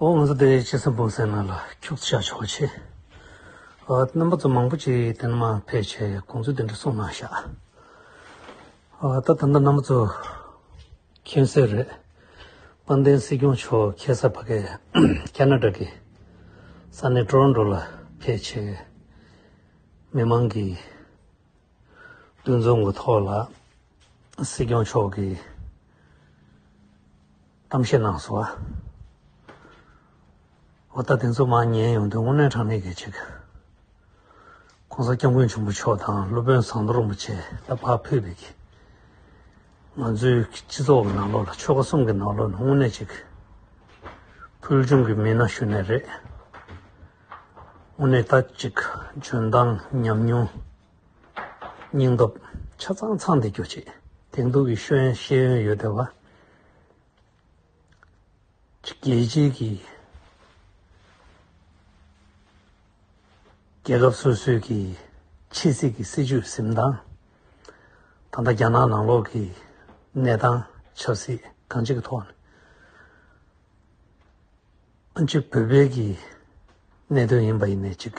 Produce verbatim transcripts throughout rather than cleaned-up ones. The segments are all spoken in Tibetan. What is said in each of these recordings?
ཨོ་ང་ཚོ་དེ་ཅི་སེམས་ཕུང་སེམས་ནང་ལ་ཁྱུག་ཙམ་བཞག་ཆོག་ཆེ། ཨ་རྣམ་པ་ཚོ་མང་པོ་ཅིག་དེ་ནས་མར་ཕེབས་བྱས་དགོངས་ཚུལ་དེ་འདྲ་གསུངས་གནང་ཤག་ཨ་ད་ད་ལྟ་རྣམ་པ་ཚོ་མཁྱེན་གསལ་རེད། དཔལ་ལྡན་སྲིད་སྐྱོང་མཆོག་ཁ་སང་ཕ་གི་ཁ་ན་ཌ་གི་ས་གནས་ཊོ་རོན་ཊོ་ལ་ཕེབས་བྱས་མི་མང་གི་འདུ་འཛོམས་ཀྱི་ཐོག་ལ་སྲིད་སྐྱོང་མཆོག་གིས་གཏམ་བཤད་གནང་སོང་བ། འོ་ད་དེ་ཚོ་མར་ཉན་ཡོང་དུས་དངོས་གནས་དྲང་གནས་ཀྱི་ཅིག་༸གོང་ས་༸སྐྱབས་མགོན་ཆེན་པོ་མཆོག་དང་སློབ་དཔོན་ཟམ་གདོང་རིན་པོ་ཆེ་ད་ཕར་ཕེབས་པའི་གི་ང་ཚོའི་སྤྱི་ཚོགས་ཀྱི་ནང་ལོགས་ལ་ཆོལ་ཁ་གསུམ་གྱི་ནང་ལོགས་ལ་དངོས་གནས་ཅིག་ཕུལ་བྱུང་གི་མི་སྣ་ཞུ་ནས་རེད། དངོས་གནས་ད་ཅིག་འཇོན་ཐང་ཉམས་མྱོང་སྙིང་སྟོབས་ཆ་ཚང་ཚང་བསྡད་རྒྱུ་ཅིག་དེང་དུས་ཀྱི་ཤེས་ཡོན་ཤེས་ཡོན་ཡོད་བསྡད་པ། རྒྱལ་སྤྱིའི་གི་རྒྱལ་ཁབ་སོ་སོའི་གི་ཕྱི་སྲིད་ཀྱི་སྲིད་ཇུས་འཛིན་སྟངས། ད་ལྟ་རྒྱ་ནག་ནང་ལོགས་ཀྱི་གནས་སྟངས་ཆབ་སྲིད་གང་ཅིའི་ཐོག་ནས། ཨ་ཅིག་བོད་པའི་གི་གནད་དོན་ཡིན་པ་ཡིན་ནའི་ཅིག་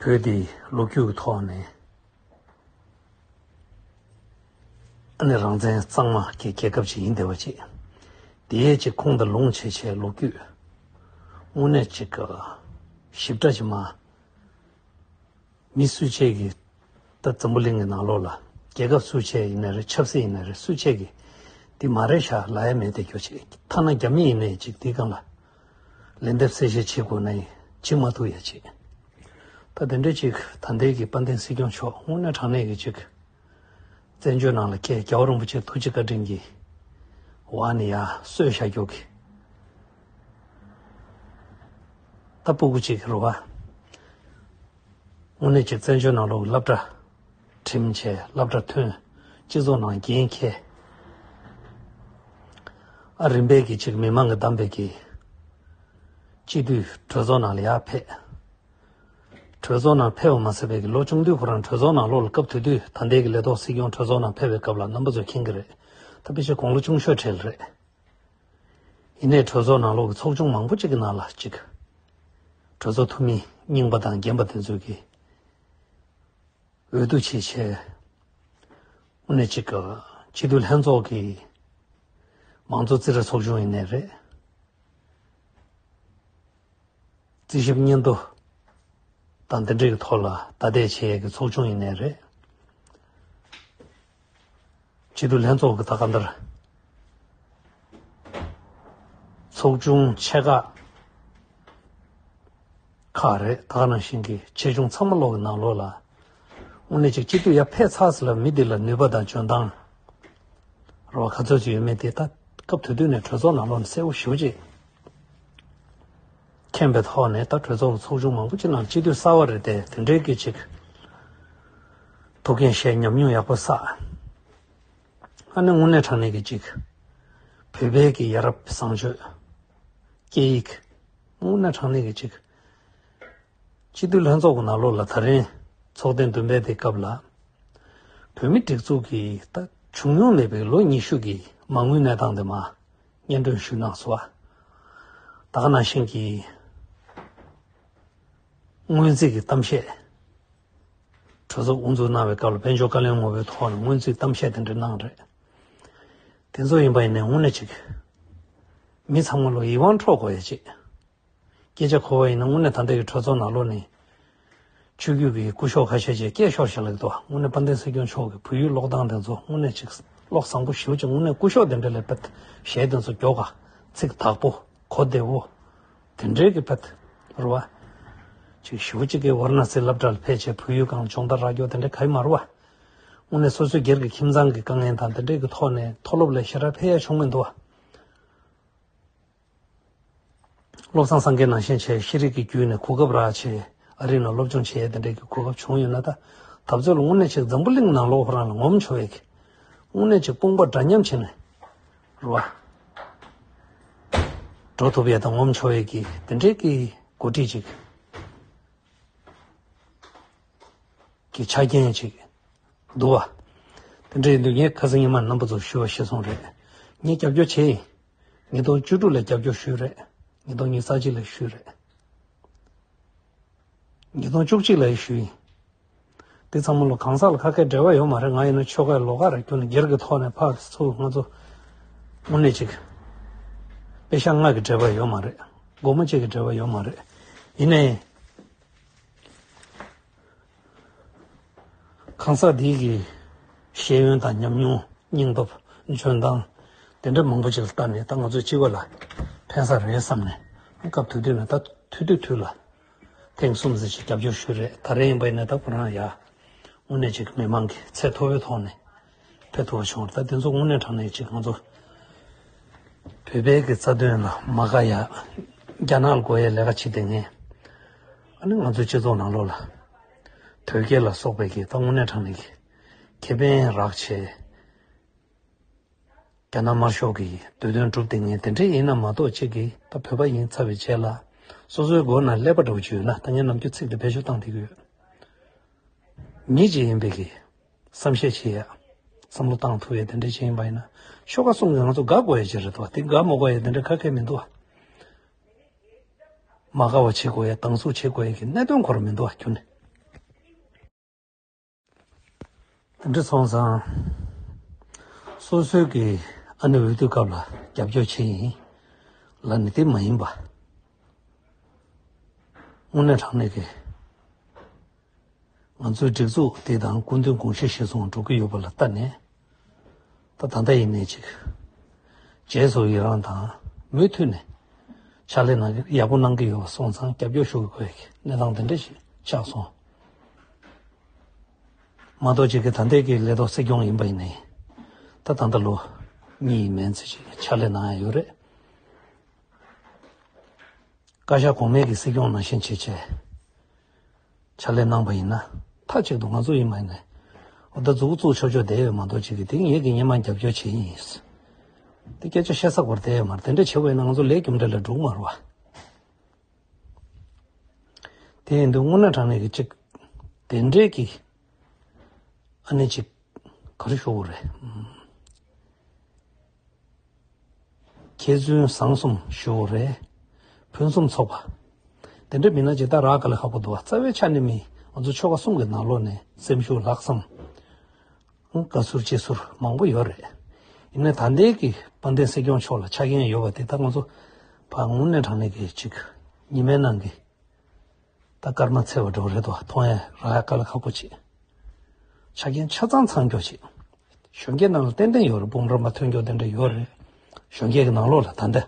བོད་འདི་ལོ་རྒྱུས་ཀྱི་ཐོག་ནས་ཨ་ནི་རང་བཙན་གཙང་མ་གི་རྒྱལ་ཁབ་ཅིག་ཡིན་བསྡད་པ་ཅིག་དེའི་ཅིག་ཁུངས་དང་ལུང་བྱས་བྱས་ལོ་རྒྱུས་དངོས་གནས་ཅིག་ཞིབ་ཕྲ་ཅིག་མ། མི་སུ་བྱས་ཀྱི་ད་འཛམ་བུ་གླིང་གི་ནང་ལོགས་ལ་རྒྱལ་ཁབ་སུ་བྱས་ཡིན་ནའི་རེད། ཆབ་སྲིད་ཡིན་ནའི་རེད། སུ་བྱས་ཀྱི་འདི་མ་རེད་ཤག་ལབ་ཡ་མེད་བསྡད་རྒྱུ་ཅིག་ཐ་ན་རྒྱ་མི་ཡིན་ནའི་ཅིག་འདི་སྒང་ལ་ལན་འདེབས་གསལ་བཤད་བྱེད་དགོས་ན་ཡིན་བྱེད་མ་ཐུབ་ཡ་ཅིག་ད་དེ་འདྲའི་ཅིག་ད་ལྟའི་གི་དཔལ་ལྡན་སྲིད་སྐྱོང་མཆོག་དངོས་གནས་དྲང་གནས་ཀྱི་ཅིག་བཙན་བྱོལ་ནང་ལ་སྐྱེས་རྒྱལ་བ་རིན་པོ་ཆེ་ཐུགས་རྗེ་བཀའ་དྲིན་གྱིས་འོ་ཨ་ནི་ཡ་གསོས་བཞག་རྒྱུ་གི་ད་སྤུ་གུ་གཅིག་རེད་བ། དངོས་གནས་ཀྱི་བཙན་བྱོལ་ནང་ལོགས་སློབ་གྲྭ་ཁྲིམས་བྱས་སློབ་གྲྭ་ཐོན་སྤྱི་ཚོགས་ནང་འགན་འཁྱེར། ཨ་རིམ་པས་ཀྱི་ཅིག་མི་མང་གི་བདམས་པའི་གི་སྤྱི་འཐུས་གྲོས་ཚོགས་ནང་ལ་ཡར་ཕེབས། གྲོས་ཚོགས་ནང་ཕེབས་པ་མ་ཟད་པའི་གི་ལོ་ཆུང་དུས་ཁོ་རང་གྲོས་ཚོགས་ནང་ལོགས་ལ་སྐབས་དེ་དུས་ད་ལྟའི་གི་ལས་ཐོག་སྲིད་སྐྱོང་གྲོས་ཚོགས་ནང་ཕེབས་པའི་སྐབས་ལ་རྣམ་པ་ཚོས་མཁྱེན་གི་རེད། ད་ཕལ་ཆེར་དགུང་ལོ་ཆུང་ཤོས་གྲས་རེད། ཡིན་ནའི་གྲོས་ཚོགས་ནང་ལོགས་ཀྱི་ཚོགས་ཆུང་མང་པོ་ཅིག་གི་ནང་ལ་ཅིག་གྲོས་ཚོགས་འཐུས་མི་རྙིང་པ་དང་རྒན་པ་དེ་ཚོས་ཀྱི་འོས་བསྡུ་བྱས་བྱས། དངོས་གནས་ཅིག་སྤྱི་འཐུས་ལྷན་ཚོགས་ཀྱི་མང་གཙོ་རྩིས་ར་ཚོགས་ཆུང་ཡིན་ནའི་རེད། རྩིས་ཞིབ་སྙན་ཐོ་དང་དེ་འདྲའི་གི་ཐོག་ལ་ད་ལྟའི་བྱེད་ཡས་ཀྱི་ཚོགས་ཆུང་ཡིན་ནའི་རེད། སྤྱི་འཐུས་ལྷན་ཚོགས་ཀྱི་ད་ག་འདིར་ཚོགས་ཆུང་ཆེ་ཁག་ཁག་རེད། ད་ག་ནང་བཞིན་གྱི་ཆེ་ཆུང་ཚང་མ་ལོག་གི་ནང་ལོགས་ལ་དངོས་གནས་ཅིག་སྤྱི་འཐུས་ཡར་ཕེབས་ཚར་ཟིན་ལ་མི་འདི་ལ་ནུས་པ་དང་འཇོན་ཐང་རོ་ག་ཚོད་ཅིག་ཡོད་མེད་དེ་ད་སྐབས་དེ་དུས་ནས་གྲོས་ཚོགས་ནང་ལོགས་ནས་གསལ་པོ་ཞེ་པོ་ཅིག་མཁྱེན་པའི་ཐོག་ནས། ད་གྲོས་ཚོགས་ཀྱི་ཚོགས་ཆུང་མང་པོ་ཅིག་ནང་སྤྱི་འཐུས་གསར་པ་རེད་དེ། དེ་འདྲའི་གི་ཅིག་ཐུགས་འགན་བཞེས་ཉམས་མྱོང་ཡག་པོ་བསགས། ཨ་ནི་དངོས་གནས་དྲང་གནས་ཀྱི་ཅིག་བོད་པའི་གི་ཡ་རབས་བཟང་སྤྱོད་སྐད་ཡིག་དངོས་གནས་དྲང་གནས་ཀྱི་ཅིག་སྤྱི་འཐུས་ལྷན་ཚོགས་ཀྱི་ནང་ལོགས་ལ་ད་རིང་ཚོགས་ཐེངས་བདུན་པའི་དེ་སྐབས་ལ་བོད་མི་སྒྲིག་འཛུགས་ཀྱི་ད་བྱུང་མྱོང་མེད་པའི་ལོ་ཉི་ཤུ་གི་མ་དངུལ་གནས་སྟངས་དེ་མ་སྙན་སྒྲོན་ཞུས་གནང་སོང་བ། ད་ག་ནང་བཞིན་གྱི་སྔོན་རྩིས་ཀྱི་གཏམ་བཤད། གྲོས་ཚོགས་དབུ་འཛུགས་གནང་བའི་སྐབས་ལ་དཔལ་འབྱོར་བཀའ་བློན་ངོ་བོའི་ཐོག་ནས་སྔོན་རྩིས་གཏམ་བཤད་དེ་འདྲ་གནང་རེད། དེ་ཚོ་ཡིན་པ་ཡིན་ནའི་དངོས་གནས་ཅིག་མི་ཚང་མ་ལོ་ཡིད་དབང་འཕྲོག་དགོས་ཡ་ཅིག་སྐད་ཆ་གོ་བ་ཡིན་ན་དངོས་གནས་ད་ལྟ་གི་གྲོས་ཚོགས་ནང་ལོགས་ནས་ཆོས་བརྒྱུད་ཀྱི་སྐུ་ཞབས་ཁ་ཤས་ཀྱིས་སྐད་ཤོར་བཞག་ལབ་ཀྱི་འདུག་དངོས་གནས་དཔལ་ལྡན་སྲིད་སྐྱོང་མཆོག་གི་བོད་ཡིག་ཀློག་སྟངས་དེ་ཚོ་དངོས་གནས་ཅིག་བློ་བཟང་པོ་ཞེ་པོ་ཅིག་དངོས་གནས་སྐུ་ཞབས་དེ་འདྲ་ལས་དཔེ་གཞས་དེ་ཚོ་མགྱོགས་ག་ཚིག་དག་པོ་གོ་བདེ་བོ་དེ་འདྲའི་གི་དཔེ་རེད་བ། ཅིག་ཞེ་པོ་ཅིག་གི་ཝཱ་ར་ཎ་སི་སློབ་གྲྭ་ལ་ཕེབས་བྱས་བོད་ཡིག་སྒང་སྦྱོང་བརྡར་རག་རྒྱུ་དེ་འདྲ་ག་ཡི་མ་རེད་བ། དངོས་གནས་སོ་སོའི་སྒེར་གྱི་ཁྱིམ་ཚང་གི་དཀའ་ངལ་དང་དེ་འདྲའི་གི་ཐོག་ནས་མཐོ་སློབ་ལ་ཞེ་དྲག་ཕེབས་ཡ་བྱུང་མི་འདུག་བ། བློ་བཟང་སངས་རྒྱས་ནང་བཞིན་བྱས་ཤེས་རིག་གི་བརྒྱུད་ནས་གོ་སྐབས་རག་བྱས་ཨ་རི་ནང་སློབ་སྦྱོང་བྱས་དེ་འདྲའི་གི་གོ་སྐབས་བྱུང་ཡོད་ན། ད་ད་གཟོད་ལ་དངོས་གནས་ཅིག་འཛམ་བུ་གླིང་ནང་ལོགས་ཁོ་རང་ལ་ངོམ་ཆོག་པའི་གི་དངོས་གནས་ཅིག་དཔུང་པ་འདྲ་མཉམ་བྱས་ནས་རེད་བ། འགྲོ་ཐུབ་ཡ་དང་ངོམ་ཆོག་པའི་གི་དེ་འདྲའི་གི་འགོ་ཁྲིད་ཅིག་གི་ཆ་རྐྱེན་ཅིག་འདུག་བ། དེ་འདྲ་ཡིན་དུས་ངས་ཁ་སང་ཉི་མ་རྣམ་པ་ཚོར་ཞུས་པ་ཤེས་སོང་རེད། ངས་རྒྱབ་སྐྱོར་བྱས་ཡིན། ཉིས་སྟོང་བཅུ་དྲུག་ལ་རྒྱབ་སྐྱོར་ཞུས་རེད། ཉིས་སྟོང་ཉི་ཤུ་རྩ་གཅིག་ལ་ཞུས་རེད། ཉིས་སྟོང་བཅུ་གཅིག་ལ་ཞུས་ཡིན། དེ་ཚང་མ་ལོ་གང་ཟག་ལ་ཁ་སྐད་འབྲེལ་བ་ཡོད་མ་རེད། ང་ཡིན་ན་ཆོལ་ཁའི་ལོགས་ཀ་རེད། ཁྱོད་ནི་སྒེར་གྱི་ཐོག་ནས་ཕར་ཚུར་ང་ཚོ་དངོས་གནས་ཅིག་པེ་ཤག་ལྔ་གི་འབྲེལ་བ་ཡོད་མ་རེད། སྒོར་མོ་གཅིག་གི་འབྲེལ་བ་ཡོད་མ་རེད། ཡིན་ནའི། གང་ཟག་འདིའི་གི་ཤེས་ཡོན་དང་ཉམས་མྱོང་སྙིང་སྟོབས་འཇོན་ཐང་དེ་འདྲ་མང་པོ་ཅིག་ལ་བལྟས་ནས་ད་ང་ཚོའི་སྤྱི་པ་ལ་ཕན་ས་རེད་བསམ་ནས་སྐབས་དེ་དུས་ནས་ད་དུས་དུས་དུས་ལ་ཐེངས་གསུམ་ཙམ་ཞིག་རྒྱབ་སྐྱོར་ཞུས་རེད། ད་རེས་ཡིན་པ་ཡིན་ན་ད་ཁོ་རང་ཡ་དངོས་གནས་ཅིག་མི་མང་གི་ཚད་མཐོ་པོའི་ཐོག་ནས་ཕེབས་ཐུབ་པ་བྱུང་བ་རེད། ད་དེ་ཚོ་དངོས་གནས་དྲང་གནས་ཅིག་ང་ཚོ་བོད་པའི་གི་རྩ་དོན་ལ་མ་དགའ་ཡ་རྒྱ་ནག་ལ་དགོས་ཡའི་ལས་ཀ་བྱེད་བསྡད་མཁན། ཨ་ནི་ང་ཚོའི་སྤྱི་ཚོགས་ནང་ལོགས་ལ་དོལ་རྒྱལ་ལ་སོགས་པའི་གི་ད་དངོས་གནས་དྲང་གནས་ཀྱི་ཁེ་ཕན་རག་བྱས། རྒྱ་ནག་དམར་ཤོག་གི་འདོད་དོན་སྒྲུབ་བསྡད་མཁན་དེ་འདྲ་ཡིན་ན་མ་གཏོགས་གཅིག་གིས་ད་བོད་པ་ཡིན་ཚར་བའི་རྗེས་ལ་སོ་སོའི་མགོ་ན་ཀླད་པ་འདྲ་བོ་ཅིག་ཡོད་ན། ད་ངས་ནམ་རྒྱུན་ཚིག་འདི་བེད་སྤྱོད་བཏང་བསྡད་ཀྱི་ཡོད། མི་གཅིག་ཡིན་པའི་གི་བསམ་ཤེས་བྱེད་ཡ། བསམ་བློ་བཏང་ཐུབ་ཡ་དེ་འདྲ་ཅིག་ཡིན་པ་ཡིན་ན། ཤོག་ཁ་གསུམ་གྱིས་ང་ཚོ་དགའ་དགོས་ཡ་ཅིག་རེད་དོ། དེ་དགའ་མ་དགོས་ཡ་དེ་འདྲ་ཁ་ཁེ་མི་འདུག་ཨ། མ་དགའ་བ་བྱེད་དགོས་ཡ་སྡང་ཟུག་བྱེད་དགོས་ཡ་གི་གནད་དོན་ཁོ་རང་མི་འདུག་ཨ་ཁྱོན་ནས། དེ་འདྲ་སོང་ཙང་། སོ་སོའི་གི་ཨ་ནི་འོས་བསྡུ་སྐབས་ལ་རྒྱབ་སྐྱོར་བྱེད་ཡིན་ལབ་ནི་དེ་མ་ཡིན་པ། དངོས་གནས་དྲང་གནས་ཀྱི་ང་ཚོའི་སྒྲིག་འཛུགས་དེ་དང་སྐུ་མདུན་དགོངས་གཞི་གཞིར་བཟུང་འགྲོ་གི་ཡོད་པ་ལ་བལྟས་ནས། ད་ད་ལྟ་ཡིན་ནའི་ཅིག་རྗེས་སུ་ཡི་རང་དང་མུ་མཐུད་ནས་ཕྱག་ལས་གནང་གི་ཡག་པོ་གནང་གི་ཡོད་པ་སོང་ཙང་རྒྱབ་སྐྱོར་ཞུ་དགོས་ཀྱི་གནས་སྟངས་དེ་འདྲ་ཞིག་ཆགས་སོང་། མ་གཏོགས་ཅིག་གི་ད་ལྟའི་གི་ལས་ཐོག་སྲིད་སྐྱོང་ཡིན་པ་ཡིན་ནའི། ད་ད་ལྟ་ལོ་གཉིས་མན་ཙམ་ཅིག་ཕྱག་ལས་གནང་ཡ་ཡོད་རེད། བཀའ་ཤག་གོང་མའི་གི་སྲིད་སྐྱོང་ནང་བཞིན་བྱེད་ཆེད་ཕྱག་ལས་གནང་པ་ཡིན་ན། མཐའ་གཅིག་ཏུ་ང་ཚོ་ཡིན་པ་ཡིན་ནའི། འོ་ད་མཛུབ་གུ་བཙུགས་ཆོག་ཆོག་བསྡད་ཡོད་མ་གཏོགས་ཅིག་གི་དེ་ངེད་ཀྱི་སྔོན་མ་རྒྱབ་སྐྱོར་བྱེད་ཀྱི་ཡིན། དེ་སྐད་ཆ་བཤད་ས་སྐོར་བསྡད་ཡོད་མ་རེད། དེ་འདྲ་བྱེད་དགོས་ན་ང་ཚོ་ལས་རྒྱུ་འབྲས་ལ་འགྲོ་གི་མ་རེད་བ། དེ་ཡིན་དུས་དངོས་གནས་དྲང་གནས་ཀྱི་ཅིག་དེ་འདྲས་ཀྱི་ཨ་ནི་ཅིག་ག་རེ་ཞུ་དགོས་རེད། ཨམ། མཁས་བཙུན་བཟང་གསུམ་ཞུ་དགོས་རེད། ཕུན་སུམ་ཚོགས་པ། དེ་འདྲ་མིན་ན་ཅིག་ད་རག་དཀའ་ལས་ཁག་པོ་འདུག་བ། རྩ་བའི་ཆ་ནས་མི་ང་ཚོ་ཆོལ་ཁ་གསུམ་གྱི་ནང་ལོགས་ནས་སེམས་ཤུགས་ལྷག་བསམ། དགའ་ཚོར་ཅི་ཚོར་མང་པོ་ཡོད་རེད། ཡིན་ནའི་ད་ལྟའི་གི་དཔལ་ལྡན་སྲིད་སྐྱོང་མཆོག་ལ་ཆ་རྐྱེན་ཡོད་པ་དེ་ད་ང་ཚོ་ཕར་དངོས་གནས་དྲང་གནས་ཀྱི་ཅིག་ཉི་མའི་ནང་གི་ད་སྐར་མ་འཚེར་བ་འདྲ་བོ་རེད་དོ། མཐོང་ཡ་རག་ཡ་དཀའ་ལས་ཁག་པོ་ཅིག། ཆ་རྐྱེན་ཆ་ཚང་ཚང་སྐྱོ་ཅིག། གཞོན་སྐྱེས་ནང་ལ་ཏན་ཏན་ཡོད་རེད། འབུམ་རམས་པ་ཐོན་སྐྱོ་དེ་འདྲ་ཡོད་རེད། གཞོན་སྐྱེས་ཀྱི་ནང་ལོགས་ལ་ད་ལྟ།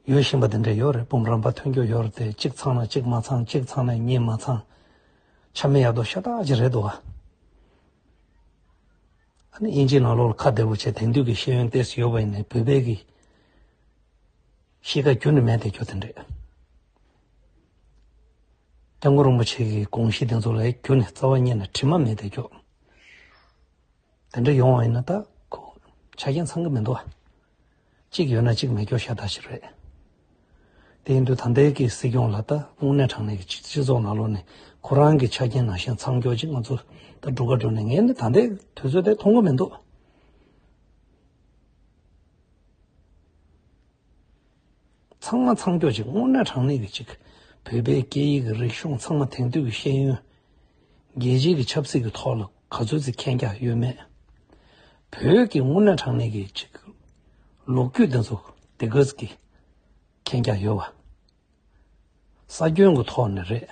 ཡོད་བཞིན་པ་དེ་འདྲ་ཡོད་རེད། འབུམ་རམས་པ་ཐོན་རྒྱུ་ཡོད་རེད་དེ། གཅིག་ཚང་ན་གཅིག་མ་ཚང་། གཅིག་ཚང་ན་གཉིས་མ་ཚང་། ཆ་མེད་ཡག་དོ་ཤ་སྟག་ཅིག་རེད་འདུག་ཨ། ཨ་ནི་དབྱིན་ཇིའི་ནང་ལོགས་ལ་ཁ་བདེ་པོ་བྱས་དེང་དུས་ཀྱི་ཤེས་ཡོན་ཏོག་ཙམ་ཡོད་པ་ཡིན་ནའི་བོད་པའི་གི་གཤིས་ཀ་ཁྱོན་ནས་མེད་དེ་ཁྱོད་དེ་འདྲས། སྐྱབས་མགོན་རིན་པོ་ཆེ་གི་དགོངས་གཞི་དེ་ཚོ་ལ་ཁྱོན་ནས་རྩ་བ་ཉིད་ནས་དྲི་མ་མེད་དེ་ཁྱོད། དེ་འདྲ་ཡོང་བ་ཡིན་ན་ད་ཁོ་ཆ་རྐྱེན་ཚང་གི་མི་འདུག་ཨ། གཅིག་ཡོད་ན་གཅིག་མེད་སྐྱོ་ཤ་སྟག་ཞིག་རེད། དེ་ཡིན་དུས་ད་ལྟའི་གི་སྲིད་སྐྱོང་ལ་ད་དངོས་གནས་དྲང་གནས་ཀྱི་སྤྱི་སྤྱི་ཚོགས་ནང་ལོགས་ནས་ཁོ་རང་གི་ཆ་རྐྱེན་ནང་བཞིན་ཚང་སྐྱོ་ཅིག་ང་ཚོ་ད་འགྲོ་ག་འགྲོ་ནས་ངས་ནི་ད་ལྟའི་དུས་ཚོད་དེ་མཐོང་གི་མི་འདུག། ཚང་མ་ཚང་སྐྱོ་ཅིག། དངོས་གནས་དྲང་གནས་ཀྱི་ཅིག། བོད་པའི་སྐད་ཡིག་གི་རིག་གཞུང་ཚང་མ་དེང་དུས་ཀྱི་ཤེས་ཡོན། རྒྱལ་སྤྱིའི་གི་ཆབ་སྲིད་ཀྱི་ཐོག་ལ་ག་ཚོད་ཅིག་མཁྱེན་རྒྱ་ཡོད་མེད། བོད་ཀྱི་དངོས་གནས་དྲང་གནས་ཀྱི་ཅིག་ལོ་རྒྱུས་དེ་ཚོ་དེ་ག་ཅིག་གི་མཁྱེན་རྒྱ་ཡོད་བ། ས་ཁྱོན་གྱི་ཐོག་ནས་རེད།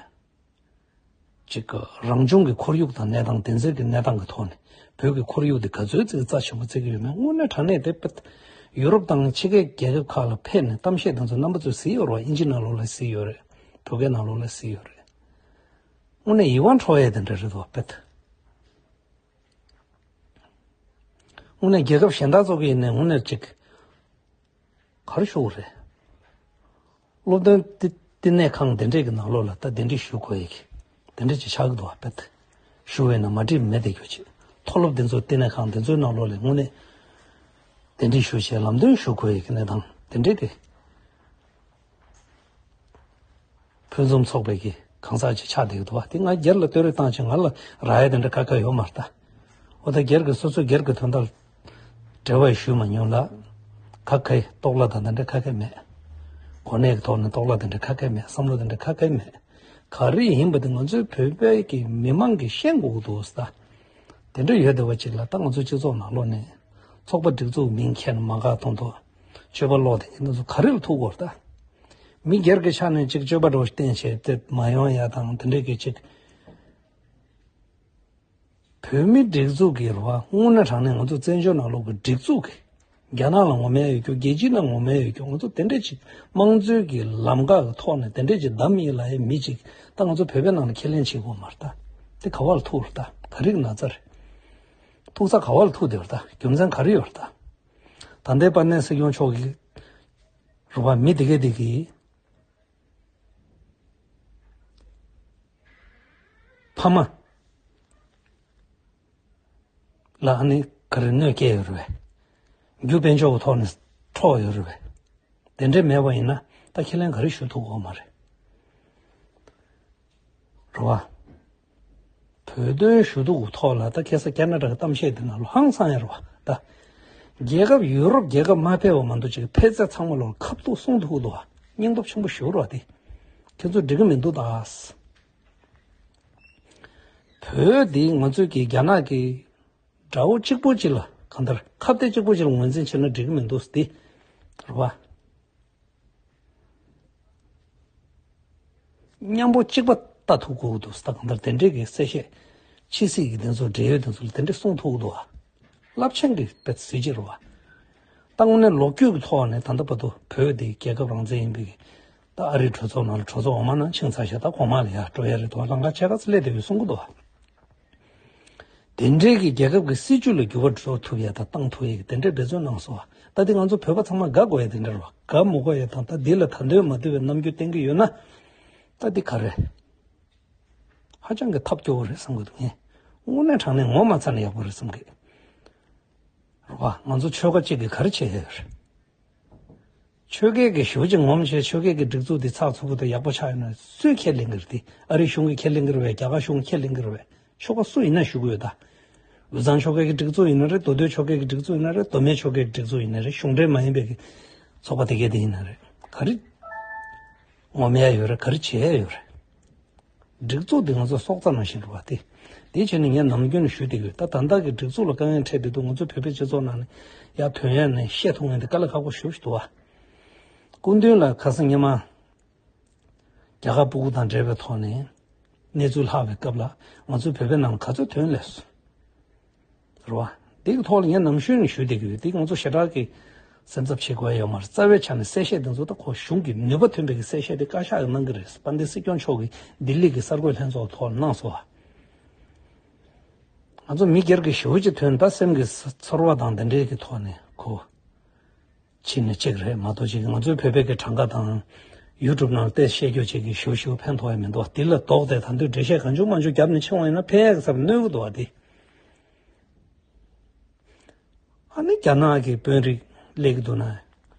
ཅིག་གི་རང་བྱུང་གི་ཁོར་ཡུག་དང་གནས་སྟངས་དེ་ཚོའི་གི་གནས་སྟངས་ཀྱི་ཐོག་ནས་བོད་ཀྱི་ཁོར་ཡུག་དེ་ག་ཚོད་ཅིག་རྩ་ཆེན་པོ་བརྩི་གི་ཡོད་མེད་དངོས་གནས་དྲང་གནས་དེ་དཔེ། ཡུ་རོབ་དང་ཕྱི་རྒྱལ་རྒྱལ་ཁབ་ཁག་ལ་ཕེབས་ནས་གཏམ་བཤད་དེ་ཚོ་རྣམ་པ་ཚོས་གཟིགས་ཡོད་རེད་བ། དབྱིན་ཇི་ནང་ལོགས་ལ་གཟིགས་ཡོད་རེད། བོད་སྐད་ནང་ལོགས་ལ་གཟིགས་ཡོད་རེད། དངོས་གནས་ཡིད་དབང་འཕྲོག་ཡས་དེ་འདྲ་རེད་དོ་དཔེ། དངོས་གནས་རྒྱལ་ཁབ་གཞན་དག་ཚོ་གི་ཡིན་ནའི་དངོས་གནས་ཅིག་ག་རེ་ཞུ་དགོས་རེད། སློབ་སྟོན་བསྟི་བསྟི་གནས་ཁང་དེ་འདྲས་ཀྱི་ནང་ལོགས་ལ་ད་གདན་འདྲེན་ཞུ་དགོས་ཡས་ཀྱི་དེ་འདྲས་ཅིག་ཆགས་ཀྱི་འདུག་བ་དཔེ། ཞུ་བས་ན་མ་འགྲིག་མེད་དེ་རྒྱུ་ཅིག། མཐོ་སློབ་དེ་ཚོ་བསྟི་གནས་ཁང་དེ་ཚོའི་ནང་ལོགས་ལ་དངོས་གནས་གདན་འདྲེན་ཞུ་བྱས་ལམ་སྟོན་ཞུ་དགོས་ཡས་ཀྱི་གནས་སྟངས་དེ་འདྲས་ཀྱི། ཕུན་སུམ་ཚོགས་པའི་གི་གང་ཟག་ཅིག་ཆགས་བསྡད་ཀྱི་འདུག་བ། དེ་ང་སྒེར་ལ་བསྟོད་ར་བཏང་བྱས་ང་ལ་རག་ཡ་དེ་འདྲ་ཁ་ཁ་ཡོད་མ་རེད་ད། འོ་ད་སྒེར་གྱི་སོ་སོའི་སྒེར་གྱི་དོན་དག་འབྲེལ་བ་ཞུས་མ་མྱོང་ལ། ད་གའི་རྟོགས་སླ་དང་དེ་འདྲ་ཁ་ཁ་མེད། གོ་གནས་ཀྱི་ཐོག་ནས་རྟོགས་སླ་དེ་འདྲ་ཁ་ཁ་མེད། བསམ་བློ་དེ་འདྲ་ཁ་ཁ་མེད། ག་རེ་ཡིན་པ་དེ་ང་ཚོའི་བོད་པའི་གི་མི་མང་གིས་ཤེས་དགོས་ཀྱི་འདུག་ཟེར། ད་དེ་འདྲ་ཡོད་བསྡད་པ་ཅིག་ལ། ད་ང་ཚོའི་སྤྱི་ཚོགས་ནང་ལོགས་ནས་ཚོགས་པ་སྒྲིག་འཛུགས་མིང་ཁྱེར་ནས་མ་དགའ་མཐོང་མཐོང་། སྤྱོད་པ་ལོག་དེ་ང་ཚོ་ག་རེ་ལ་ཐུག་དགོས་རེད་ད། མི་སྒེར་གྱི་ཆ་ནས་ཅིག་སྤྱོད་པ་འདྲ་བོ་བསྟན་བྱས་དེ་མ་ཡོང་ཡ་དང་དེ་འདྲའི་གི་ཅིག་བོད་མི་སྒྲིག་འཛུགས་ཀྱི་རེད་བ། དངོས་གནས་དྲང་གནས་ང་ཚོ་བཙན་བྱོལ་ནང་ལོགས་ཀྱི་སྒྲིག་འཛུགས་ཀྱི། རྒྱ་ནག་ལ་ངོ་མ་ཡོད་རྒྱུ། རྒྱལ་སྤྱིའི་ནང་ངོ་མ་ཡོད་རྒྱུ། ང་ཚོ་དེ་འདྲ་ཅིག་དམངས་གཙོའི་གི་ལམ་ཁ་གི་ཐོག་ནས་དེ་འདྲ་ཅིག་བདམས་ཡིན་ལབ་ཡ་མི་ཅིག་ད་ང་ཚོ་བོད་པའི་ནང་ལ་ཁས་ལེན་བྱེད་དགོས་མ་རེད་ད། དེ་ག་བ་ལ་ཐུག་རེད་ད། ག་རེ་གི་ན་ཚ་རེད། ཐུག་ས་ག་བ་ལ་ཐུག་བསྡད་པ་རེད་ད། རྒྱུ་མཚན་ག་རེ་ཡོད་རེད་ད། ད་ལྟའི་དཔལ་ལྡན་སྲིད་སྐྱོང་མཆོག་གི་རེད་བ། མི་དེ་གས་དེ་གི་ཕ་མ་ལ་ཨ་ནི་ག་རེ་གནོད་སྐྱེལ་ཡོད་རེད་པས། རྒྱུ་དཔལ་འབྱོར་གྱི་ཐོག་ནས་འཕྲོག་ཡོད་རེད་པས། དེ་འདྲ་མེད་པ་ཡིན་ན་ད་ཁས་ལེན་ག་རེ་ཞུ་ཐུབ་ཀྱི་ཡོད་མ་རེད། རེད་བ། བོད་དོན་ཞུ་གཏུག་གི་ཐོག་ལ་ད་ཁ་སང་ཁ་ན་ཌ་གི་གཏམ་བཤད་དེ་ནང་ལ་ཧང་སང་ཡ་རེད་བ་ད། རྒྱལ་ཁབ་ཡུ་རོབ་རྒྱལ་ཁབ་མ་ཕེབས་པ་མ་གཏོགས་ཅིག་ཕེབས་ཚད་ཚང་མ་ལོག་ཁ་ཐུག་གསུང་ཐུབ་འདུག་བ། སྙིང་སྟོབས་ཆེན་པོ་ཞེ་པོ་རེད་བ་དེ། ཁྱེད་ཚོ་འགྲིག་གི་མི་འདུག་ད། བོད་འདི་ང་ཚོས་ཀྱི་རྒྱ་ནག་གི་དགྲ་བོ་གཅིག་པོ་གཅིག་ལ་གང་ལྟར་ཁ་གཏད་གཅིག་པོ་གཅིག་ལ་ངོས་འཛིན་བྱས་ན་འགྲིག་གི་མི་འདུག་སྟེ། རེད་བ། མཉམ་པོ་གཅིག་པ་ལྟ་ཐུབ་དགོས་འདུག་ད། གང་ལྟར་དེ་འདྲའི་གི་གསལ་བཤད་ཕྱི་སྲིད་ཀྱི་དེ་ཚོ་འབྲེལ་ཡོད་དེ་ཚོ་ལ་དེ་འདྲ་གསུང་ཐུབ་འདུག་ཨ། རླབས་ཆེན་གྱི་དཔེ་གཟི་བརྗིད་རེད་བ། ད་དངོས་གནས་ལོ་རྒྱུས་ཀྱི་ཐོག་ནས་ད་ལྟ་བར་དུ་བོད་འདི་རྒྱལ་ཁབ་རང་བཙན་ཡིན་པའི་གི། ད་ཨ་རིའི་གྲོས་ཚོགས་ནང་ལ་གྲོས་ཚོགས་འོག་མ་ནང་ཕྱིན་ཚར་ཤག་ད་གོང་མ་ལ་ཡར་འགྲོ་ཡ་རེད་འདུག་ལམ་ཁ་ཕྱེད་ཀ་ཙམ་སླེབས་བསྡད་ཡོད་གསུང་གི་འདུག་ཨ། དེ་འདྲའི་གི་རྒྱལ་ཁབ་ཀྱི་སྲིད་བྱུས་ལ་འགྱུར་བ་འགྲོ་ཐུབ་ཡ་དང་བཏང་ཐུབ་ཡ་གི་དེ་འདྲའི་འབད་བརྩོན་གནང་སོང་བ། ད་དེ་ང་ཚོ་བོད་པ་ཚང་མ་དགའ་དགོས་ཡ་དེ་འདྲ་རེད་བ། དགའ་མི་དགོས་ཡ་དང་། ད་འདི་ལ་ད་འདོད་མ་འདོད་པའི་རྣམ་འགྱུར་བསྟན་གྱི་ཡོད་ན། ད་འདི་ག་རེ། ཧ་ཅང་གི་ཐབས་སྐྱོ་བོ་རེད་བསམ་གྱི་འདུག་ངས་དངོས་གནས་དྲང་གནས་ངོ་མ་ཚ་ན་ཡག་པོ་རེད་བསམ་གྱི། རེད་བ། ང་ཚོ་ཆོལ་ཁ་གཅིག་གིས་ག་རེ་བྱས་ཡོད་རེད། ཆོལ་ཁའི་གི་ཞེ་པོ་ཅིག་ངོམ་བྱས། ཆོལ་ཁའི་གི་སྒྲིག་འཛུགས་འདི་ཚགས་ཚུད་པོ་དང་ཡག་པོ་ཆགས་ཡོད་ན་སུས་ཁས་ལེན་གི་རེད་དེ། ཨ་རིའི་གཞུང་གིས་ཁས་ལེན་གི་རེད་པས། རྒྱ་གར་གཞུང་གིས་ཁས་ལེན་གི་རེད་པས། ཆོལ་ཁ་སུ་ཡིན་ན་ཞུ་གི་ཡོད་ད། དབུས་གཙང་ཆོལ་ཁའི་གི་སྒྲིག་འཛུགས་ཡིན་ན་རེད། མདོ་སྟོད་ཆོལ་ཁའི་གི་སྒྲིག་འཛུགས་ཡིན་ན་རེད། མདོ་སྨད་ཆོལ་ཁའི་གི་སྒྲིག་འཛུགས་ཡིན་ན་རེད། གཞུང་འབྲེལ་མ་ཡིན་པའི་གི་ཚོགས་པ་དེ་གའི་དེ་ཡིན་ན་རེད། ག་རེ་ངོམ་ཡ་ཡོད་རེད། ག་རེ་བྱེད་ཡ་ཡོད་རེད། སྒྲིག་འཛུགས་འདི་ང་ཚོ་སྲོག་རྩ་ནང་བཞིན་རེད་བ་དེ། དེ་བྱས་ནས་ངས་ནམ་རྒྱུན་ནས་ཞུ་བསྡད་ཀྱི་ཡོད། ད་ད་ལྟ་གི་སྒྲིག་འཛུགས་ལ་དཀའ་ངལ་འཕྲད་བསྡད་དུས་ང་ཚོ་བོད་པའི་སྤྱི་ཚོགས་ནང་ནས་ཡར་ཐོན་ཡ་ནས་བཤད་ཐུབ་མཁན་དེ་དཀའ་ལས་ཁག་པོ་ཞེ་པོ་ཞིག་འདུག་བ། སྐུ་མདུན་ལ་ཁ་སང་སྔོན་མ་རྒྱ་གར་སྤུ་གུ་དང་འབྲེལ་བའི་ཐོག་ནས་གནས་ཚུལ་ལྷག་པའི་སྐབས་ལ་ང་ཚོའི་བོད་པའི་ནང་ག་ཚོད་ཐོན་སླེབས་སོང་། རེད་བ། འདི་གི་ཐོག་ལ་ངས་ནམ་ཞུས་ནས་ཞུ་བསྡད་ཀྱི་ཡོད། འདི་ང་ཚོ་ཞེ་དྲག་གི་སེམས་འཚབ་བྱེད་དགོས་ཡ་ཡོད་མ་རེད། རྩ་བའི་ཆ་ནས་གསལ་བཤད་འདི་ཚོ་ད་ཁོ་གཞུང་གི་ནུས་པ་ཐོན་པའི་གི་གསལ་བཤད་དེ་བཀའ་ཤག་གིས་གནང་གི་རེད། དཔལ་ལྡན་སྲིད་སྐྱོང་མཆོག་གིས་ལྡི་ལི་གི་གསར་འགོད་ལྷན་ཚོགས་ཐོག་ལ་གནང་སོང་བ། ང་ཚོ་མི་སྒེར་གྱི་ཞེ་པོ་ཅིག་ཐོན། ད་སེམས་ཀྱི་ཚོར་བ་དང་འདི་འདྲའི་གི་ཐོག་ནས་ཁོ་ཕྱིན་ནས་གཅིག་རེད་མ་གཏོགས་ཅིག་ང་ཚོའི་བོད་པའི་གི་གྲངས་ཀ་དང་ཡུ་ཊུབ་ནང་བལྟས་བཤད་རྒྱུ་ཅིག་གི་ཞེ་པོ་ཞེ་པོ་ཕན་ཐོགས་ཡ་མི་འདུག་བ། འདི་ལ་ལྡོག་སྟེ་ད་དུང་འགྲེལ་བཤད་གང་བྱུང་མང་བྱུང་བརྒྱབ་ནས་ཕྱིན་པ་ཡིན་ན་ཕན་ཡ་གི་ཚབ་གནོད་གི་འདུག་བ་དེ། ཨ་ནི་རྒྱ་ནག་གི་དཔོན་རིགས་སླེབས་ཀྱི་འདུག་ན།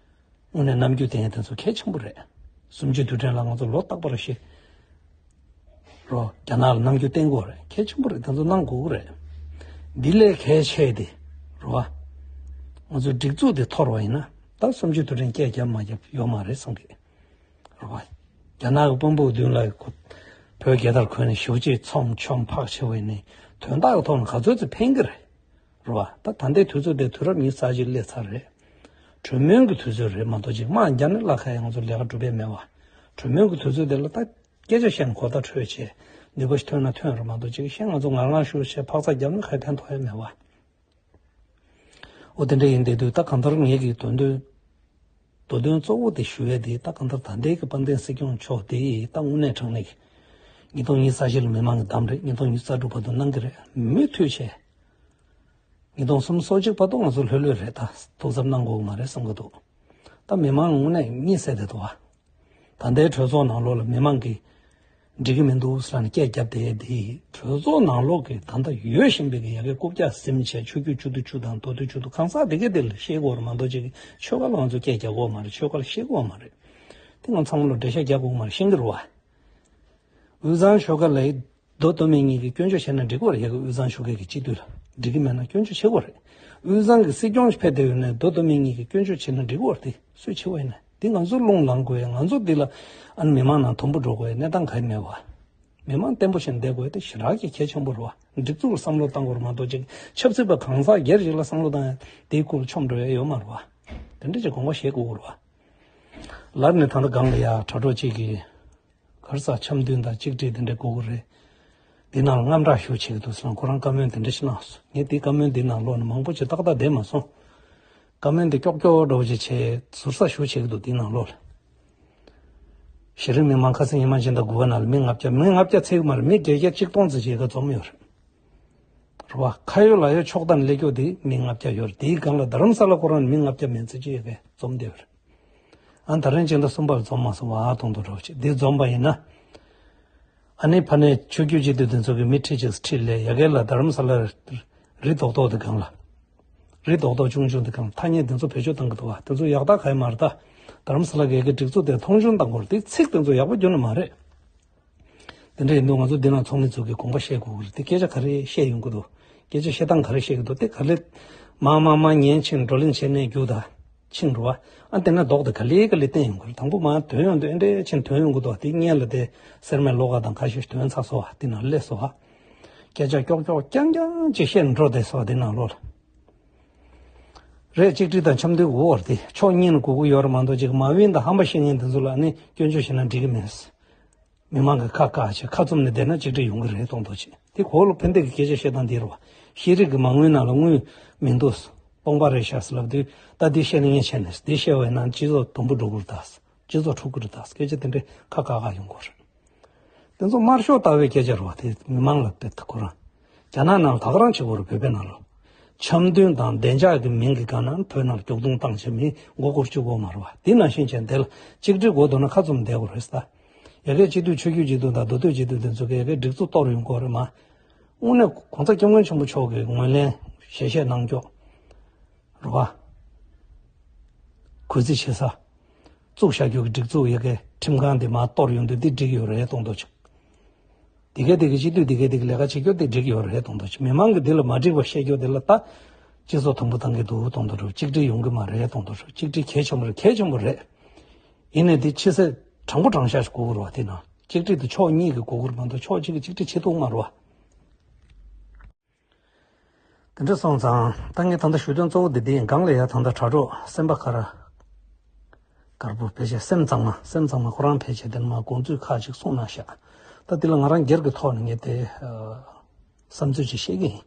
དངོས་གནས་རྣམ་འགྱུར་བསྟན་ཡ་དེ་ཚོ་གལ་ཆེན་པོ་རེད། གསུམ་བཅུའི་དུས་དྲན་ལ་ང་ཚོ་ལོ་རྟག་པར་ཤི་རོ། རྒྱ་ནག་ལ་རྣམ་འགྱུར་བསྟན་དགོས་རེད། གལ་ཆེན་པོ་རེད། དེ་ཚོ་གནང་དགོས་ཀྱི་རེད། འདི་ལས་གལ་ཆེ་དེ་རོ། ང་ཚོའི་སྒྲིག་འཛུགས་དེ་འཐོར་བ་ཡིན་ན་ད་གསུམ་བཅུའི་དུས་དྲན་སྐད་རྒྱབ་མ་རྒྱབ་ཡོད་མ་རེད་བསམ་གི། རེད་བ། རྒྱ་ནག་གི་དཔོན་པོ་མདུན་ལ་ཁོ་བོད་རྒྱལ་དར་གོན་ནས་ཞེ་པོ་ཅིག་ཚོམ་ཆོམ་ཕག་ཆེ་བས་ནི་དོན་དག་གི་ཐོག་ནས་ག་ཚོད་ཅིག་ཕན་གི་རེད། རེད་བ། ད་ད་ལྟའི་དུས་ཚོད་དེ་དུས་རབས་ཉི་ཤུ་རྩ་གཅིག་སླེབས་ཚར་རེད། གྲོས་མོལ་གྱི་དུས་ཚོད་རེད་མ་གཏོགས་ཅིག་དམག་རྒྱབ་ནས་བརླག་ཁ་ཡང་ང་ཚོ་ལས་ཀ་སྒྲུབ་ཡས་མེད་བ། གྲོས་མོལ་གྱི་དུས་ཚོད་དེ་ལ་ད་སྐད་ཆ་བཤད་ན་གོ་བརྡ་འཕྲོད་བྱས་ནུས་པ་ཞིག་ཐོན་ན་ཐོན་རེད་མ་གཏོགས་ཅིག་བཤད་ང་ཚོ་ངར་ངར་ཤུགས་བྱས་འཕག་འཚག་རྒྱབ་ན་ག་ཡེ་ཕན་ཐོགས་ཡས་མེད་བ། འོ་དེ་འདྲ་ཡིན་བསྡད་དུས་ད་གང་ལྟར་ངེད་ཀྱི་དོན་དོན་མདོ་དོན་གཙོ་བོ་དེ་ཞུ་ཡས་དེ་ད་གང་ལྟར་ད་ལྟའི་གི་དཔལ་ལྡན་སྲིད་སྐྱོང་མཆོག་དེ་ད་དངོས་གནས་དྲང་གནས་ཀྱི་ཉིས་སྟོང་ཉི་ཤུ་རྩ་བཞི་ལ་མི་མང་གི་བདམས་རེད། ཉིས་སྟོང་ཉི་ཤུ་རྩ་དྲུག་བར་དུ་གནང་གི་རེད། མུ་མཐུད་བྱས་ཉིས་སྟོང་སུམ་ཅུ་སོ་གཅིག་བར་དུ་ང་ཚོ་ལྷོད་ལྷོད་རེད། ད་ཐུགས་འཚབ་གནང་དགོས་ཀྱི་མ་རེད་བསམ་གྱི་འདུག་ད་མི་མང་དངོས་གནས་གཉིད་སད་བསྡད་འདུག་བ། ད་ལྟའི་གྲོས་ཚོགས་ནང་ལོགས་ལ་མི་མང་གིས་འགྲིག་གི་མི་འདུག་ཟེར་ནས་སྐད་བརྒྱབ་བསྡད་དེ། གྲོས་ཚོགས་ནང་ལོགས་ཀྱི་ད་ལྟ་ཡོད་བཞིན་པའི་གི་ཡ་གི་རྐུབ་བཀྱག་ཟིན་བྱས་ཆོས་བརྒྱུད་བཅུ་དང་བཅུ་དང་མདོ་སྟོད་བཅུ་དང་གང་ཟག་དེ་གས་དེ་ལ་བཤད་དགོས་རེད་མ་གཏོགས་ཅིག་ཆོལ་ཁ་ལ་ང་ཚོ་སྐད་རྒྱག་དགོས་མ་རེད། ཆོལ་ཁ་ལ་བཤད་དགོས་མ་རེད། དེ་ང་ཚང་མ་ལ་འགྲེལ་བཤད་རྒྱག་དགོས་མ་རེད། ཤེས་ཀྱི་རེད་བ། དབུས་གཙང་ཆོལ་ཁ་ལ་མདོ་སྟོད་སྨད་གཉིས་ཀྱིས་སྐྱོན་བརྗོད་བྱས་ན་འགྲིག་གི་རེད། ཡ་གི་དབུས་གཙང་ཆོལ་ཁའི་གི་སྤྱི་འཐུས་ལ་འགྲིག་གི་མེད་ན་སྐྱོན་བརྗོད་བྱེད་དགོས་རེད། དབུས་གཙང་གི་སྲིད་སྐྱོང་ཕེབས་བསྡད་ཡོད་ནས་མདོ་སྟོད་སྨད་གཉིས་ཀྱི་སྐྱོན་བརྗོད་བྱེད་ན་འགྲིག་གི་རེད་དེ། སུས་བྱེད་པ་ཡིན་ན་དེ་ང་ཚོ་རླུང་ལངས་དགོས། ང་ཚོ་འདི་ལ་ཨ་ནི་མི་མང་ནང་དུམ་བུ་འགྲོ་དགོས་གནས་སྟངས་ག་ཡིན་མེད་པ། མི་མང་བརྟན་པོ་བྱས་ནས་བསྡད་དགོས་དེ་ཞེ་དྲག་གི་གལ་ཆེན་པོ་རེད་བ། སྒྲིག་འཛུགས་ལ་བསམ་བློ་བཏང་དགོས་རེད་མ་གཏོགས་ཅིག་ཆབ་སྲིད་པ་གང་ཟག་སྒེར་ཞིག་ལ་བསམ་བློ་བཏང་ཡང་དེའི་ཁུར་མཆོང་འགྲོ་ཡ་ཡོད་མ་རེད་བ། དེ་འདྲ་ཅིག་དགོངས་པ་བཞེས་དགོས་རེད་བ། ལར་ནས་ད་ལྟ་སྒང་ལ་ཡ་དྲ་གྲོགས་གཅིག་གིས་ག་རེ་ཟ་འཆམ་མཐུན་དང་གཅིག་སྒྲིལ་དེ་འདྲ་དགོས་ཀྱི་རེད། འདི་ནང་ལ་དངངས་སྐྲག་ཞེ་པོ་བྱེད་ཀྱི་འདུག་ཟེར་ན་ཁོ་རང་བཀའ་མོལ་དེ་འདྲ་ཞིག་གནང་སོང་། ངས་དེའི་བཀའ་མོལ་འདི་ནང་ལོགས་ནས་མང་པོ་ཅིག་ཏག་ཏག་བསྡད་མ་སོང་། བཀའ་མོལ་འདི་ཀྱོག་ཀྱོག་འདྲ་བོ་ཅིག་བྱས་ཟུར་ཟ་ཞེ་པོ་བྱེད་ཀྱི་འདུག་དེའི་ནང་ལོགས་ལ། གཞི་རིམ་མི་མང་ཁ་སང་ཉི་མ་སྦྱིན་བདག་དགུ་པ་ནང་ལ་མི་ལྔ་བརྒྱ། མི་ལྔ་བརྒྱ་ཚིག་མར་མི་བརྒྱད་བརྒྱ་ཆིག་སྟོང་ཙམ་ཞིག་ག་འཛོམས་ཡོད་རེད། རེད་བ། ཁ་ཡོད་ལག་ཡོད་ཕྱོགས་མཐའ་ནས་སླེབས་ཀྱོག་དེ་མི་ལྔ་བརྒྱ་ཡོད་རེད། དེའི་སྒང་ལ་རྡ་རམ་ས་ལ་ཁོ་རང་ནས་མི་ལྔ་བརྒྱ་མན་ཙམ་ཅིག་ཡོད་པའི་འཛོམས་བསྡད་ཡོད་རེད། ཨ་ད་རིང་སྦྱིན་བདག་གསུམ་པར་འཛོམས་མ་སོང་བ་ཨ་གཏོང་དུ་འགྲོ་ཅིག་དེ་འཛོམས་པ་ཡིན་ན། ཨ་ནི་ཕ་ནས་ཆོས་བརྒྱུད་སྤྱི་འཐུས་དེ་ཚོ་གི་མི་ཁྲི་གཅིག་ཁྲིད་ལས་ཡ་གི་ལ་རྡ་རམ་ས་ལ་རི་རྡོག་རྡོག་དེ་སྒང་ལ། རི་རྡོག་རྡོག་ཆུང་ཆུང་དེ་སྒང་ཐ་སྙད་དེ་ཚོ་བེད་སྤྱོད་བཏང་གི་འདུག་བ། དེ་ཚོ་ཡག་རྟགས་ག་ཡི་མ་རེད་ད། རྡ་རམ་ས་ལ་གི་ཡ་གི་སྒྲིག་འཛུགས་དེ་མཐོང་ཆུང་བཏང་དགོས་རེད། དེ་ཚིག་དེ་ཚོ་ཡག་པོ་བརྗོད་ནི་མ་རེད། དེ་འདྲ་ཡིན་དུས་ང་ཚོ་འདི་ན་ཚོགས་མི་ཚོ་གི་དགོངས་པ་བཞེས་དགོས་ཀྱི་རེད། དེ་སྐད་ཆ་ག་རེ་བཤད་ཡོང་གི་འདུག་སྐད་ཆ་བཤད་སྟངས་ག་རེ་བཤད་ཀྱི་འདུག་དེ་ག་ལེ་མ་མ་མ་ཉན་ཕྱིན་བགྲོ་གླེང་བྱས་ནས་རྒྱུགས་ད་ཕྱིན་འགྲོ་བ། ཨ་དེ་ན་ལྡོག་དེ་ག་ལེ་ག་ལེ་བསྟན་ཡོང་གི་རེད། དང་པོ་མ་ཐོན་ཡོང་དུས་ཨེ་འདྲས་ཕྱིན་ཐོན་ཡོང་གི་འདུག་དེ་སྔོན་ལ་དེ་སེར་མའི་བློ་ཁ་དང་ཁ་ཤས་ཐོན་ཚར་སོང་བ། དེ་ན་སླེབས་སོང་བ། སྐད་ཆ་ཀྱོག་ཀྱོག་རྐྱང་རྐྱང་ཅིག་བཤད་འགྲོ་བསྡད་སོང་བ། དེ་ནང་ལོགས་ལ། རེད། གཅིག་སྒྲིལ་དང་འཆམ་མཐུན་དགོས་པ་རེད་དེ། ཕྱོགས་གཉིས་ནས་དགོས་ཀྱི་ཡོད་རེད་མ་གཏོགས་ཅིག་མ་འོས་དང་ཧམ་པ་བཤད་མཁན་དེ་ཚོ་ལ་ནི་སྐྱོན་བརྗོད་བྱས་ན་འགྲིག་གི་མེད། མི་མང་གི་ཁ་བཀག་བྱས་ཁ་བཙུམ་ནས་བསྡད་ན་གཅིག་སྒྲིལ་ཡོང་གི་རེད་མཐོང་ཐོག་ཅིག་དེ་གོ་ལ་ཕན་བདེ་གི་སྐད་ཆ་བཤད་སྟངས་འདི་རེད་བ། ཤེས་རིག་གི་མ་དངུལ་ནང་ལ་དངུལ་མི་འདུག་སྟོང་པ་རེད་ཤག་ཟེར་ལབ་དུས་ད་འདི་བཤད་ན་ངས་བྱས་ནས་འདི་བཤད་པ་ཡིན་ན་སྤྱི་ཚོགས་དུམ་བུ་འགྲོ་གི་རེད་ད། སྤྱི་ཚོགས་འཁྲུག་གི་རེད་ད། སྐད་ཆ་དེ་འདྲའི་ཁ་བཀག་བཀག་ཡོང་གི་རེད། དེ་ཚོ་དམར་ཤོག་ལྟ་བའི་སྐད་ཆ་རེད་བ། དེ་མི་མང་ལ་དཔེ་ཁོ་རང་། རྒྱ་ནག་ནང་ལ་ད་ག་རང་བྱེད་དགོས་རེད། བོད་པའི་ནང་ལ། འཆམ་མཐུན་དང་བདེ་འཇགས་ཀྱི་མིང་གི་སྒང་ན་བོད་ནང་ལ་རྒྱུག་རྡུང་བཏང་བྱས་མི་མགོ་སྐོར་བཅུག་དགོས་མ་རེད་བ། དེ་ནང་བཞིན་བྱས་འདི་ལ་གཅིག་སྒྲིལ་དགོས་འདུག་ན་ཁ་བཙུམ་བསྡད་དགོས་རེད་ད། ཡ་གི་སྤྱི་འཐུས་ཆོས་བརྒྱུད་སྤྱི་འཐུས་དང་མདོ་སྟོད་སྤྱི་འཐུས་དེ་ཚོ་གི་ཡ་གི་སྒྲིག་འཛུགས་གཏོར་ཡོང་གི་རེད་མ། དངོས་གནས་གོང་ས་སྐྱབས་མགོན་ཆེན་པོ་མཆོག་གིས་ངོས་ལེན་ཞལ་བཞེས་གནང་ཀྱོག་རེད་བ། གུས་བརྩི་བྱེད་ས། བཙུགས་བཞག་རྒྱུ་གི་སྒྲིག་འཛུགས་ཡ་གི་ཁྲིམས་ཁང་དེ་མར་གཏོར་ཡོང་དུས་འདི་འགྲིག་ཡོད་རེད་མཐོང་ཐོག་ཅིག་དེ་ག་དེ་གི་སྤྱི་འཐུས་དེ་ག་དེ་གི་ལས་ཀ་བྱེད་རྒྱུ་དེ་འགྲིག་ཡོད་རེད་མཐོང་ཐོག་ཅིག་མི་མང་གི་འདི་ལ་མ་འགྲིག་པ་བཤད་རྒྱུ་དེ་ལ་ད། སྤྱི་ཚོགས་དུམ་བུ་བཏང་གི་འདུག་མཐོང་ཐོག་རེད། གཅིག་སྒྲིལ་ཡོང་གི་མ་རེད་མཐོང་ཐོག་རེད། གཅིག་སྒྲིལ་གལ་ཆེན་པོ་རེད། གལ་ཆེན་པོ་རེད། ཡིན་ནའི་དེ་ཕྱི་གསལ་དྲང་པོ་དྲང་བཞག་ཞིག་དགོས་ཀྱི་རེད་བ། དེ་ན་གཅིག་སྒྲིལ་དེ་ཕྱོགས་གཉིས་ཀྱི་དགོས་ཀྱི་རེད་མ་གཏོགས་ཕྱོགས་གཅིག་གིས་གཅིག་སྒྲིལ་བྱེད་ཐུབ་མ་རེད་བ། དེ་འདྲ་སོང་ཙང་ད་ངས་ད་ལྟ་ཞུ་དོན་གཙོ་བོ་དེ་འདི་ཡིན། སྒང་ལ་ཡ་ད་ལྟ་དྲ་གྲོགས་སེམས་པ་དཀར་དཀར་པོ་ཕལ་ཆེར་སེམས་གཙང་མ་སེམས་གཙང་མ་ཁོ་རང་ཕལ་ཆེར་དེ་ནས་མར་དགོངས་ཚུལ་ཁག་ཅིག་གསུངས་གནང་ཤག་ད་འདི་ལ་ང་རང་སྒེར་གྱི་ཐོག་ནས་ངས་དེ་བསམ་ཚུལ་ཅིག་བཤད་ཀྱི་ཡིན།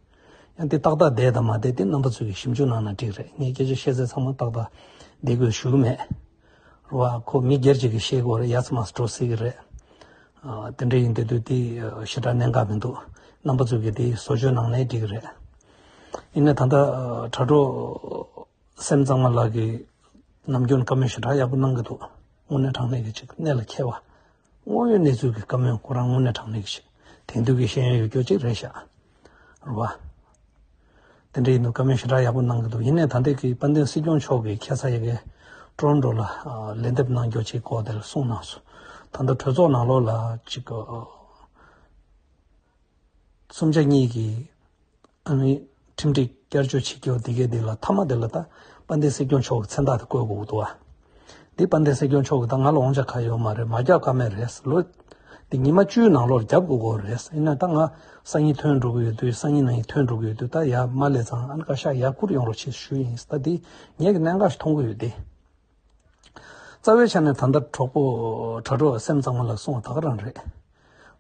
ཡང་དེ་ཏག་ཏག་བསྡད་དང་མ་བསྡད་དེ་རྣམ་པ་ཚོས་ཀྱིས་ཞིབ་འཇུག་གནང་ན་འགྲིག་རེད། ངས་སྐད་ཆ་བཤད་ཚད་ཚང་མ་ཏག་ཏག་བསྡད་དགོས་ཞུ་གི་མེད། རེད་བ། ཁོ་མི་སྒེར་གཅིག་གིས་བཤད་དགོས་རེད། ཡ་ཚ་མ་ཚ་འགྲོ་སྲིད་ཀྱི་རེད། ཨ། དེ་འདྲ་ཡིན་དུས་དུས་དེ་ཞེ་དྲག་གནད་འགག་མི་འདུག་རྣམ་པ་ཚོས་ཀྱིས་དེ་བཟོ་བཅོས་གནང་ནའི་འགྲིག་གི་རེད། ཡིན་ནའི་ད་ལྟ་དྲ་གྲོགས་སེམས་གཙང་མ་ལགས་ཀྱིས་ནམ་རྒྱུན་བཀའ་མོལ་ཞེ་དྲག་ཡག་པོ་གནང་གི་འདུག་དངོས་གནས་དྲང་གནས་ཀྱི་ཅིག་གནད་ལ་འཁེལ་བ། དངོས་ཡོད་གནས་ཚུལ་གྱི་བཀའ་མོལ་ཁོ་རང་དངོས་གནས་དྲང་གནས་ཀྱི་ཅིག་དེང་དུས་ཀྱི་ཤེས་ཡོན་ཡོད་རྒྱུ་ཅིག་རེད་ཤག་རེད་བ། དེ་འདྲ་ཡིན་དུས་བཀའ་མོལ་ཞེ་དྲག་ཡག་པོ་གནང་གི་འདུག་ཡིན་ནའི་ད་ལྟའི་གི་དཔལ་ལྡན་སྲིད་སྐྱོང་མཆོག་གིས་ཁ་སང་ཡ་གི་ཀྲོན་ཀྲོ་ལ་ལན་འདེབས་གནང་རྒྱུ་ཅིག་སྐོར་དེ་ལ་གསུངས་གནང་སོང་། ད་ལྟ་གྲོས་ཚོགས་ནང་ལོགས་ལ་ཅིག་གསུམ་ཆ་གཉིས་ཀྱི་ཨ་ནི་ཁྲིམས་སྒྲིག་བསྐྱར་བཅོས་བྱེད་རྒྱུ་དེ་གའི་དེ་ལ་མཐའ་མ་དེ་ལ་ད་དཔལ་ལྡན་སྲིད་སྐྱོང་མཆོག་གི་མཚན་རྟགས་དེ་བཀོད་དགོས་ཀྱི་འདུག་བ། འདི་དཔལ་ལྡན་སྲིད་སྐྱོང་མཆོག་གིས་ད་ང་ལ་དབང་ཆ་ག་ཡོད་མ་རེད། མ་རྒྱག་ཀ་མེད་རེད། ལོ་འདི་ཉི་མ་བཅུའི་ནང་ལོགས་རྒྱབ་དགོས་ཀྱི་རེད། ཡིན་ན་ད་ང་སང་ཉིན་ཐོན་འགྲོ་གི་ཡོད་དུས་སང་ཉིན་ནང་ཐོན་འགྲོ་གི་ཡོད་དུས་ད་ཡར་མར་སླེབས་ཙང་ཨ་ནི་བཀའ་ཤག་ཡར་བསྐུར་ཡོང་རོགས་བྱེད་ཞུས་ཡིན། ད་འདི་ངས་ཀྱི་གནད་འགག་ཞིག་མཐོང་གི་ཡོད་དེ། རྩ་བའི་ཆ་ནས་ད་ལྟ་གྲོགས་པོ་དྲ་གྲོགས་སེམས་གཙང་མ་ལགས་གསུངས་པ་ད་ག་རང་རེད།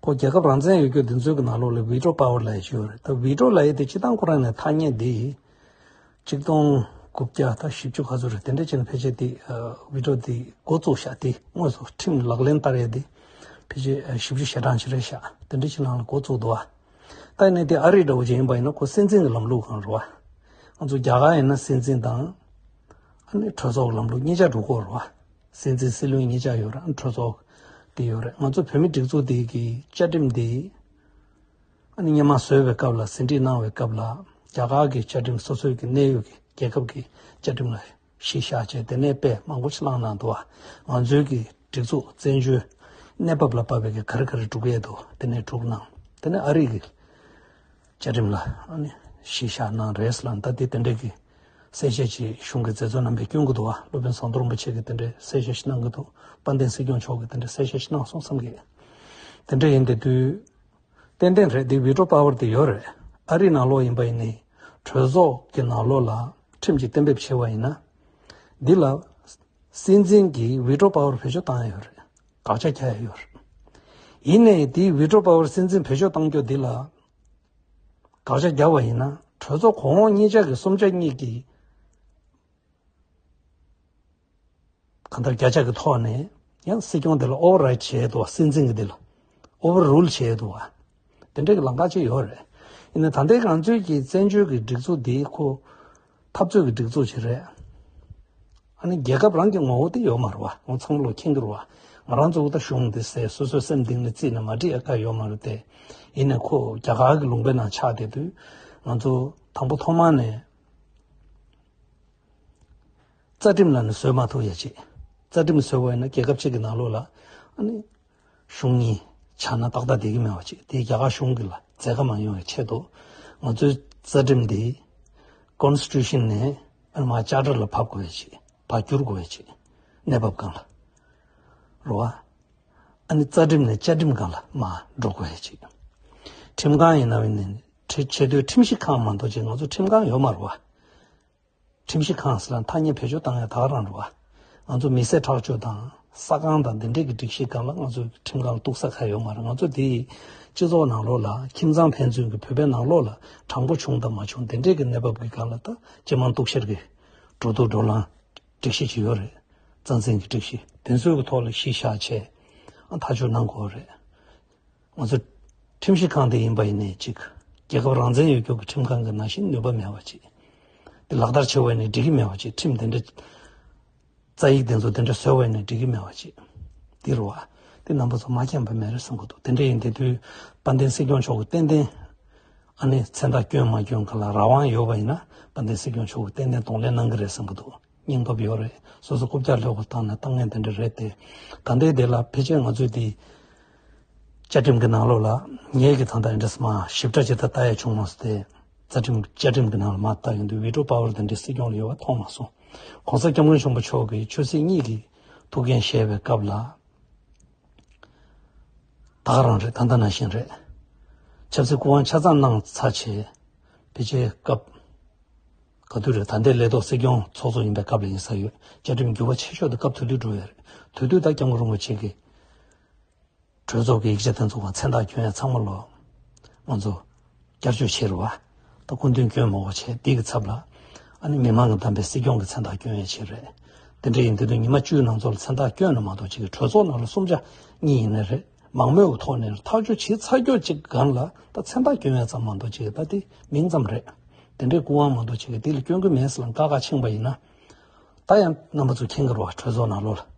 ཁོ་རྒྱལ་ཁབ་རང་བཙན་ཡོད་རྒྱུ་འདི་ཚོའི་གི་ནང་ལོགས་ལ་བི་ཊོ་པ་ཝར་ལབ་ཡ་ཅིག་ཡོད་རེད། ད་བི་ཊོ་ལབ་ཡ་དེ་སྤྱིར་བཏང་ཁོ་རང་ནས་ཐ་སྙད་འདི་ཆིག་སྟོང་དགུ་བརྒྱ་ད་བཞི་བཅུ་ག་ཚོད་རེད། དེ་འདྲ་བྱས་ནས་ཕལ་ཆེར་དེ་བི་ཊོ་དེ་འགོ་བཙུགས་ཤག་དེ་དངོས་སུ་ཁྲིམས་ལག་ལེན་བསྟར་ཡ་དེ་ཕལ་ཆེར་བཞི་བཅུ་ཞེ་གྲངས་ཅིག་རེད་ཤག་དེ་འདྲ་ཅིག་ནང་ལ་འགོ་བཙུགས་འདུག་བ། ད་ཡིན་ནའི་དེ་ཨ་རི་འདྲ་བོ་ཅིག་ཡིན་པ་ཡིན་ན་ཁོ་སྲིད་འཛིན་གྱི་ལམ་ལུགས་གང་རེད་བ། ང་ཚོ་རྒྱ་གར་ཡིན་ན་སྲིད་འཛིན་དང་ཨ་ནི་གྲོས་ཚོགས་ལམ་ལུགས་གཉིས་ཆ་འགྲོ་གི་ཡོད་རེད་བ། སྲིད་འཛིན་སྲིད་བློན་གཉིས་ཆ་ཡོད་རེད། ཨ་ནི་གྲོས་ཚོགས་དེ་ཡོད་རེད། ང་ཚོ་བོད་མི་སྒྲིག་འཛུགས་དེ་གི་བཅའ་ཁྲིམས་དེ་ཨ་ནི་སྔོན་མ་བཟོས་པའི་སྐབས་ལ་ཟིན་བྲིས་གནང་བའི་སྐབས་ལ་རྒྱ་གར་གྱི་བཅའ་ཁྲིམས་སོ་སོའི་གི་གནད་ཡོད་ཀྱི་རྒྱལ་ཁབ་ཀྱི་བཅའ་ཁྲིམས་ལ་གཞི་བཞག་བྱས་དེ་ནས་དཔེ་མང་པོ་ཞིག་བླངས་གནང་འདུག་བ། ང་ཚོའི་གི་སྒྲིག་འཛུགས་བཙན་བྱོལ་གནས་བབ་ལ་དཔག་པའི་གི་ག་རེ་ག་རེ་སྒྲུབ་ཡས་འདུག་དེ་ནས་སྒྲུབ་གནང་། དེ་ནས་ཨ་རི་གི་བཅའ་ཁྲིམས་ལ་ཨ་ནི་གཞི་བཞག་གནང་རེད་ལ། ད་དེ་དེ་འདྲ་གི་ གསལ་བཤད་ཅིག་གཞུང་གི་མཛད་གཙོ་རྣམ་པས་སྐྱོན་གྱི་འདུག་བ། སློབ་དཔོན་ཟམ་གདོང་རིན་པོ་ཆེ་གིས་དེ་འདྲའི་གསལ་བཤད་ཞིག་གནང་གི་འདུག། དཔལ་ལྡན་སྲིད་སྐྱོང་མཆོག་གིས་དེ་འདྲའི་གསལ་བཤད་ཞིག་གནང་སོང་བསམ་གི། དེ་འདྲ་ཡིན་དེ་དུས། ཏན་ཏན་རེད། འདི་བི་ཊོ་པ་ཝར་དེ་ཡོད་རེད། ཨ་རིའི་ནང་ལོགས་ཡིན་པ་ཡིན་ནའི་གྲོས་ཚོགས་ཀྱི་ནང་ལོགས་ལ་ཁྲིམས་ཀྱི་གཏན་འབེབས་བྱས་པ་ཡིན་ན། འདི་ལ་སྲིད་འཛིན་གྱིས་བི་ཊོ་པ་ཝར་བེད་སྤྱོད་བཏང་ཡ་ཡོད་རེད། དགག་བྱ་རྒྱག་ཡ་ཡོད་རེད། ཡིན་ནའི་འདི་བི་ཊོ་པ་ཝར་སྲིད་འཛིན་བེད་སྤྱོད་བཏང་རྒྱུ་འདི་ལ་དགག་བྱ་རྒྱག་པ་ཡིན་ན། གྲོས་ཚོགས་གོང་འོག་གཉིས་ཆ་གི་གསུམ་ཆ་གཉིས་ཀྱིས་གང་ལྟར་བརྒྱ་ཆ་གི་ཐོག་ནས་ཡང་སྲིད་སྐྱོང་དེ་ལ་ཨོ་ཝར་རའིཌ་བྱས་འདུག་བ། སྲིད་འཛིན་གྱི་དེ་ལ་ཨོ་ཝར་རུལ་བྱས་འདུག་བ། དེ་འདྲའི་གི་ལམ་ཁ་ཅིག་ཡོད་རེད། ཡིན་ནའི་ད་ལྟའི་ང་ཚོའི་གི་བཙན་བྱོལ་གྱི་སྒྲིག་འཛུགས་འདི་ཁོ་འཐབ་རྩོད་ཀྱི་སྒྲིག་འཛུགས་ཅིག་རེད། ཨ་ནི་རྒྱལ་ཁབ་རང་གི་ངོ་བོ་དེ་ཡོད་མ་རེད་བ། ང་ཚང་མ་ལོ་མཁྱེན་གྱི་རེད་བ། ང་རང་ཚོ་ད་གཞུང་འདི་ཟེར་སོ་སོའི་སེམས་གཏིང་ནས་རྩིས་ནས་མ་འགྲིག་ཡ་ག་ཡོད་མ་རེད་དེ། ཡིན་ནའི་ཁོ་རྒྱ་གར་གྱི་ལུང་པའི་ནང་ཆགས་བསྡད་དུས། ང་ཚོ་དང་པོ་ཐོག་མ་ནས་རྩ་ཁྲིམས་ལབ་ནས་བཟོས་མ་ཐུབ་ཡ་ཅིག། རྩ་ཁྲིམས་བཟོས་པ་ཡིན་ན་རྒྱལ་ཁབ་ཅིག་གི་ནང་ལོགས་ལ་ཨ་ནི་གཞུང་གཉིས་ཆགས་ན་ཏག་ཏག་བསྡད་ཀྱི་མེད་པ་ཅིག། དེ་རྒྱ་གར་གཞུང་གི་ལ་མཛད་ཁ་མ་ཡོང་བའི་ཆེད་དུ། ང་ཚོའི་རྩ་ཁྲིམས་འདི་ཀོན་སི་ཊི་ཊུ་ཤན་ནས་ཨ་ནི་མར་ཅར་ཊར་ལ་ཕབ་དགོས་པའི་ཆེད། ཕར་བསྒྱུར་དགོས་པའི་ཆེད། གནས་བབ་སྒང་ལ་རེད་བ། ཨ་ནི་རྩ་ཁྲིམས་ནས་བཅའ་ཁྲིམས་སྒང་ལ་མར་འགྲོ་དགོས་པའི་ཆེད། ཁྲིམས་ཁང་ཡིན་ན་ཡིན་ནའི་ཁྲི་ཆེས་མཐོའི་ཁྲིམས་ཞིབ་ཁང་མ་གཏོགས་ཅིག་ང་ཚོ་ཁྲིམས་ཁང་ཡོད་མ་རེད་བ། ཁྲིམས་ཞིབ་ཁང་ཟེར་ན་ཐ་སྙད་བེད་སྤྱོད་བཏང་ཡ་ད་ག་རང་རེད་བ། ང་ཚོ་མི་སེར་ཁྲག་སྦྱོར་དང་ས་ཁང་དང་འདི་འདྲས་ཀྱི་སྒྲིག་གཞི་སྒང་ལ་ང་ཚོ་ཁྲིམས་ཁང་གཏུག་ས་གང་ཡོད་མ་རེད། ང་ཚོ་འདི་སྤྱི་ཚོགས་ནང་ལོགས་ལ་ཁྱིམ་ཚང་ཕན་ཚུན་གྱི་བོད་པའི་ནང་ལོགས་ལ་དྲང་པོ་བྱུང་དང་མ་བྱུང་འདི་འདྲས་ཀྱི་གནས་བབ་ཀྱི་སྒང་ལ་ད་སྤྱི་དམངས་གཏུག་བཤེར་གྱི་འགྲོ་འདུག་འགྲོ་ལམ་སྒྲིག་གཞི་ཅིག་ཡོད་རེད། རྩ་འཛིན་གྱི་སྒྲིག་གཞི་དེ་ཚོའི་གི་ཐོག་ལ་གཞི་བཞག་བྱས་ཨ་ཐག་གཅོད་གནང་དགོས་རེད། ང་ཚོ་ཁྲིམས་ཞིབ་ཁང་དེ་ཡིན་པ་ཡིན་ནའི་གཅིག། རྒྱལ་ཁབ་རང་བཙན་ཡོད་རྒྱུ་གི་ཁྲིམས་ཁང་གི་ནང་བཞིན་ནུས་པ་མེད་པ་གཅིག། དེ་ལག་བསྟར་བྱེད་པ་ཡིན་ནའི་འགྲིག་གི་མེད་པ་གཅིག། ཁྲིམས་དེ་འདྲ་རྩ་ཡིག་དེ་ཚོ་དེ་འདྲ་བཟོས་པ་ཡིན་ནའི་འགྲིག་གི་མེད་པ་གཅིག། དེ་རུ་བ། དེ་རྣམ་པ་ཚོ་མ་མཁྱེན་པ་མེད་རེད་བསམ་གི་འདུག། དེ་འདྲ་ཡིན་དེ་དུས་དཔལ་ལྡན་སྲིད་སྐྱོང་མཆོག་གི་ཏན་ཏན་ཨ་ནི་མཚན་རྟགས་བསྐྱོན་མ་བསྐྱོན་ག་ལ་རང་དབང་ཡོད་པ་ཡིན་ན། དཔལ་ལྡན་སྲིད་སྐྱོང་མཆོག་གི་ཏན་ཏན་གདོང་ལེན་གནང་གི་རེད་བསམ་གི་འདུག། སྙིང་སྟོབས་ཡོད་རེད། སོ་སོ་རྐུབ་བཀྱག་ལྷོད་པོ་བཏང་ནས་བཏང་མཁན་དེ་འདྲ་རེད་དེ། ད་ལྟའི་དེ་ལ་ཕལ་ཆེར་ང་ཚོས་དེ་བཅའ་ཁྲིམས་ཀྱི་ནང་ལོགས་ལ་ངས་ཀྱི་ད་ལྟ་འདྲ་མ་ཞིབ་ཕྲ་ཇི་ལྟར་ལྟ་ཡ་བྱུང་མ་སོང་སྟེ། རྩ་ཁྲིམས་བཅའ་ཁྲིམས་ཀྱི་ནང་ལ་མ་ལྟ་ཡོང་དུས་བི་ཊོ་པ་ཝར་དེ་འདྲ་སྲིད་སྐྱོང་ལ་ཡོད་པ་མཐོང་མ་སོང་། ༸གོང་ས་༸སྐྱབས་མགོན་ཆེན་པོ་མཆོག་གིས་ཆོས་སྲིད་གཉིས་ཀྱི་ཐུགས་འགན་བཞེས་པའི་སྐབས་ལ། ད་ག་རང་རེད། ད་ལྟ་ནང་བཞིན་རེད། ཆབ་སྲིད་སྐུ་དབང་ཆ་ཚང་གནང་ཚར་བྱས། ཕལ་ཆེར་སྐབས་ག་དུས་རེད། ད་ལྟའི་ལས་ཐོག་སྲིད་སྐྱོང་ཚོགས་གཙོ་ཡིན་པའི་སྐབས་ལ་ཡིན་ས་ཡོད། བཅའ་ཁྲིམས་འགྱུར་བ་ཆེ་ཤོས་དེ་སྐབས་དེ་དུས་འགྲོ་ཡ་རེད། དེ་དུས་ད་༸སྐྱབས་མགོན་རིན་པོ་ཆེ་གིས་གྲོས་ཚོགས་ཀྱི་ཡིག་ཆ་དེ་ཚོ་ག་མཚན་རྟགས་བསྐྱོན་ཡ་ཚང་མ་ལོ། ང་ཚོ་བསྐྱར་བཅོས་བྱེད་རུ་བ། ད་སྐུ་མདུན་བསྐྱོན་མ་དགོས་བྱས་འདི་གི་ཚབ་ལ། ཨ་ནི་མི་མང་གི་བདམས་པའི་སྲིད་སྐྱོང་གི་མཚན་རྟགས་བསྐྱོན་ཡ་བྱེད་རེད། དེ་འདྲ་ཡིན་དུས་ད་ཉི་མ་བཅུའི་ནང་ཚོ་ལ་མཚན་རྟགས་བསྐྱོན་ན་མ་གཏོགས་ཅིག་གི་གྲོས་ཚོགས་ནང་ལ་གསུམ་ཆ་གཉིས་ཡིན་ན་རེད། མང་མོས་ཀྱི་ཐོག་ནས་ཐག་གཅོད་བྱེད་ཚར་རྒྱུ་ཅིག་སྒང་ལ་ད་མཚན་རྟགས་བསྐྱོན་ཡ་ཙམ་མ་གཏོགས་ཅིག་གི་ད་དེ་མིང་ཙམ་རེད། དེ་འདྲའི་སྐུ་དབང་མ་གཏོགས་ཅིག་གི་དེ་ལ་བསྐྱོན་གི་མེད་ཟེར་ལ་བཀའ་ཁག་ཕྱིན་པ་ཡིན་ན། ད་ཡང་རྣམ་པ་ཚོ་མཁྱེན་གྱི་རེད་བ། གྲོས་ཚོགས་ནང་ལོགས་ལ།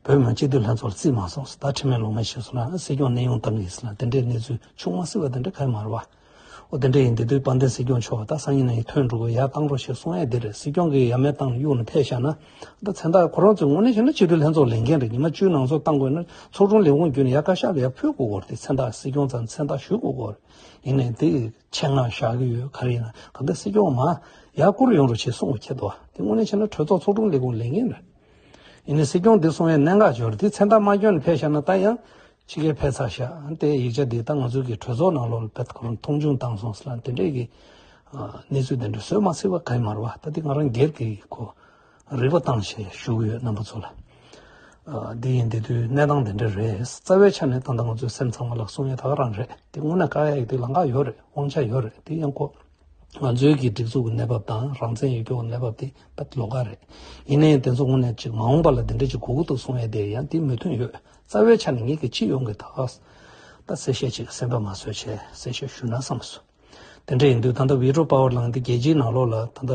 བོད་མི་མང་སྤྱི་འཐུས་ལྷན་ཚོགས་ལ་རྩིས་མ་སོང་ཟེར། ད་ཁྲིམས་མེད་ལུགས་མེད་བྱས་སོང་ན་སྲིད་སྐྱོང་གནས་དབྱུང་བཏང་གི་ཡིན་ཟེར་ན་དེ་འདྲའི་གནས་ཚུལ་བྱུང་མ་སྲིད་པ་དེ་འདྲ་གང་ཡང་མ་རེད་བ། འོ་དེ་འདྲ་ཡིན་དེ་དུས་དཔལ་ལྡན་སྲིད་སྐྱོང་མཆོག་ད་སང་ཉིན་ནས་ཐོན་འགྲོ་གི་ཡར་བཏང་རོགས་ཞེས་གསུང་ཡ་དེ་རེད། སྲིད་སྐྱོང་གིས་ཡ་མེད་བཏང་ནས་གཡུག་ནས་ཕེབས་བཞག་ན། ད་མཚན་རྟགས་ཁོ་རང་ཚོས་དངོས་གནས་བྱས་ན་སྤྱི་འཐུས་ལྷན་ཚོགས་ལས་འགན་རེད། ཉི་མ་བཅུའི་ནང་ཚོགས་བཏང་དགོས་ན་ཚོགས་དྲུང་ལས་ཁུངས་བརྒྱུད་ནས་ཡར་བཀའ་ཤག་ལ་ཡར་ཕུལ་དགོས་ཀྱི་རེད་དེ། མཚན་རྟགས་སྲིད་སྐྱོང་ཚང་མཚན་རྟགས་ཞུ་དགོས་ཀྱི་རེད། ཡིན་ནའི་དེ་ཆེད་མངགས་བཞག་གི་ཡོད། ག་རེ་ཡིན་ན་གང་ལྟར་སྲིད་སྐྱོང་མར་ཡར་བསྐུར་ཡོང་རོགས་བྱེད་གསུང་གི་འདུག། དེ་དངོས་གནས་བྱས་ན་གྲོས་ཚོགས་ཚོགས་དྲུང་ལས་ཁུངས་ལས་འགན་རེད། ཡིན་ནའི་སྲིད་སྐྱོང་འདི་གསུང་ཡའི་གནད་འགག་ཅིག་ཡོད་རེད། དེ་མཚན་རྟགས་མ་བསྐྱོན་ནས་ཕེབས་བཞག་ན་ད་ཡང་ཕྱི་རྒྱལ་ཕེབས་ཚར་བཞག། དེ་ཡིག་ཆ་འདི་ད་ང་ཚོའི་གི་གྲོས་ཚོགས་ནང་ལོགས་ལ་བེད་ཁོ་རང་མཐོང་ཆུང་བཏང་སོང་ཟེར་ལ་དེ་འདྲས་ཀྱི་གནས་ཚུལ་དེ་འདྲ་བཟོས་མ་སྲིད་པ་གང་ཡང་མ་རེད་བ། ད་འདི་ང་རང་སྒེར་གྱི་ཁོ་རིག་པ་བཏང་བྱས་ཞུ་གི་ཡོད་རྣམ་པ་ཚོ་ལ། ཨ། འདི་ཡིན་དེ་དུས་གནས་སྟངས་དེ་འདྲ་རེད། རྩ་བའི་ཆ་ནས་ད་ལྟ་ང་ཚོའི་སེམས་ཚང་མ་ལ་གསུང་ཡས་ད་ག་རང་རེད། དེ་དངོས་གནས་བཀག་ཡས་ཀྱི་དེ་ལམ་ཁ་ཡོད་རེད། དབང་ཆ་ཡོད་རེད། དེ་ཡང་ཁོ་ང་ཚོའི་གི་སྒྲིག་འཛུགས་ཀྱི་གནས་བབ་དང་རང་བཙན་ཡོད་རྒྱུ་གི་གནས་བབ་དེ་དཔེ་ལོགས་ཀ་རེད། ཡིན་ནའི་དེ་ཚོ་དངོས་གནས་ཅིག་མ་འོངས་པ་ལ་དེ་འདྲ་ཅིག་དགོས་ཀྱི་འདུག་གསུང་ཡས་དེ་ཡང་དེ་མོས་མཐུན་ཡོད། རྩ་བའི་ཆ་ནས་ངེད་ཀྱི་སྤྱི་ཡོངས་ཀྱི་ད་ག་ད་གསལ་བཤད་ཅིག་སེམས་པ་མ་བཟོད་བྱས་གསལ་བཤད་ཞུ་ན་བསམ་སོང་། དེ་འདྲ་ཡིན་དུས་ད་ལྟ་བི་ཊོ་པ་ཝར་ལངས་ཏེ་རྒྱལ་སྤྱིའི་ནང་ལོགས་ལ་ད་ལྟ་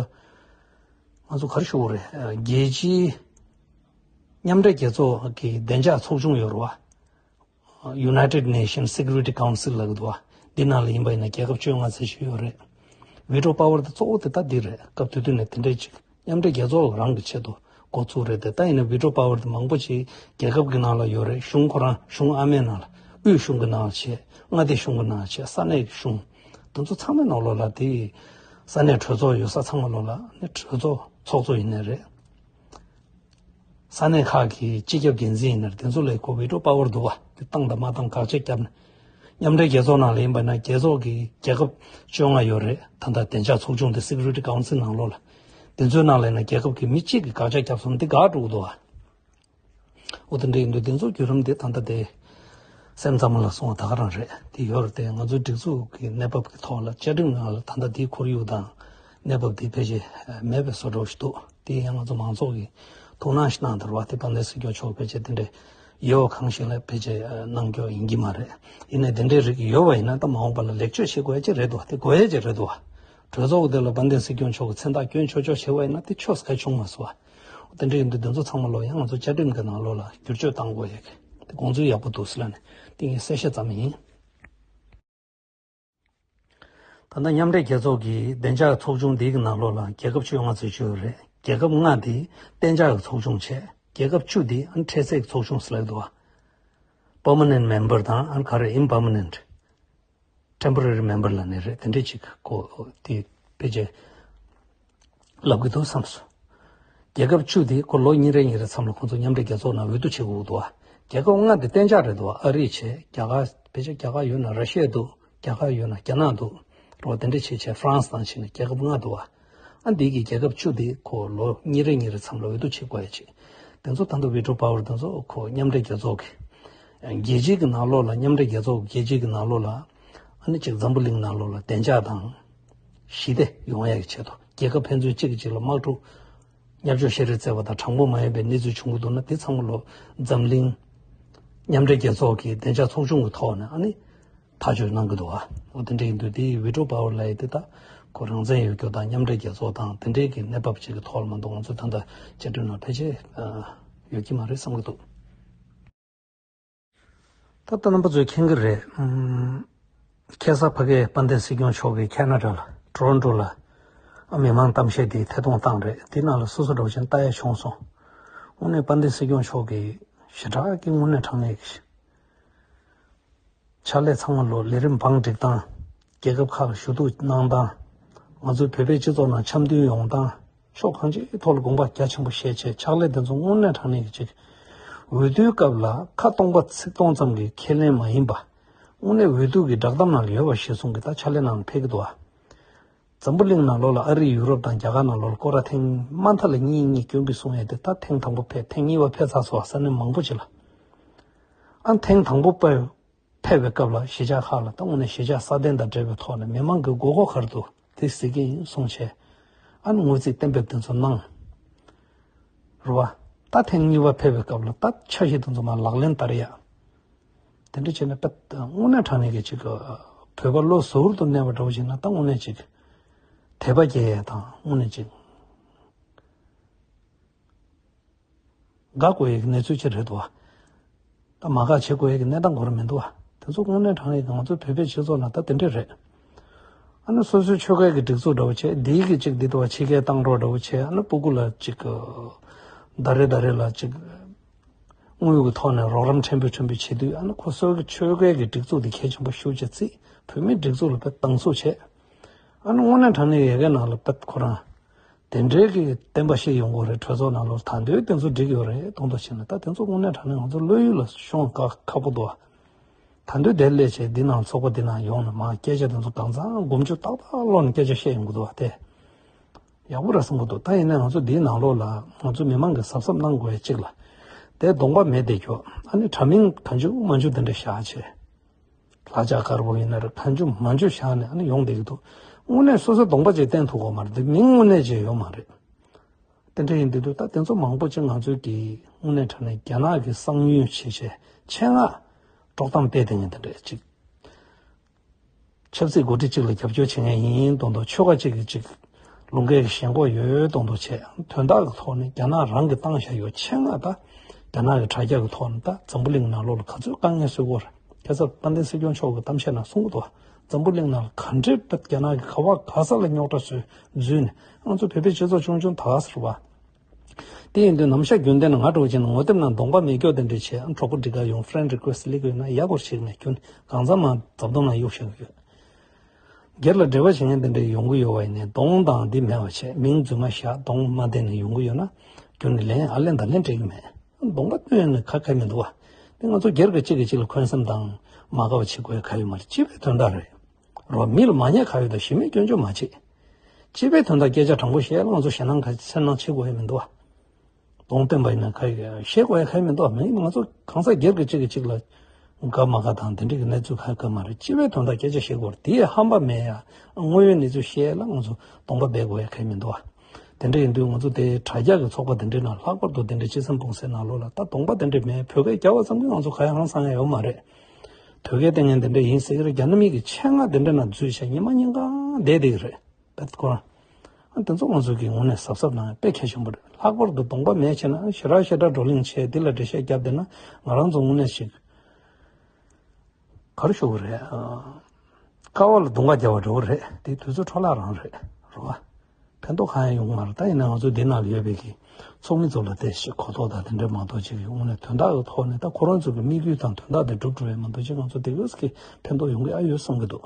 ང་ཚོ་ག་རེ་ཞུ་དགོས་རེད། རྒྱལ་སྤྱིའི་མཉམ་འབྲེལ་རྒྱལ་ཚོགས་ཀྱི་བདེ་འཇགས་ཚོགས་ཆུང་ཡོད་རེད་བ། United Nations Security Council ལབ་ཀྱི་འདུག་བ། འདི་ནང་ལ་ཡིན་པ་ཡིན་ན་རྒྱལ་ཁབ་བཅོ་ལྔ་ཙམ་ཞིག་ཡོད་རེད། བི་ཊོ་པ་ཝར་དེ་གཙོ་བོ་དེ་ད་འདི་རེད། སྐབས་དེ་དུས་ནས་དེ་འདྲས་ཅིག་མཉམ་འབྲེལ་རྒྱལ་ཚོགས་ལ་རང་གི་ཆེད་དུ་འགོ་བཙུགས་རེད་དེ། ད་ཡིན་ན་བི་ཊོ་པ་ཝར་དེ་མང་པོ་ཅིག་རྒྱལ་ཁབ་ཀྱི་ནང་ལ་ཡོད་རེད། གཞུང་ཁོ་རང་གཞུང་ཨ་མའི་ནང་ལ། དབུས་གཞུང་གི་ནང་ལ་བྱས། མངའ་སྡེ་གཞུང་གི་ནང་ལ་བྱས། ས་གནས་ཀྱི་གཞུང་། དེ་ཚོ་ཚང་མའི་ནང་ལོགས་ལ་དེ་ ས་གནས་གྲོས་ཚོགས་ཡོད་ས་ཚང་མ་ལོ་ལ་ནི་གྲོས་ཚོགས་ཚོགས་གཙོ་ཡིན་ནའི་རེད། ས་གནས་ཁག་གི་སྤྱི་ཁྱབ་འགན་འཛིན་ཡིན་ནའི་དེ་ཚོ་ལ་ཁོ་བི་ཊོ་པ་ཝར་འདུག་བ། དེ་བཏང་དང་མ་བཏང་བཀག་ཆ་བརྒྱབ་ནས། མཉམ་འབྲེལ་རྒྱལ་ཚོགས་ནང་ལ་ཡིན་པ་ན་རྒྱལ་ཚོགས་ཀྱི་རྒྱལ་ཁབ་བཅོ་ལྔ་ཡོད་རེད། ད་ལྟ་བདེ་འཇགས་ཚོགས་ཆུང་དེ་Security Council ནང་ལོགས་ལ། དེ་ཚོའི་ནང་ལ་ཡིན་ན་རྒྱལ་ཁབ་ཀྱི་མི་གཅིག་གིས་དགག་བྱ་བརྒྱབ་སོང་འདི་དགག་འགྲོ་གི་འདུག་བ། འོ་དེ་འདྲ་ཡིན་དུས་དེ་ཚོ་བརྒྱུད་རིམ་དེ་ད་ལྟ་དེ་སེམས་ཙམ་ལ་སོང་བ་ད་ག་རང་རེད། དེ་ཡོད་རེད་དེ་ང་ཚོའི་སྒྲིག་འཛུགས་ཀྱི་གནས་བབ་ཀྱི་ཐོག་ལ་བཅའ་ཁྲིམས་ནང་ལ་ད་ལྟ་དེའི་ཁོར་ཡུག་དང་གནས་བབ་དེ་ཕལ་ཆེར་མེད་པའི་བཟོ་འདྲ་ཞིག་འདུག་དེ་ཡང་ང་ཚོ་མང་ཚོགས་ཀྱིས་ཐུགས་སྣང་ཞིག་གནང་དང་རེད་བ། དེ་དཔལ་ལྡན་སྲིད་སྐྱོང་མཆོག་ཕལ་ཆེར་དེ་འདྲའི་ཡོད་གང་ཞིག་ལ་ཕལ་ཆེར་གནང་སྐྱོར་ཡིན་གྱི་མ་རེད། ཡིན་ནའི་དེ་འདྲའི་རིགས་ཡོད་པ་ཡིན་ན་ད་མ་འོངས་པ་ལ་ལེགས་བཅོས་བྱེད་དགོས་ཡ་ཅིག་རེད་འདུག་དེ་དགོས་ཡ་ཅིག་རེད་འདུག་གྲོས་ཚོགས་དེ་ལ་དཔལ་ལྡན་སྲིད་སྐྱོང་མཆོག་གི་མཚན་རྟགས་སྐྱོན་ཆོག་ཆོག་བྱས་པ་ཡིན་ན་དེ་ཆོག་ཟེར་ག་བྱུང་མ་སོང་བ། དེ་འདྲ་ཡིན་དུས་དེ་ཚོ་ཚང་མ་ལོ་ཡང་ང་ཚོ་བཅའ་ཁྲིམས་ཀྱི་ནང་ལོགས་ལ་བསྒྱུར་བཅོས་གཏང་དགོས་ཡ་གི་དེ་དགོངས་ཚུལ་ཡག་པོ་འདུག་ཟེར་ལ་ནི་དེ་ངས་གསལ་བཤད་ཙམ་ཡིན། ད་ལྟ་མཉམ་འབྲེལ་རྒྱལ་ཚོགས་ཀྱི་བདེ་འཇགས་ཚོགས་ཆུང་འདི་གི་ནང་ལོགས་ལ་རྒྱལ་ཁབ་བཅོ་ལྔ་ཙམ་ཅིག་ཡོད་རེད། རྒྱལ་ཁབ་ལྔ་དེ་གཏན་འཇགས་ཀྱི་ཚོགས་ཆུང་བྱས། རྒྱལ་ཁབ་བཅུ་དེ་ཨ་ནི་འཕྲལ་སེལ་གྱི་ཚོགས་ཆུང་ཟེར་ལབ་འདུག་བ། Permanent member དང་ཨ་ནི་ག་རེ་impermanent temporary member ལབ་ནི་རེད། དེ་འདྲས་ཅིག་གོ་དེ་ཕལ་ཆེར་ལབ་གི་འདུག་བསམ་སོང་། རྒྱལ་ཁབ་བཅུ་དེ་ཁོ་ལོ་གཉིས་རེ་གཉིས་རེ་མཚམས་ལ་ཁོང་ཚོ་མཉམ་འབྲེལ་རྒྱལ་ཚོགས་ནང་འོས་བསྡུ་བྱེད་དགོས་འདུག་བ། རྒྱལ་ཁབ་ལྔ་དེ་གཏན་འཇགས་རེད་འདུག་བ། ཨ་རི་བྱས། རྒྱ་གར་ཕལ་ཆེར་རྒྱ་གར་ཡོད་ན་ར་ཤི་ཡ་འདུག་རེད་བ། དེ་འདྲས་བྱས་བྱས་ཧྥ་རན་སི་དང་བྱས་ནས་རྒྱལ་ཁབ་ལྔ་འདུག་བ། ཨ་འདི་གི་རྒྱལ་ཁབ་བཅུ་དེ་ཁོ་ལོ་གཉིས་རེ་གཉིས་རེ་མཚམས་ལ་འོས་བསྡུ་བྱེད་དགོས་ཡ་ཅིག་དེ་ཚོ་ད་ལྟ་བི་ཊོ་པ་ཝར་དེ་ཚོ་ཁོ་མཉམ་འབྲེལ་རྒྱལ་ཚོགས་ཀྱི་རྒྱལ་སྤྱིའི་གི་ནང་ལོགས་ལ་མཉམ་འབྲེལ་རྒྱལ་ཚོགས་རྒྱལ་སྤྱིའི་གི་ནང་ལོགས་ལ་ཨ་ནི་ཅིག་འཛམ་བུ་གླིང་ནང་ལོགས་ལ་བདེ་འཇགས་དང་ཞི་བདེ་ཡོང་ཡ་གི་ཆེད་དུ་རྒྱལ་ཁབ་ཕན་ཚུན་གཅིག་གིས་གཅིག་ལ་དམག་འཁྲུག་བརྙས་བཅོས་ཤེས་རིག་བརྩད་པ་དང་དྲང་པོ་མ་ཡིན་པའི་གནས་ཚུལ་བྱུང་གི་འདུག་ན་དེ་ཚང་མ་ལོ་འཛམ་གླིང་མཉམ་འབྲེལ་རྒྱལ་ཚོགས་ཀྱི་བདེ་འཇགས་ཚོགས་ཆུང་གི་ཐོག་ནས་ཨ་ནི་ཐག་གཅོད་གནང་གི་འདུག་བ། འོ་དེ་འདྲ་ཡིན་དུས་དེ་བི་ཊོ་པ་ཝར་ལབ་ཡ་དེ་ད་ཁོ་རང་བཙན་ཡོད་རྒྱུ་དང་མཉམ་འབྲེལ་རྒྱལ་ཚོགས་དང་དེ་འདྲའི་གི་གནས་བབ་ཅིག་གི་ཐོག་ལ་མ་གཏོགས་ང་ཚོ་ད་ལྟ་བཅའ་ཁྲིམས་ནང་ཕལ་ཆེར་ཡོད་ཀྱི་མ་རེད་བསམ་གི་འདུག་ད་ལྟ་རྣམ་པ་ཚོས་མཁྱེན་གྱི་རེད། ཨམ། ཁ་སང་ཕ་གིའི་དཔལ་ལྡན་སྲིད་སྐྱོང་མཆོག་གིས་ཁེ་ན་ཌ་ལ་ཊོ་རོན་ཊོ་ལ་ཨ་མི་མང་གཏམ་བཤད་དེ་ཐད་གཏོང་བཏང་རེད། དེ་ནང་ལ་སོ་སོ་འདྲ་བོ་ཅན་ལྟ་ཡ་བྱུང་སོང་། དངོས་གནས་དཔལ་ལྡན་སྲིད་སྐྱོང་མཆོག་གིས་ཞེ་དྲག་གི་དངོས་གནས་དྲང་གནས་ཀྱི་ཕྱག་ལས་ཚང་མ་ལོ་ལས་རིམ་བང་སྒྲིག་སྟངས། རྒྱལ་ཁབ་ཁག་ལ་ཞུ་གཏུག་གནང་སྟངས། ང་ཚོའི་བོད་པའི་སྤྱི་ཚོགས་ནང་འཆམ་མཐུན་ཡོང་སྟངས། ཕྱོགས་གང་ཅིའི་ཐོག་ལ་དགོངས་པ་རྒྱ་ཆེན་པོ་བཞེས་བྱས་ཕྱག་ལས་དེ་ཚོ་དངོས་གནས་དྲང་གནས་ཀྱི་ཅིག་འོས་བསྡུའི་སྐབས་ལ་ཁ་སྟོང་པ་ཚིག་སྟོང་ཙམ་གྱི་ཁས་ལེན་མ་ཡིན་པ། དངོས་གནས་འོས་བསྡུ་གི་བསྒྲགས་གཏམ་ནང་ལ་ཡོད་པ་གཞིར་བཟུང་གི་ད་ཕྱག་ལས་ནང་ལ་ཕེབས་ཀྱི་འདུག་བ། འཛམ་བུ་གླིང་ནང་ལོགས་ལ་ཨ་རི་ཡུ་རོབ་དང་རྒྱ་གར་ནང་ལོགས་ལ་སྐོར་ར་ཐེངས་མ་མཐའ་ལ་གཉིས་གཉིས་སྐྱོན་གི་གསུང་ཡས་དེ་ད་ཐེངས་དང་པོ་ཕེབས། ཐེངས་གཉིས་པ་ཕེབས་ཚར་སོང་བ། ས་གནས་མང་པོ་ཅིག་ལ། ཨ་ཐེངས་དང་པོ་ཕེབས་ཕེབས་པའི་སྐབས་ལ་གཞིས་ཆགས་ཁག་ལ་ད་དངོས་གནས་གཞིས་ཆགས་སྲ་བརྟན་དང་འབྲེལ་བའི་ཐོག་ནས་མི་མང་གི་དགོས་མཁོ་ག་རེ་འདུག་དེ་གཟིགས་ཀྱི་ཡིན་གསུངས་བྱས། ཨ་ནི་དངོས་རྫས་གཏན་འབེབས་དེ་ཚོ་གནང་། རེད་བ། ད་ཐེངས་གཉིས་པ་ཕེབས་པའི་སྐབས་ལ་ད་འཆར་གཞི་དེ་ཚོ་མར་ལག་ལེན་བསྟར་ཡ། དེ་འདྲ་བྱས་ནས་དཔེ་དངོས་གནས་དྲང་གནས་ཀྱི་ཅིག་བོད་པ་བློ་གཟུ་བོར་དུ་གནས་པ་འདྲ་བོ་ཞིག་ན་ད་དངོས་གནས་ཅིག་དད་པ་སྐྱེ་ཡ་དང་དངོས་གནས་ཅིག་དགའ་དགོས་ཡ་གི་གནས་ཚུལ་ཅིག་རེད་འདུག་བ། ད་མ་དགའ་བྱེད་དགོས་ཡ་གི་གནས་སྟངས་ཁོ་རང་མི་འདུག་བ། དེ་ཚོ་དངོས་གནས་དྲང་གནས་ཀྱི་ང་ཚོ་བོད་པའི་སྤྱི་ཚོགས་ནང་ད་དེ་འདྲས་རེད། ཨ་ནི་སོ་སོའི་ཆོལ་ཁའི་གི་སྒྲིག་འཛུགས་འདྲ་བོ་བྱས། འདིའི་གི་ཅིག་འདི་འདྲ་བ་ཕྱི་རྒྱལ་བཏང་རོགས་འདྲ་བོ་བྱས། ཨ་ནི་སྤུ་གུ་ལ་ཅིག་ཟླ་རེ་ཟླ་རེ་ལ་ཅིག་དངུལ་གི་ཐོག་ནས་རོགས་རམ་ཕྲན་བུ་ཕྲན་བུ་བྱེད་དུས། ཨ་ནི་ཁོ་སོའི་གི་ཆོལ་ཁའི་གི་སྒྲིག་འཛུགས་འདི་གལ་ཆེན་པོ་ཤུགས་ཆེ་བརྩིས། བོད་མིའི་སྒྲིག་འཛུགས་ལ་དཔེ་སྡང་ཟུག་བྱས། ཨ་ནི་དངོས་གནས་དྲང་གནས་ཡ་གི་ནང་ལ་དཔེ་ཁོ་རང་དེ་འདྲའི་གི་བསྟན་པ་བཤིག་ཡོང་གི་རེད། གྲོས་ཚོགས་ནང་ལོགས་ད་འདོད་དེ་ཚོ་འགྲིག་ཡོད་རེད་མདོག་མདོག་བྱས་ན། ད་དེ་ཚོ་དངོས་གནས་དྲང་གནས་ང་ཚོ་བློ་ཡུལ་ལ་ཤོང་ཁག་ཁག་པོ་འདུག་བ། ད་འདོད་དེ་སླེབས་བྱས་འདི་ནང་ཚོགས་པ་འདི་ནང་ཡོང་ནས་མ་སྐད་ཆ་དེ་ཚོ་གང་ཚང་སྒོམ་རྒྱུ་ཏག་ཏག་ལོག་ནས་སྐད་ཆ་བཤད་ཡོང་གི་འདུག་བ། དེ་ཡག་པོ་རེད་བསམ་གི་འདུག་ད་ཡིན་ནའི་ང་ཚོ་འདིའི་ནང་ལོགས་ལ་ང་ཚོ་མི་མང་གིས་གཟབ་གཟབ་གནང་དགོས་ཡ་གཅིག་ལ། དེ་གདོང་པ་མེད་བསྡད་རྒྱུ། ཨ་ནི་དྲ་མིང་གང་བྱུང་མང་བྱུང་དེ་འདྲ་བཞག་བྱས། ལྷ་ལྕགས་དཀར་པོ་ཡིན་ན་རེད། གང་བྱུང་མང་བྱུང་བཞག་ནས་ཨ་ནི་ཡོང་བསྡད་ཀྱི་འདུག་དངོས་གནས་སོ་སོའི་གདོང་པ་ཅིག་བསྟན་ཐུབ་ཀྱི་ཡོད་མ་རེད། དེ་མིང་དངོས་གནས་ཅིག་ཡོད་མ་རེད། དེ་འདྲ་ཡིན་དུས་ད་དེ་ཚོ་མང་པོ་ཅིག་ང་ཚོའི་གི་དངོས་གནས་དྲང་གནས་རྒྱ་ནག་གི་གསང་ཉུལ་བྱེད་བྱས་ཆེད་མངགས་དཀྲོག་གཏམ་སྤེལ་བསྡད་མཁན་དེ་འདྲ་ཅིག་ཆབ་སྲིད་འགོ་ཁྲིད་ཅིག་ལ་རྒྱབ་སྐྱོར་བྱེད་མཁན་ཡིན་མདོག་མདོག་ཆོལ་ཁ་གཅིག་གི་གཅིག་ལུང་སྐད་ཀྱི་ཞེན་ཁོག་ཡོད་མདོག་མདོག་བྱས། དོན་དག་གི་ཐོག་ནས་རྒྱ་ནག་རང་གིས་བཏང་བཞག་ཡོད། ཆེད་མངགས་ད་རྒྱ་ནག་གི་དྲ་རྒྱ་གི་ཐོག་ནས་ད་འཛམ་བུ་གླིང་ནང་ལོགས་ལ་ག་ཚོད་དཀའ་ངལ་བཟོ་གི་ཡོད་རེད། ཁ་སང་དཔལ་ལྡན་སྲིད་སྐྱོང་མཆོག་གིས་གཏམ་བཤད་ནང་གསུང་གི་འདུག་འཛམ་བུ་གླིང་ནང་ལ་ག་འདྲའི་དཔེ་རྒྱ་ནག་གིས་ག་བ་ག་ས་ལ་རྙོག་དྲ་བཟོས་འཛུལ་ནས་ང་ཚོ་བོད་པའི་སྤྱི་ཚོགས་ཆུང་ཆུང་ད་ག་ཟེར་བ། དེ་ཡིན་དུས་ནམ་ཞག་རྒྱུན་ལྡན་ང་འདྲ་བོ་ཅིག་ནི་ངོ་དེབ་ནང་གདོང་པ་མེད་སྐྱོ་དེ་འདྲ་བྱས། གྲོགས་པོ་སྒྲིག་ག་ཡོང་། friend request སླེབས་ཀྱི་ཡོད་ན་ཡག་པོ་ཞིག་ནས་ཁྱོད་གང་ཚང་མ་རྫབ་དོང་ནང་གཡུག་བཞག་གི་ཡོད། སྒེར་ལ་འབྲེལ་བ་བྱེད་མཁན་དེ་འདྲ་ཡོང་གི་ཡོད་པ་ཡིན་ནའི་གདོང་དང་འདི་མེད་པ་བྱས། མིང་རྫུན་མ་བཞག་གདོང་མ་བསྟན་ནས་ཡོང་གི་ཡོད་ན། ཁྱོད་ནི་ལན་ཨ་ལན་དང་ལན་སྤྲད་ཀྱི་མེད། གདོང་པ་སྟོན་ནས་ཁ་ཁ་མི་འདུག་བ། དེ་ང་ཚོ་སྒེར་གྱི་གཅིག་གིས་གཅིག་ལ་འཁོན་སེམས་དང་མ་དགའ་བ་བྱེད་དགོས་ཡ་ག་ཡོད་མ་རེད། སྤྱི་པའི་དོན་དག་རེད། རོ། མི་ལ་མ་ཉེས་ག་ཡོད་དང་། གཞི་མེད་སྐྱོན་བརྗོད་མ་བྱེད། སྤྱི་པའི་དོན་དག་སྐད་ཆ་དྲང་པོ་བཤད་ལ་ང་ཚོ་ཞེད་སྣང་ག་སེམས་ནང་བྱེད་དགོས་ཡ་མི་འདུག་བ། གདོང་སྟོན་པ་ཡིན་ན་ག་ཡི་བཤད་དགོས་ཡ་ག་ཡི་མི་འདུག་བ། མི་ང་ཚོ་གང་ཟག་སྒེར་གྱི་གཅིག་གིས་གཅིག་ལ་དགའ་མ་དགའ་དང་དེ་འདྲ་གི་གནས་ཚུལ་ག་ག་མ་རེད། སྤྱི་པའི་དོན་དག་སྐད་ཆ་བཤད་དགོས་རེད། དེ་ཡི་ཧམ་པ་མེད་ཡ། དངོས་ཡོད་གནས་ཚུལ་བཤད་ལ་ང་ཚོ་གདོང་པ་སྦས་དགོས་ཡ་ག་ཡི་མི་འདུག་བ། དེ་འདྲ་ཡིན་དུས་ང་ཚོ་དེ་དྲ་རྒྱ་གི་ཚོགས་པ་དེ་འདྲའི་ནང་ལྷག་པར་དུ་དེ་འདྲའི་སྤྱི་སེམས་ཕུང་སའི་ནང་ལོགས་ལ་ད་གདོང་པ་དེ་འདྲ་མེད། བོད་སྐད་རྒྱབ་པ་ཙམ་གྱིས་ང་ཚོ་ག་ཡང་སང་ཡ་ཡོད་མ་རེད། དོལ་རྒྱལ་བསྟེན་མཁན་དེ་འདྲ་ཡིན་ཟེར་གྱི་རེད། རྒྱ་ནག་མི་གི་ཆེད་མངགས་དེ་འདྲ་ནང་འཛུལ་བྱས་ཉི་མ་ཉིན་གང་བསྡད་བསྡད་ཀྱི་རེད། བེད་ཁོ་རང་། ཨ་དེ་ཚོ་ང་ཚོ་གི་ངོས་ནས་གཟབ་གཟབ་གནང་ཡ་དཔེ་གལ་ཆེན་པོ་རེད། ལྷག་པར་དུ་གདོང་པ་མེད་བྱས་ན་ཞེ་དྲག་ཞེ་དྲག་བགྲོ་གླེང་བྱས་འདི་ལ་འགྲེལ་བཤད་བརྒྱབ་བསྡད་ན་ང་རང་ཚོ་དངོས་གནས་ཞིག་ག་རེ་ཞུ་དགོས་རེད། ཨ། ཀ་བ་ལ་རྡུང་ག་རྒྱག་པ་འདྲ་བོ་རེད། དེ་དུས་ཚོད་འཕྲོ་བརླག་རང་རེད། རེད་བ། ཕན་ཐོགས་གང་ཡང་ཡོང་གི་མ་རེད། ད་ཡིན་ན་ང་ཚོ་འདི་ནང་ལ་ཡོད་པའི་གི་ཚོགས་མི་ཚོ་ལ་དེ་ཞིག་གོ་རྟོགས་དང་དེ་འདྲ་མ་གཏོགས་ཅིག་གི་དངོས་གནས་དོན་དག་གི་ཐོག་ནས་ད་ཁོ་རང་ཚོ་གི་དམིགས་ཡུལ་དང་དོན་དག་དེ་འགྲུབ་འགྲོ་བས་མ་གཏོགས་ཅིག་ང་ཚོ་དེ་གས་ཀྱི་ཕན་ཐོགས་ཡོང་གི་ཨ་ཡོད་བསམ་གི་འདུག་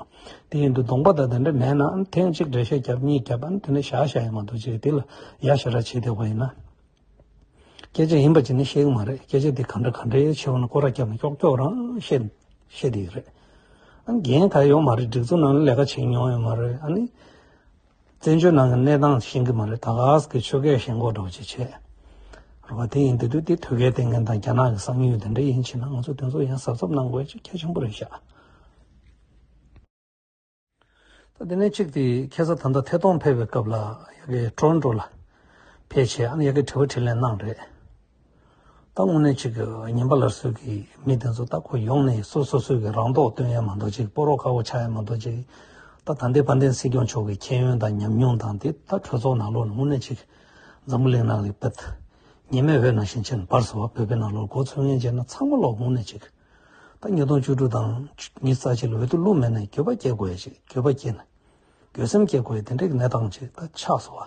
དེ་ཡིན་དུས་གདོང་པ་དང་དེ་འདྲ་མེད་ན་ཨ་ཐེངས་གཅིག་འགྲེལ་བཤད་བརྒྱབ་གཉིས་བརྒྱབ་ཨ་དེ་ནས་བཞག་བཞག་ཡིན་མ་གཏོགས་ཅིག་དེ་ལ་ཡ་ཞེ་དྲག་བྱེད་བསྡད་པ་ཡིན་ན། སྐད་ཆ་ཡིན་པ་ཅིག་ནི་བཤད་གི་མ་རེད། སྐད་ཆ་དེ་ག་འདྲ་ག་འདྲའི་ཆེ་བ་ན་སྐོར་ར་བརྒྱབ་ནས་ཀྱོག་ཀྱོག་རང་བཤད་བཤད་དེ་ཡི་རེད། ཨ་འགན་ག་ཡོད་མ་རེད། སྒྲིག་འཛུགས་ནང་ལ་ལས་ཀ་བྱེད་མྱོང་ཡོད་མ་རེད། ཨ་ནི་བཙན་བྱོལ་ནང་གི་གནས་སྟངས་ཤེས་གི་མ་རེད། ད་ག་ས་གི་ཆོས་སྐད་ཤེས་མཁན་འདྲ་བོ་ཅིག་བྱས་རེད་བ། དེ་ཡིན་དུས་དུས་དེ་དོལ་རྒྱལ་བསྟེན་མཁན་དང་རྒྱ་ནག་གི་གསང་ཉུལ་དེ་འདྲ་ཡིན་ཕྱིན་ན་ང་ཚོ་དེ་ཚོ་ཡང་གཟབ་གཟབ་གནང་དགོས་ཅིག་གལ་ཆེན་པོ་རེད་ཤག་ད་དེ་ནས་གཅིག་དེ་ཁ་སང་ད་ལྟ་ཐད་གཏོང་ཕེབས་པའི་སྐབས་ལ་ཡ་གི་ཊོ་རོན་ཊོ་ལ་ཕེབས་བྱས་ཨ་ནི་ཡ་གི་དྲི་བ་དྲིས་ལན་གནང་རེད། ད་དངོས་གནས་གཅིག་གི་ཉན་པ་སླར་གསོ་གི་མི་དེ་ཚོ་ད་ཁོ་ཡོང་ནས་སོ་སོ་སོའི་གི་རང་མདོག་སྟོན་ཡ་མ་གཏོགས་ཅིག་སྤོ་རོག་དཀར་པོ་ཆགས་ཡ་མ་གཏོགས་ཅིག་ད་ད་ལྟའི་དཔལ་ལྡན་སྲིད་སྐྱོང་མཆོག་གི་མཁྱེན་ཡོན་དང་ཉམས་མྱོང་དང་དེ་ད་གྲོས་ཚོགས་ནང་ལོགས་ལ་དངོས་གནས་གཅིག་འཛམ་བུ་གླིང་ནང་ལ་དཔེ་ཉི་མའི་འོད་ནང་བཞིན་ཅན་འབར་སོང་བ། བོད་པའི་ནང་ལོགས་མགོ་ཚོས་མཁན་བྱས་ན་ཚང་མ་ལོག་དངོས་གནས་གཅིག་ད་ཉིས་སྟོང་བཅུ་དྲུག་དང་ཉི་ཤུ་རྩ་གཅིག་ལ་འོས་བསྡུ་བླུགས་མེད་ན་འགྱོད་པ་སྐྱེ་དགོས་ཡ་ཅིག་འགྱོད་པ་སྐྱེ་ན་འགྱོད་སེམས་སྐྱེ་དགོས་ཡ་དེ་འདྲའི་གནས་སྟངས་ཅིག་ད་ཆགས་སོང་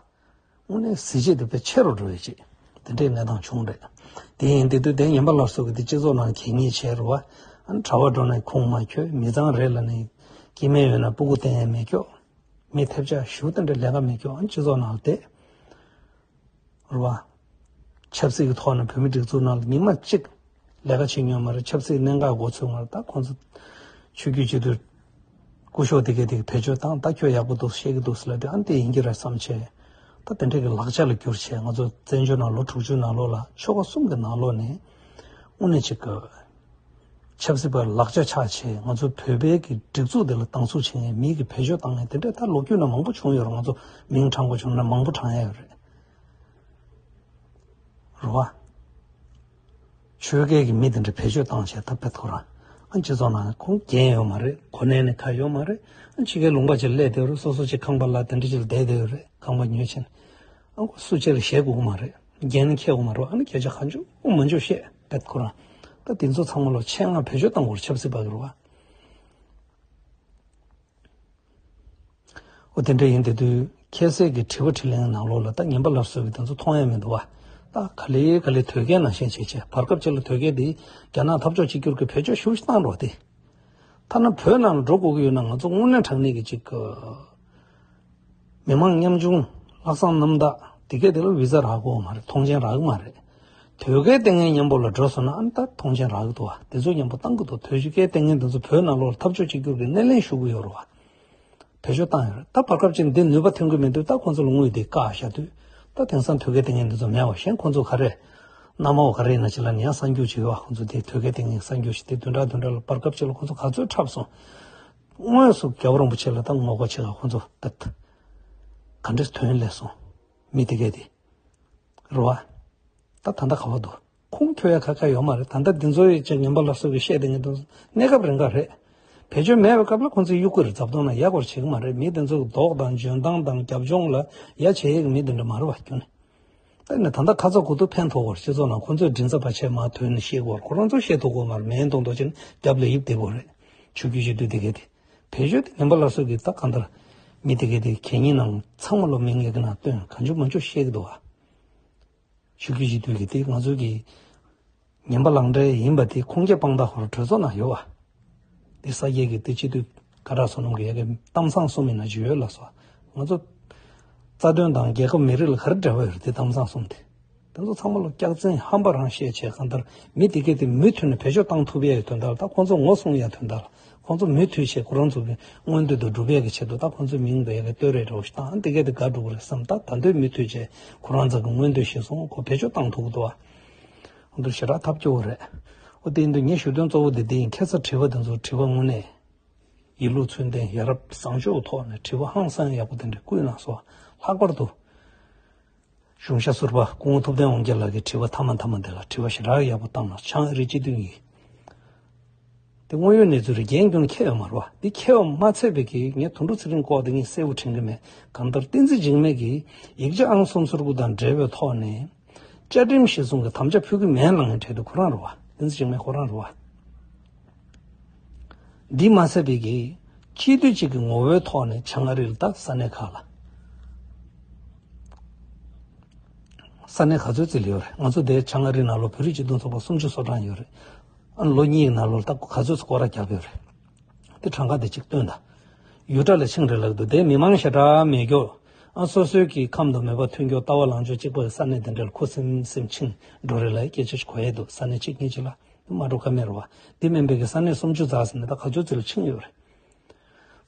བ། དངོས་གནས་གཟི་བརྗིད་དེ་དཔེ་ཆེ་རུ་འགྲོ་ཡ་ཅིག་དེ་འདྲའི་གནས་སྟངས་བྱུང་རེད། དེ་ཡིན་དེ་དུས་དེ་ཉན་པ་སླར་གསོ་གི་དེ་སྤྱི་ཚོགས་ནང་གད་སྙིགས་བྱས་རུ་བ། ཨ་ནི་གྲྭ་པ་འགྲོ་ནས་ཁུངས་མ་འཁྱོལ། མི་ཚང་རེ་ལ་ནི་སྐྱེ་དམན་ཡོད་ན་སྤུ་གུ་བསྟེན་ཡ་མེད་སྐྱོ། མི་ཐེབས་ཆག་ཞུ་དེ་འདྲ་ལས་ཀ་མེད་སྐྱོ། ཨ་ནི་སྤྱི་ཚོགས་ནང་ལ་བསྡད། རེད་བ། ཆབ་སྲིད་ཀྱི་ཐོག་ནས་བོད་མི་སྒྲིག་འཛུགས་ནང་ལ་ཉི་མ་གཅིག་ལས་ཀ་བྱེད་མྱོང་མ་རེད། ཆབ་སྲིད་གནད་འགག་མགོ་ཚོས་མ་རེད། ད་ཁོང་ཚོ་ཆོས་བརྒྱུད་སྤྱི་འཐུས་སྐུ་ཞབས་དེ་གས་དེ་གས་བེད་སྤྱོད་བཏང་། ད་ཁྱོད་ཡག་པོ་འདུག་ཤེས་ཀྱི་འདུག་ཟེར་ལབ་དུས་ཨ་ནི་དེ་ཡིན་གྱི་རེད་བསམ་བྱས། ད་དེ་འདྲས་ཀྱི་ལག་ཆ་ལ་གྱུར་བྱས་ང་ཚོ་བཙན་བྱོལ་ནང་ལོ་དྲུག་ཅུ་ནང་ལོགས་ལ་ཆོལ་ཁ་གསུམ་གྱི་ནང་ལོགས་ནས་དངོས་གནས་ཅིག་གི་ཆབ་སྲིད་པ་ལག་ཆ་ཆགས་བྱས་ང་ཚོ་བོད་པའི་གི་སྒྲིག་འཛུགས་དེ་ལ་སྡང་ཟུག་བྱེད་མཁན་མི་གི་བེད་སྤྱོད་བཏང་མཁན་དེ་འདྲས་ད་ལོ་རྒྱུས་ནང་མང་པོ་བྱུང་ཡོད་རེད། ང་ཚོ་མིང་བགྲང་དགོས་བྱུང་ན་མང་པོ་བགྲང་ཡ་ཡོད་རེད། རེད་བ། ཆོལ་ཁའི་གི་མི་དེ་འདྲ་བེད་སྤྱོད་བཏང་བྱས་ད་དཔེ་ཐོ་རངས། ཨ་སྤྱི་ཚོགས་ནང་ཁོང་རྒན་ཡོད་མ་རེད། གོ་གནས་ནས་ཁ་ཡོད་མ་རེད། ཨ་ཕྱི་རྒྱལ་ལུང་པ་ཅིག་སླེབས་བསྡད་རུང་སོ་སོ་ཅིག་ཁང་པ་ལ་དེ་འདྲ་ཅིག་ལ་བསྡད་བསྡད་ཡོད་རེད། ཁང་པ་ཉོས་བྱས་ནས། ཨ་ཁོ་སུ་ཅིག་ལ་ཞེད་དགོས་མ་རེད། རྒན་ནི་ཁྱེད་དགོས་མ་རེད། ཨ་ནི་སྐད་ཆ་གང་བྱུང་མང་བྱུང་བཤད་དཔེ་ཐོ་རངས། ད་དེ་ཚོ་ཚང་མ་ལ་ཆེད་མངགས་བེད་སྤྱོད་བཏང་དགོས་རེད། ཆབ་སྲིད་པ་གི་རེད་བ། འོ་དེ་འདྲ་ཡིན་དེ་དུས་ཁྱེད་ཚོས་ཀྱི་དྲི་བ་དྲིས་ལན་ནང་ལོགས་ལ་ད་ཉན་པ་སླར་གསོ་གི་དེ་ཚོ་མཐོང་ཡ་མི་འདུག་བ། ད་ག་ལེ་ག་ལེ་དོལ་རྒྱལ་ནང་བཞིན་བྱས་བྱས་བར་སྐབས་ཅིག་ལ་དོལ་རྒྱལ་དེ་རྒྱ་ནག་འཐབ་ཕྱོགས་གཅིག་གྱུར་གྱི་བེད་སྤྱོད་ཞེ་པོ་ཅིག་བཏང་འགྲོ་དེ། ཐ་ན་བོད་ནང་ལ་འགྲོ་དགོས་ཀྱི་ཡོད་ན་ང་ཚོ་དངོས་གནས་དྲང་གནས་ཀྱི་ཅིག་གི་མི་མང་ཉམ་ཆུང་ལྷག་བསམ་རྣམ་དག་དེ་གས་དེ་ལ་བི་ཛ་རག་གི་ཡོད་མ་རེད། ཐོངས་མཆན་རག་གི་མ་རེད། དོལ་རྒྱལ་བསྟེན་མཁན་མཉམ་པོ་ལ་འགྲོ་སོང་ན་ཨ་ནི་ད་ཐོངས་མཆན་རག་གི་འདུག་བ། དེ་ཚོ་མཉམ་པོ་བཏང་གི་འདུག་དོལ་རྒྱལ་བསྟེན་མཁན་དེ་ཚོ་བོད་ནང་ལོགས་ལ་འཐབ་ཕྱོགས་གཅིག་གྱུར་གྱི་སྣེ་ལེན་ཞུ་གི་ཡོད་རེད་བ། བེད་སྤྱོད་བཏང་ཡོད་རེད། ད་བར་སྐབས་ཅིག་འདི་ནུས་པ་ཐོན་གྱི་མི་འདུག་ད་ཁོང་ཚོ་ལ་དངུལ་དེ་བཀག་བཞག་དུས་ད་དེང་སང་དོལ་རྒྱལ་བསྟེན་མཁན་འདི་ཚོ་མེད་པ། གཞན་ཁོང་ཚོ་ག་རེ་མནའ་མ་བ་ག་རེ་ཡིན་ན་ཅིག་ལ་ནི་ཡང་གསར་འགྱུར་ཅིག་ཡོད་བ། ཁོང་ཚོ་དེ་དོལ་རྒྱལ་བསྟེན་མཁན་གསར་འགྱུར་ཞིག་དེ་བདུན་ཕྲག་བདུན་ཕྲག་ལ་བར་སྐབས་ཅིག་ལ་ཁོང་ཚོ་ག་ཚོད་འཁྲབ་སོང་། དངོས་སུ་རྒྱལ་བ་རིན་པོ་ཆེ་ལ་ད་ངོ་རྒོལ་བྱེད་ག་ཁོང་ཚོ་ད་ག་འདྲས་དོན་ལས་སོང་། མི་དེ་གས་དེ་རེད་བ། ད་ད་ལྟ་ག་བ་འདུག་ཁུངས་འཁྱོལ་ཡ་ཁ་ཁ་ཡོད་མ་རེད། ད་ལྟ་འདི་ཚོ་ཡི་ཅིག་ཉན་པ་སླར་གསོ་གི་བཤད་དེ་ངས་འདུག་གནས་སྐབས་རིང་ག་རེད། བེད་སྤྱོད་མེད་པའི་སྐབས་ལ་ཁོང་ཚོས་གཡུག་གི་རེད། རྫབ་དོང་ན་ཡག་པར་བྱེད་གི་མ་རེད། མི་དེ་ཚོ་གི་མདོག་དང་འཇོན་ཐང་དང་རྒྱབ་ལྗོངས་ལ་ཡ་བྱེད་ཡས་གི་མི་དེ་འདྲ་མ་རེད་བ་ཁྱོན་ནས། ད་ནི་ད་ལྟ་ཁ་ཚ་དགོས་གཏུགས་ཕན་ཐོགས་པར་སྤྱི་ཚོགས་ནང་ཁོང་ཚོས་མགྲིན་ཚབ་པ་ཆེ་མ་ཐོན་ནས་བཤད་དགོས་པར་ཁོ་རང་ཚོ་བཤད་ཐུབ་དགོས་མ་རེད། མེད་མདོག་མདོག་བྱས་ནས་རྒྱབ་ལ་ཡིབ་བསྡད་དགོས་རེད། ཆོས་བརྒྱུད་སྤྱི་འཐུས་དེ་གས་དེ། བེད་སྤྱོད་དེ་ཉན་པ་སླར་གསོ་གི་ད་གང་ལྟར་མི་དེ་གས་དེ་གད་སྙིགས་ནང་ཚང་མ་ལོ་མི་ངན་གི་ནང་བཏོན་གང་བྱུང་མང་བྱུང་བཤད་གི་འདུག་བ། ཆོས་བརྒྱུད་སྤྱི་འཐུས་ཀྱི་དེ་ང་ཚོ་གི་ཉན་པ་ལག་འབྲེལ་ཡིན་པ་དེ་ཁུངས་སྐྱེལ་དཔང་རྟགས་ཧོར་གྲོས་ཚོགས་ནང་ཡོད་བ། དེ་ས་དགེ་གི་དེ་སྤྱི་འཐུས་ ཁ་གྲག་བསོད་ནམས་ཀྱི་ཡ་གི་གཏམ་བཟང་གསུམ་ཡིན་ན་ཅིག་ཡོད་ལ་སོགས། ང་ཚོ་རྩ་དོན་དང་རྒྱལ་ཁབ་མི་རིགས་ལ་ག་རེ་འབྲེལ་བ་ཡོད་རེད། དེ་གཏམ་བཟང་གསུམ་དེ། དེ་ཚོ་ཚང་མ་ལ་སྐྱག་རྫུན་ཧམ་པ་རང་བཤད་བྱས། གང་ལྟར་མི་དེ་གས་དེ་མུ་མཐུད་ནས་བེད་སྤྱོད་བཏང་ཐུབ་ཡས་ཡོད་དོན་དག་ལ། ད་ཁོང་ཚོ་ངོ་སྲུང་ཡ་དོན་དག་ལ། ཁོང་ཚོ་མུ་མཐུད་བྱས་ཁོ་རང་ཚོ་གི་མངོན་འདོད་དུ་སྒྲུབ་ཡས་ཀྱི་ཆེད་དུ། ད་ཁོང་ཚོའི་མིང་འབོད་ཡས་ཀྱི་བསྟོད་ར་འདྲ་བོ་ཞིག་བཏང་། དེ་གས་དེ་དགའ་འགྲོ་གི་རེད་བསམ། ད་ད་དུང་མུ་མཐུད་བྱས་ཁོ་རང་ཚོ་གི་མངོན་འདོད་གཞིར་བཟུང་ཁོ་བེད་སྤྱོད་བཏང་ཐུབ་ཀྱི་འདུག་བ། འདུག་ཞེ་དྲག་ཐབས་སྐྱོ་བོ་རེད། འོ་དེ་ཡིན་དུས་ངའི་ཞུ་དོན་གཙོ་བོ་དེ་འདི་ཡིན། ཁ་སང་དྲི་བ་དེ་ཚོ་དྲི་བ་དངོས་གནས་ཡིད་ལུགས་ཚུལ་ལྡན་ཡ་རབས་བཟང་སྤྱོད་ཐོག་ནས་དྲི་བ་ཧང་སང་ཡག་པོ་དེ་འདྲ་བསྐུལ་གནང་སོང་། ལྷག་པར་དུ་གཞུང་ཞབས་ཟུར་པ་སྐུ་ངོ་ཐུབ་བསྟན་དབང་རྒྱལ་ལགས་ཀྱིས་དྲི་བ་མཐའ་མ་མཐའ་མ་དེ་ལ་དྲི་བ་ཞེ་དྲག་ཡག་པོ་བཏང་གནང་། བྱང་ཨ་རིའི་སྤྱི་འཐུས་གཉིས། དེ་དངོས་ཡོད་གནས་ཚུལ་རེད། རྒྱན་སྐྱོན་ཁྱད་ཡོད་མ་རེད་བ། དེ་ཁྱད་ཡོད་མ་ཚད་པའི་གི་ངས་དོན་གྲུབ་ཚེ་རིང་སྐོར་དེ་ངས་གསལ་པོ་དྲན་གི་མེད། གང་ལྟར་བསྟན་འཛིན་འཇིགས་མེད་ཀྱིས་ཡིག་ཆ་ཨང་སུམ་ཅུ་སོ་དགུ་དང་འབྲེལ་བའི་ཐོག་ནས་བཅའ་ཁྲིམས་གཞིར་བཟུང་གི་དམ་བཅའ་ཕུལ་གི་མེད་ལབ་མཁན་གྲས་དེ་ཁོ་རང་རེད་བ། བསྟན་འཛིན་འཇིགས་མེད་ཁོ་རང་རེད་བ། འདི་མ་ཟད་པའི་གི་སྤྱི་འཐུས་གཅིག་གི་ངོ་བོའི་ཐོག་ནས་བྱང་ཨ་རི་ལ་ད་ས་གནས་ཁག་ལ། ས་གནས་ག་ཚོད་ཙམ་ཡོད་རེད། ང་ཚོ་དེ་བྱང་ཨ་རི་ནང་ལོགས་བོད་རིགས་སྤྱི་མཐུན་ཚོགས་པ་སུམ་ཅུ་སོ་གྲངས་ཡོད་རེད། ཨ་ལོ་གཉིས་ཀྱི་ནང་ལོགས་ལ་ད་ག་ཚོད་སྐོར་ར་བརྒྱབ་ཡོད་རེད། དེ་གྲངས་ཀ་དེ་གཅིག་སྟོན་དང་། ཡུལ་གྲུ་ལ་ཆིངས་རེ་ལགས་འདུག་དེ་མི་མང་ཞེ་དྲག་མེད་རྒྱུ། ཨ་སོ་སོའི་གི་ཁམས་དང་མོས་པ་མཐུན་རྒྱུ། ལྟ་བ་ལངས་ཕྱོགས་གཅིག་པ་གི་ས་གནས་དེ་འདྲ་ལ་ཁུ་སིམ་སིམ་ཆིངས་འགྲོ་རེད་ལབ་སྐད་ཆ་ཞིག་གོ་ཡས་འདུག་ས་གནས་གཅིག་གཉིས་ཅིག་ལ་མ་འགྲོ་ཀ་མེད་རེད་བ། དེ་མིན་པའི་གི་ས་གནས་སུམ་ཅུ་རྩ་ཟིན་ནས་ད་ག་ཚོད་ཙམ་ལ་ཆིངས་ཡོད་རེད།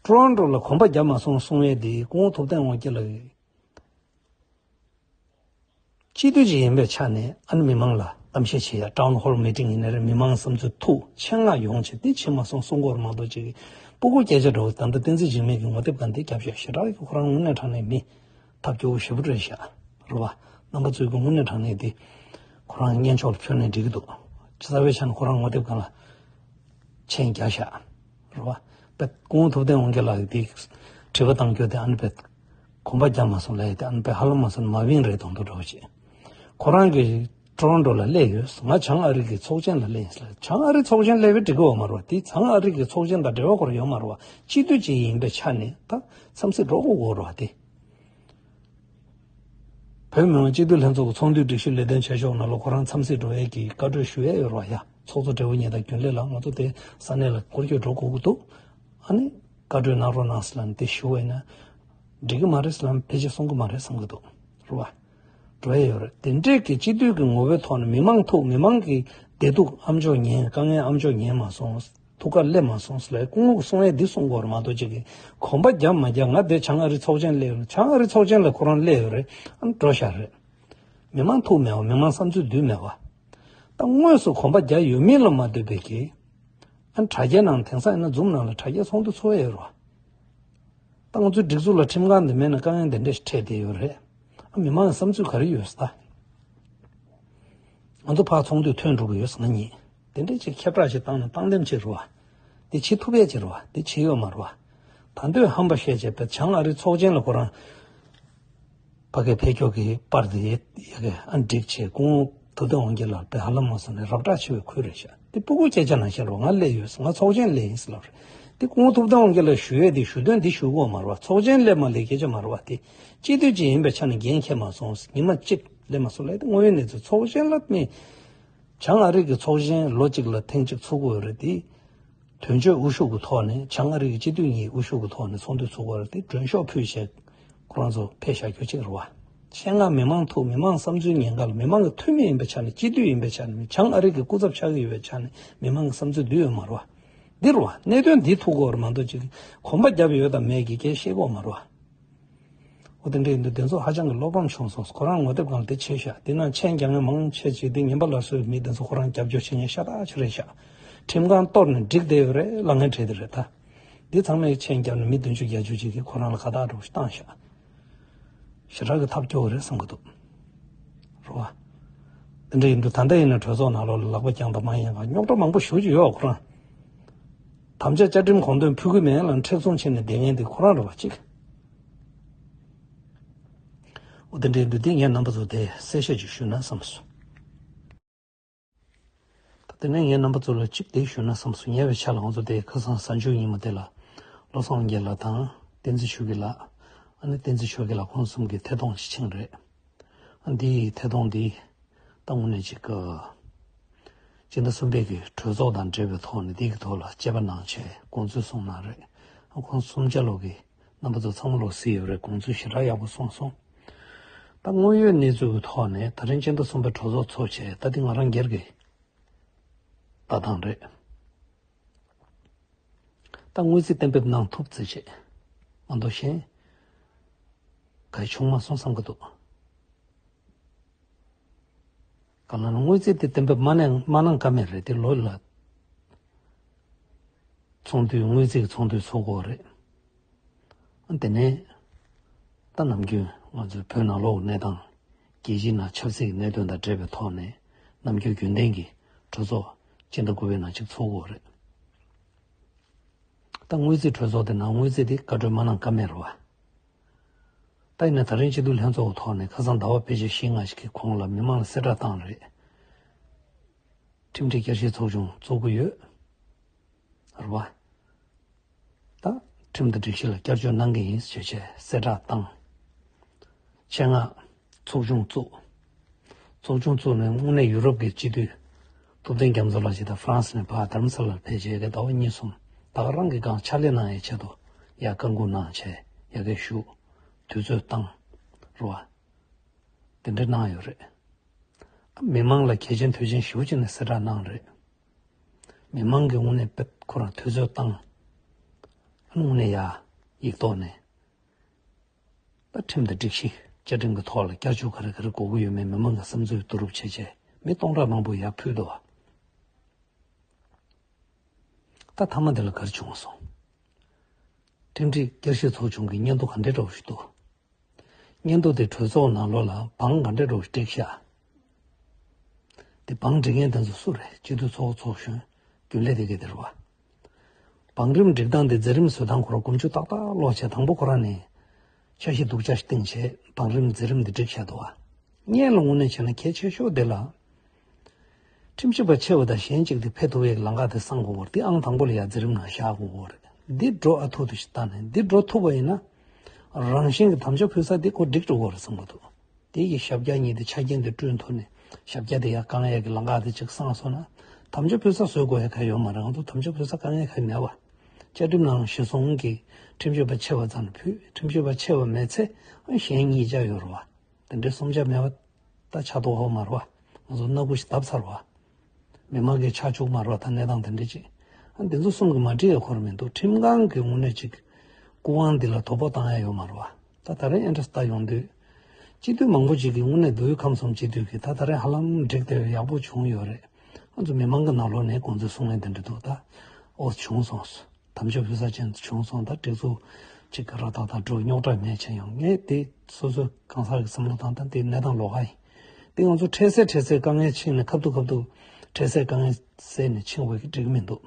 ཀྲོ་རོན་ཀྲོ་ལ་གོམ་པ་རྒྱབ་མ་སོང་གསུང་ཡས་དེ་སྐུ་ངོ་ཐུབ་བསྟན་དབང་རྒྱལ་ལགས་ཀྱིས། སྤྱི་འཐུས་ཅིག་ཡིན་པའི་ཆ་ནས་ཨ་ནི་མི་མང་ལ་གཏམ་བཤད་བྱེད་ཡ། ཊའུན་ཧོལ་མི་ཊིང་ཡིན་ན་རེད། མི་མང་བསམ་ཚུལ་ཐུགས་ཆེད་མངགས་ཡོང་བྱས་དེ་བྱེད་མ་སོང་གསུང་གི་ཡོད་རེད་མ་གཏོགས། ཅིག་སྤུ་གུ་སྐད་ཆ་འདྲ་བོ་ད་ལྟ་བསྟན་འཛིན་འཇིགས་མེད་ཀྱི་ངོ་དེབ་སྒང་དེ་རྒྱབ་བཞག་ཞེ་དྲག་གི་ཁོ་རང་དངོས་གནས་དྲང་གནས་མི་ཐབས་སྐྱོ་བོ་ཞེ་པོ་རེད་ཤག་རེད་བ། རྣམ་པ་ཚོས་ཀྱི་དངོས་གནས་དྲང་གནས་དེ་ཁོ་རང་སྙན་ཕྱོགས་ལ་ཁྱོན་ནས་འགྲིག་གི་འདུག་རྩ་བའི་ཆ་ནས་ཁོ་རང་ངོ་དེབ་སྒང་ལ་མཆན་རྒྱག་ཤག་རེད་བ། དཔེ་སྐུ་ངོ་ཐུབ་བསྟན་དབང་རྒྱལ་ལགས་ཀྱིས་དེ་དྲི་བ་བཏང་རྒྱུ་དེ་ཨ་ནི་དཔེ་གོམ་པ་རྒྱག་མ་སོང་ལབ་ཡས་དེ་ཨ་ནི་དཔེ་ཧ་ལམ་མ་སོང་མ་བིང་རེད་མདོག་མདོག་འདྲ་བོ་བྱས། ཁོ་རང་གིས་ཀྲོ་རོན་ཀྲོ་ལ་སླེབས་ཡོད། ང་བྱང་ཨ་རི་གི་ཚོགས་ཆེན་ལ་སླེབས་ཡིན་ཟེར་ལབ། བྱང་ཨ་རི་ཚོགས་ཆེན་སླེབས་པའི་འགྲིག་གི་ཡོད་མ་རེད་བ། དེ་བྱང་ཨ་རི་གི་ཚོགས་ཆེན་དང་འབྲེལ་བ་ཁོ་རང་ཡོད་མ་རེད་བ། སྤྱི་འཐུས་ཅིག་ཡིན་པའི་ཆ་ནས་ད་འཚམས་གཟིགས་འགྲོ་དགོས་ཀྱི་ཡོད་རེད་བ། དེ་བོད་མི་མང་སྤྱི་འཐུས་ལྷན་ཚོགས་ཀྱི་ཚོགས་འདུའི་སྒྲིག་གཞི་ལས་དོན་བྱེད་ཕྱོགས་ནང་ལ་ཁོ་རང་འཚམས་གཟིགས་འགྲོ་ཡས་ཀྱི་བཀའ་འཁྲོལ་ཞུ་ཡས་ཡོད་རེད་བ། ཡ། ཚོགས་གཙོ་སྦྲེལ་པོ་ཉིད་དང་རྒྱུན་ལས་ལགས་ང་ཚོ་དེ་ས་གནས་ལ་སྐོར་སྐྱོད་འགྲོ་དགོས་ཀྱི་འདུག་ཨ་ནི་བཀའ་འཁྲོལ་གནང་རོགས་གནང་ཟེར་ལབ་ནས་དེ་ཞུ་བ་ཡིན་ན་འགྲིག་གི་མ་རེད་ཟེར་ལབ་ནས་ཕལ་ཆེར་གསུང་གི་མ་རེད་བསམ་གི་འདུག་རེད་བ། འགྲོ་ཡས་ཡོད་རེད། དེ་འདྲས་ཀྱི་སྤྱི་འཐུས་ཀྱི་ངོ་བོའི་ཐོག་ནས་མི་མང་ཐུག་མི་མང་གི་བདེ་སྡུག་ཨ་མཆོག་ཉན། དཀའ་ངལ་ཨ་མཆོག་ཉན་མ་སོང་། ཐུགས་ཁ་སླེབས་མ་སོང་ཟེར་ལབ་སྐུ་ངོ་གསུང་ཡས་འདི་གསུང་དགོས་རེད་མ་གཏོགས། ཅིག་གིས་གོམ་པ་རྒྱབ་མ་རྒྱབ་ང་དེ་བྱང་ཨ་རི་ཚོགས་ཆེན་སླེབས་ཡོད། བྱང་ཨ་རི་ཚོགས་ཆེན་ལ་ཁོ་རང་སླེབས་ཡོད་རེད། ཨ་ནི་འགྲོ་བཞག་རེད། མི་མང་ཐུག་མེད་བ། མི་མང་བསམ་ཚུལ་བསྡུས་མེད་བ། ད་དངོས་སུ་གོམ་པ་རྒྱག་ཡོད་མིན་ལ་མ་ལྟོས་པའི་གི། ཨ་ནི་དྲ་རྒྱའི་ནང་དེང་སང་ཡིན་ན་ཛུམ་ནང་ལ་དྲ་རྒྱའི་ཚོགས་འདུ་ཚོགས་ཡས་ཡོད་རེད་བ། ད་ང་ཚོའི་སྒྲིག་འཛུགས་ལ་ཁྲིམས་ཁང་འདི་མེད་ན་དཀའ་ངལ་འདི་འདྲ་ཞིག་འཕྲད་བསྡད་ཡོད་རེད། ཨ་མི་མང་གི་བསམ་ཚུལ་ག་རེ་ཡོད་ཟེར་ད། ང་ཚོ་ཕར་ཚོགས་འདུ་ཐོན་འགྲོ་གི་ཡོད་ཟེར་ང་གཉིས། དེ་འདྲའི་ཅིག་ཁྱབ་བསྒྲགས་ཅིག་བཏང་ན་བཏང་འདེམས་བྱེད་རུ་བ། དེ་བྱེད་ཐུབ་ཡས་ཅིག་རུ་བ། དེ་བྱེད་ཡོད་མ་རུ་བ། ད་འདོད་ཧམ་པ་བཤད་བྱས་པའི་བྱང་ཨ་རི་ཚོགས་ཆེན་ལ་ཁོ་རང་ཕ་གི་ཕེབས་ཀྱོག་གི་པར་དེ་ཡ་གི་ཨ་འགྲིག་བྱས་སྐུ་ངོ་ཐུབ་བསྟན་དབང་རྒྱལ་ལགས་དཔེ་ཧ་ལམ་མ་སོང་ནས་རབ་བསྒྲགས་ཆེ་བའི་ཁུལ་རེད་ཤག་དེ་སྤུ་གུ་སྐད་ཆ་ནང་བཤད་རོགས། ང་སླེབས་ཡོད་ཟེར། ང་ཚོགས་ཆེན་སླེབས་ཡིན་ཟེར་ལབ་རེད། དེ་སྐུ་ངོ་ཐུབ་བསྟན་དབང་རྒྱལ་ལགས་ཞུ་ཡས་དེ་ཞུ་དོན་དེ་ཞུ་དགོས་མ་རེད་བ། ཚོགས་ཆེན་སླེབས་མ་སླེབས་སྐད་ཆ་མ་རེད་བ། དེ་སྤྱི་འཐུས་ཅིག་ཡིན་པའི་ཆ་ནས་འགན་འཁྱེར་མ་སོང་ཟེར། ཉི་མ་གཅིག་སླེབས་མ་སོང་ལབ་དེ་དངོས་ཡོད་གནས་ཚུལ། ཚོགས་ཆེན་ལ་ནི་བྱང་ཨ་རི་གི་ཚོགས་ཆེན་ལོ་གཅིག་ལ་ཐེངས་གཅིག་ཚོགས་ཀྱི་ཡོད་རེད་དེ། དོན་གཅོད་དབུ་བཞུགས་ཀྱི་ཐོག་ནས་བྱང་ཨ་རི་གི་སྤྱི་འཐུས་གཉིས་དབུ་བཞུགས་ཀྱི་ཐོག་ནས་ཚོགས་འདུ་ཚོགས་པར་དེ་མགྲོན་ཤོག་ཕུལ་བྱས་ཁོ་རང་ཚོ་ཕེབས་བཞག་རྒྱུ་གཅིག་རེད་བ། ཆེད་མངགས་མི་མང་ཐུག་མི་མང་བསམ་ཚུལ་ཉན་ག་ལ་མི་མང་གི་འཐུས་མི་ཡིན་པའི་ཆ་ནས་སྤྱི་འཐུས་ཡིན་པའི་ཆ་ནས་བྱང་ཨ་རི་གི་སྐུ་ཚབ་ཆགས་ཀྱི་ཡོད་པའི་ཆ་ནས་མི་མང་གི་བསམ་ཚུལ་བསྡུས་ཡོད་མ་རེད་བ། འདི་རེད་བ། གནད་དོན་འདི་ཐུག་གི་ཡོད་རེད་མ་གཏོགས་ཅིག་གོམ་པ་བརྒྱབ་ཡོད་དང་མེད་ཀྱི་སྐད་བཤད་ཀྱི་ཡོད་མ་རེད་བ། འོ་དེ་འདྲ་ཡིན་དུས་དེ་ཚོ་ཧ་ཅང་གི་བློ་ཕམ་བྱུང་སོང་། ཁོ་རང་ངོ་དེབ་སྒང་ལ་དེ་བྱས་ཤག་དེ་ནང་མཆན་རྒྱག་མཁན་མང་ཆེ་ཅིག་དེ་ངན་པ་སླར་གསོའི་མི་དེ་ཚོ་ཁོ་རང་རྒྱབ་སྐྱོར་བྱེད་མཁན་ཤ་སྟག་ཅིག་རེད་ཤག་ཁྲིམས་ཁང་གཏོར་ནས་འགྲིག་བསྡད་ཡོད་རེད་ལབ་མཁན་གྲས་དེ་རེད་ད། འདི་ཚང་མས་མཆན་བརྒྱབ་ནས་མི་བདུན་ཅུ་བརྒྱད་ཅུ་ཅིག་གིས་ཁོ་རང་ལ་དགའ་རྟགས་འདྲ་བོ་ཞིག་བཏང་ཤག་ཞེ་དྲག་གི་ཐབས་སྐྱོ་བོ་རེད་བསམ་གི་འདུག་རེད་བ། དེ་འདྲ་ཡིན་དུས་ད་ལྟ་ཡིན་ན་གྲོས་ཚོགས་ནང་ལོགས་ལ་ལག་པ་བརྐྱངས་དང་མ་ཡིན་ག་རྙོག་དྲ་མང་པོ་ཞེ་པོ་ཅིག་ཡོད། ཁོ་རང་དམ་བཅའ་བཅའ་ཁྲིམས་དགོངས་དོན་ཕུལ་གི་མེད་ལ་མཁྲེགས་བཟུང་བྱས་ནས་བསྡད་མཁན་དེ་ཁོ་རང་རེད་བ་གཅིག་འོ་དེ་འདྲ་ཡིན་དུས་དེ་ངས་རྣམ་པ་ཚོ་དེ་གསལ་བཤད་ཅིག་ཞུས་ན་བསམ་སོང་། ད་དེ་ནས་ངས་རྣམ་པ་ཚོ་ལ་གཅིག་དེ་ཞུས་ན་བསམ་སོང་། ཉེ་བའི་ཆར་ལ་ང་ཚོ་དེ་ཁ་སང་གཟའ་མཇུག་ཉིན་མོ་དེ་ལ་བློ་བཟང་དབང་རྒྱལ་ལགས་དང་བསྟན་འཛིན་ཆོས་རྒྱལ་ལགས། ཨ་ནི་བསྟན་འཛིན་ཆོས་རྒྱལ་ལགས་ཁོང་གསུམ་གྱིས་ཐད་གཏོང་ཅིག་ཕྱིན་རེད། ཨ་འདིའི་ཐད་གཏོང་འདི་ད་དངོས་གནས་ཅིག་གི་སྤྱི་ཟླ་གསུམ་པའི་གི་གྲོས་ཚོགས་དང་འབྲེལ་བའི་ཐོག་ནས་འདི་གི་ཐོག་ལ་དཔྱད་པ་གནང་བྱས་དགོངས་ཚུལ་གསུངས་གནང་རེད། ཁོང་གསུམ་ཆ་ལོག་གི་རྣམ་པ་ཚོ་ཚང་མ་ལོག་གཟིགས་ཡོད་རེད། དགོངས་ཚུལ་ཞེ་དྲག་ཡག་པོ་གསུངས་སོང་། ད་དངོས་ཡོད་གནས་ཚུལ་གྱི་ཐོག་ནས་ད་རིང་སྤྱི་ཟླ་གསུམ་པའི་གྲོས་ཚོགས་ཚོགས་བྱས། ད་དེ་ང་རང་སྒེར་གྱི་ལྟ་སྟངས་རེད། ད་དངོས་རྫས་གཏན་འབེབས་གནང་ཐུབ་ཙམ་བྱས་མ་གཏོགས་གཞན་ག་ཡེ་བྱུང་མ་སོང་བསམ་གྱི་འདུག་གང་ལ་ན་དངོས་རྫས་དེ་གཏན་འབེབས་མ་གནང་མ་གནང་ཀ་མེད་རེད། དེ་ལོ་ལ་ཚོགས་འདུའི་དངོས་རྫས་ཀྱི་ཚོགས་འདུ་ཚོགས་དགོས་རེད། དེ་ནས་ད་ནམ་རྒྱུན་ང་ཚོའི་བོད་ནང་ལོགས་གནས་སྟངས། རྒྱལ་སྤྱིའི་ནང་ཆབ་སྲིད་ཀྱི་གནད་དོན་དང་འབྲེལ་བའི་ཐོག་ནས་ནམ་རྒྱུན་རྒྱུན་ལྡན་གྱི་གྲོས་ཚོགས་སྤྱི་ཟླ་དགུ་པའི་ནང་གཅིག་ཚོགས་དགོས་རེད། ད་དངོས་རྫས་གྲོས་ཚོགས་དེ་ནང་དངོས་རྫས་དེ་བཀའ་འཁྲོལ་མ་གནང་ཀ་མེད་རེད་བ། ད་ཡིན་ན་ད་རིང་སྤྱི་འཐུས་ལྷན་ཚོགས་ཀྱི་ཐོག་ནས་ཁ་སང་ཟླ་བ་ཕལ་ཆེར་བཞི་ལྔ་ཞིག་གི་གོང་ལ་མི་མང་ལ་གསལ་བསྒྲགས་བཏང་རེད། ཁྲིམས་སྒྲིག་བསྐྱར་ཞིབ་ཚོགས་ཆུང་བཙུགས་ཀྱི་ཡོད་རེད་བ། ད་ཁྲིམས་དང་སྒྲིག་གཞི་ལ་བསྐྱར་བཅོས་གནང་གི་ཡིན་ཞེས་བྱས་གསལ་བསྒྲགས་བཏང་། ཆེད་མངགས་ཚོགས་ཆུང་བཙུགས། ཚོགས་ཆུང་བཙུགས་ནས་དངོས་གནས་ཡུ་རོབ་ཀྱི་སྤྱི་འཐུས་ཐུབ་བསྟན་རྒྱ་མཚོ་ལགས་ཀྱིས་ད་ཧྥ་རན་སི་ནས་ཕར་དྷ་རམ་ས་ལར་ཕེབས་བྱས་ཀྱི་ཟླ་བ་གཉིས་གསུམ་ད་ག་རང་གི་སྒང་ཕྱག་ལས་གནང་ཡའི་ཆེད་དུ་ཡར་བཀའ་འགུག་གནང་བྱས་ཡར་གའི་བཞུགས། དུས་ཚོད་བཏང་རེད་བ། དེ་འདྲ་གནང་ཡོད་རེད། མི་མང་ལ་གལ་ཆེན་དོན་ཆེན་ཞེ་པོ་ཅིག་ནས་གསལ་བསྒྲགས་གནང་རེད། མི་མང་གི་དངོས་གནས་དཔེ་ཁོ་རང་དུས་ཚོད་བཏང་། དངོས་གནས་ཡ་ཡིག་ཐོག་ནས་ད་ཁྲིམས་དང་སྒྲིག་གཞི་བཅའ་ཁྲིམས་ཀྱི་ཐོག་ལ་བསྐྱར་བཅོས་ག་རེ་ག་རེ་དགོས་ཀྱི་ཡོད་མེད་མི་མང་གི་བསམ་ཚུལ་བསྡུ་རུབ་བྱས་བྱས་མི་སྟོང་ཕྲག་མང་པོ་ཡར་ཕུལ་འདུག་བ། ད་མཐའ་མ་འདི་ལ་ག་རེ་བྱུང་སོང་། ཁྲིམས་སྒྲིག་བསྐྱར་ཞིབ་ཚོགས་ཆུང་གི་སྙན་ཐོ་ག་འདྲའི་འདྲ་བོ་ཞིག་འདུག་སྙན་ཐོ་དེ་གྲོས་ཚོགས་ནང་ལོགས་ལ་བང་ག་འདྲ་འདྲ་བོ་ཞིག་བསྒྲིགས་ཤག་དེ་བང་སྒྲིག་མཁན་དེ་ཚོ་སུ་རེད། སྤྱི་འཐུས་ཚོགས་གཙོ་གཞོན་རྒྱུན་ལས་དེ་ག་དེ་རེད་བ། བང་རིམ་སྒྲིག་སྟངས་དེ་མཛད་རིམ་བཟོ་སྟངས་ཁོ་རང་དགོངས་ཚུལ་ཏག་ཏག་ཀློག་བྱས་དང་པོ་ཁོ་རང་ནས་འཆར་གཞི་སྡུག་ཅག་ཞིག་བཏིང་བྱས་བང་རིམ་མཛད་རིམ་དེ་སྒྲིག་བཞག་འདུག་བ། སྔོན་ལ་དངོས་གནས་བྱས་ན་གལ་ཆེ་ཤོས་དེ་ལ། ཁྲིམས་ཞིབ་པ་ཆེ་བ་དང་གཞན་གཅིག་དེ་ཕེབས་ཐུབ་པའི་ལམ་ཁ་དེ་གསང་དགོས་པ་རེད། དེ་ཨང་དང་པོ་ལ་ཡར་མཛད་རིམ་ནང་བཞག་དགོས་པ་རེད། འདི་འགྲོ་ཨ་ཐུར་དུ་ཞིག་བཏང་ནས་འདི་འགྲོ་ཐུབ་པ་ཡིན་ན། རང་བཞིན་གྱི་དམ་བཅའ་ཕུལ་ས་འདི་ཁོ་འགྲིག་འགྲོ་གི་རེད་བསམ་གྱི་འདུག་དེ་གི་ཞབས་བཀྱག་གཉིས་དེ་ཆ་རྐྱེན་དེ་བསྐྲུན་ཐུབ་ནས་ཞབས་བཀྱག་དེ་ཡར་བཀང་ཡས་ཀྱི་ལམ་ཁ་དེ་ཅིག་གསང་སོང་ན། དམ་བཅའ་ཕུལ་ས་བཟོ་དགོས་ཡ་ག་ཡོད་མ་རེད། ང་ཚོ་དམ་བཅའ་ཕུལ་ས་དཀའ་ངལ་ག་མེད་བ། བཅའ་ཁྲིམས་ནང་གཞི་བཟུང་གི་ཁྲིམས་ཞིབ་པ་ཆེ་བ་ཙམ་ལ་ཕུལ། ཁྲིམས་ཞིབ་པ་ཆེ་བ་མེད་ཚེ་གཞན་གཉིས་ཆ་ཡོད་རེད་བ། དེ་འདྲའི་གསུམ་ཆ་མེད་པ་ད་ཆགས་མདོག་ཁ་པོ་མ་རེད་བ། ང་ཚོ་སྣ་ཁུག་ཞིག་བརྡབས་ཚར་བ། མི་མང་གིས་ཆགས་བཅུག་མ་རེད་བ། ད་གནས་སྟངས་དེ་འདྲ་ཅིག་ཨ་འདི་ཚོ་གསུམ་གྱིས་མ་འགྲིག་ཡ་ཁོ་རང་མི་འདུག་ཁྲིམས་ཁང་གི་དངོས་གནས་ཅིག་སྐུ་དབང་འདི་ལ་དོ་ཕོག་བཏང་ཡ་ཡོད་མ་རེད་བ། ད་ད་རེས་ཨེ་འདྲ་ལྟ་ཡོང་དུས། སྤྱི་འཐུས་མང་པོ་ཅིག་གིས་དངོས་གནས་མདོ་དབུས་ཁམས་གསུམ་སྤྱི་འཐུས་ཀྱིས་ད་ད་རེས་ཧ་ལམ་འགྲིག་བསྡད་ཡག་པོ་བྱུང་ཡོད་རེད། ང་ཚོ་མི་མང་གི་ནང་ལོགས་ནས་དགོངས་ཚུལ་གསུང་མཁན་དེ་འདྲ་འདུག་ད་ཨོ་བྱུང་སོང་། དམ་བཅའ་ཕུལ་ས་ཅན་བྱུང་སོང་། ད་སྒྲིག་འཛུགས་གཅིག་གི་ར་ཏག་ཏག་འགྲོ་རྙོག་དྲ་མེད་ཅན་ཡོང་ངས་དེ་སོ་སོའི་གང་ཟག་གི་བསམ་བློ་དང་ད་དེ་གནས་སྟངས་ལོགས་ཀ་ཡིན། དེ་ང་ཚོ་འཕྲལ་སེལ་འཕྲལ་སེལ་དཀའ་ངལ་ཕྱིན་ནས་ཁ་ཐུག་ཁ་ཐུག་འཕྲལ་སེལ་དཀའ་ངལ་སེལ་ནས་ཕྱིན་བ་གི་འགྲིག་གི་མི་འདུག་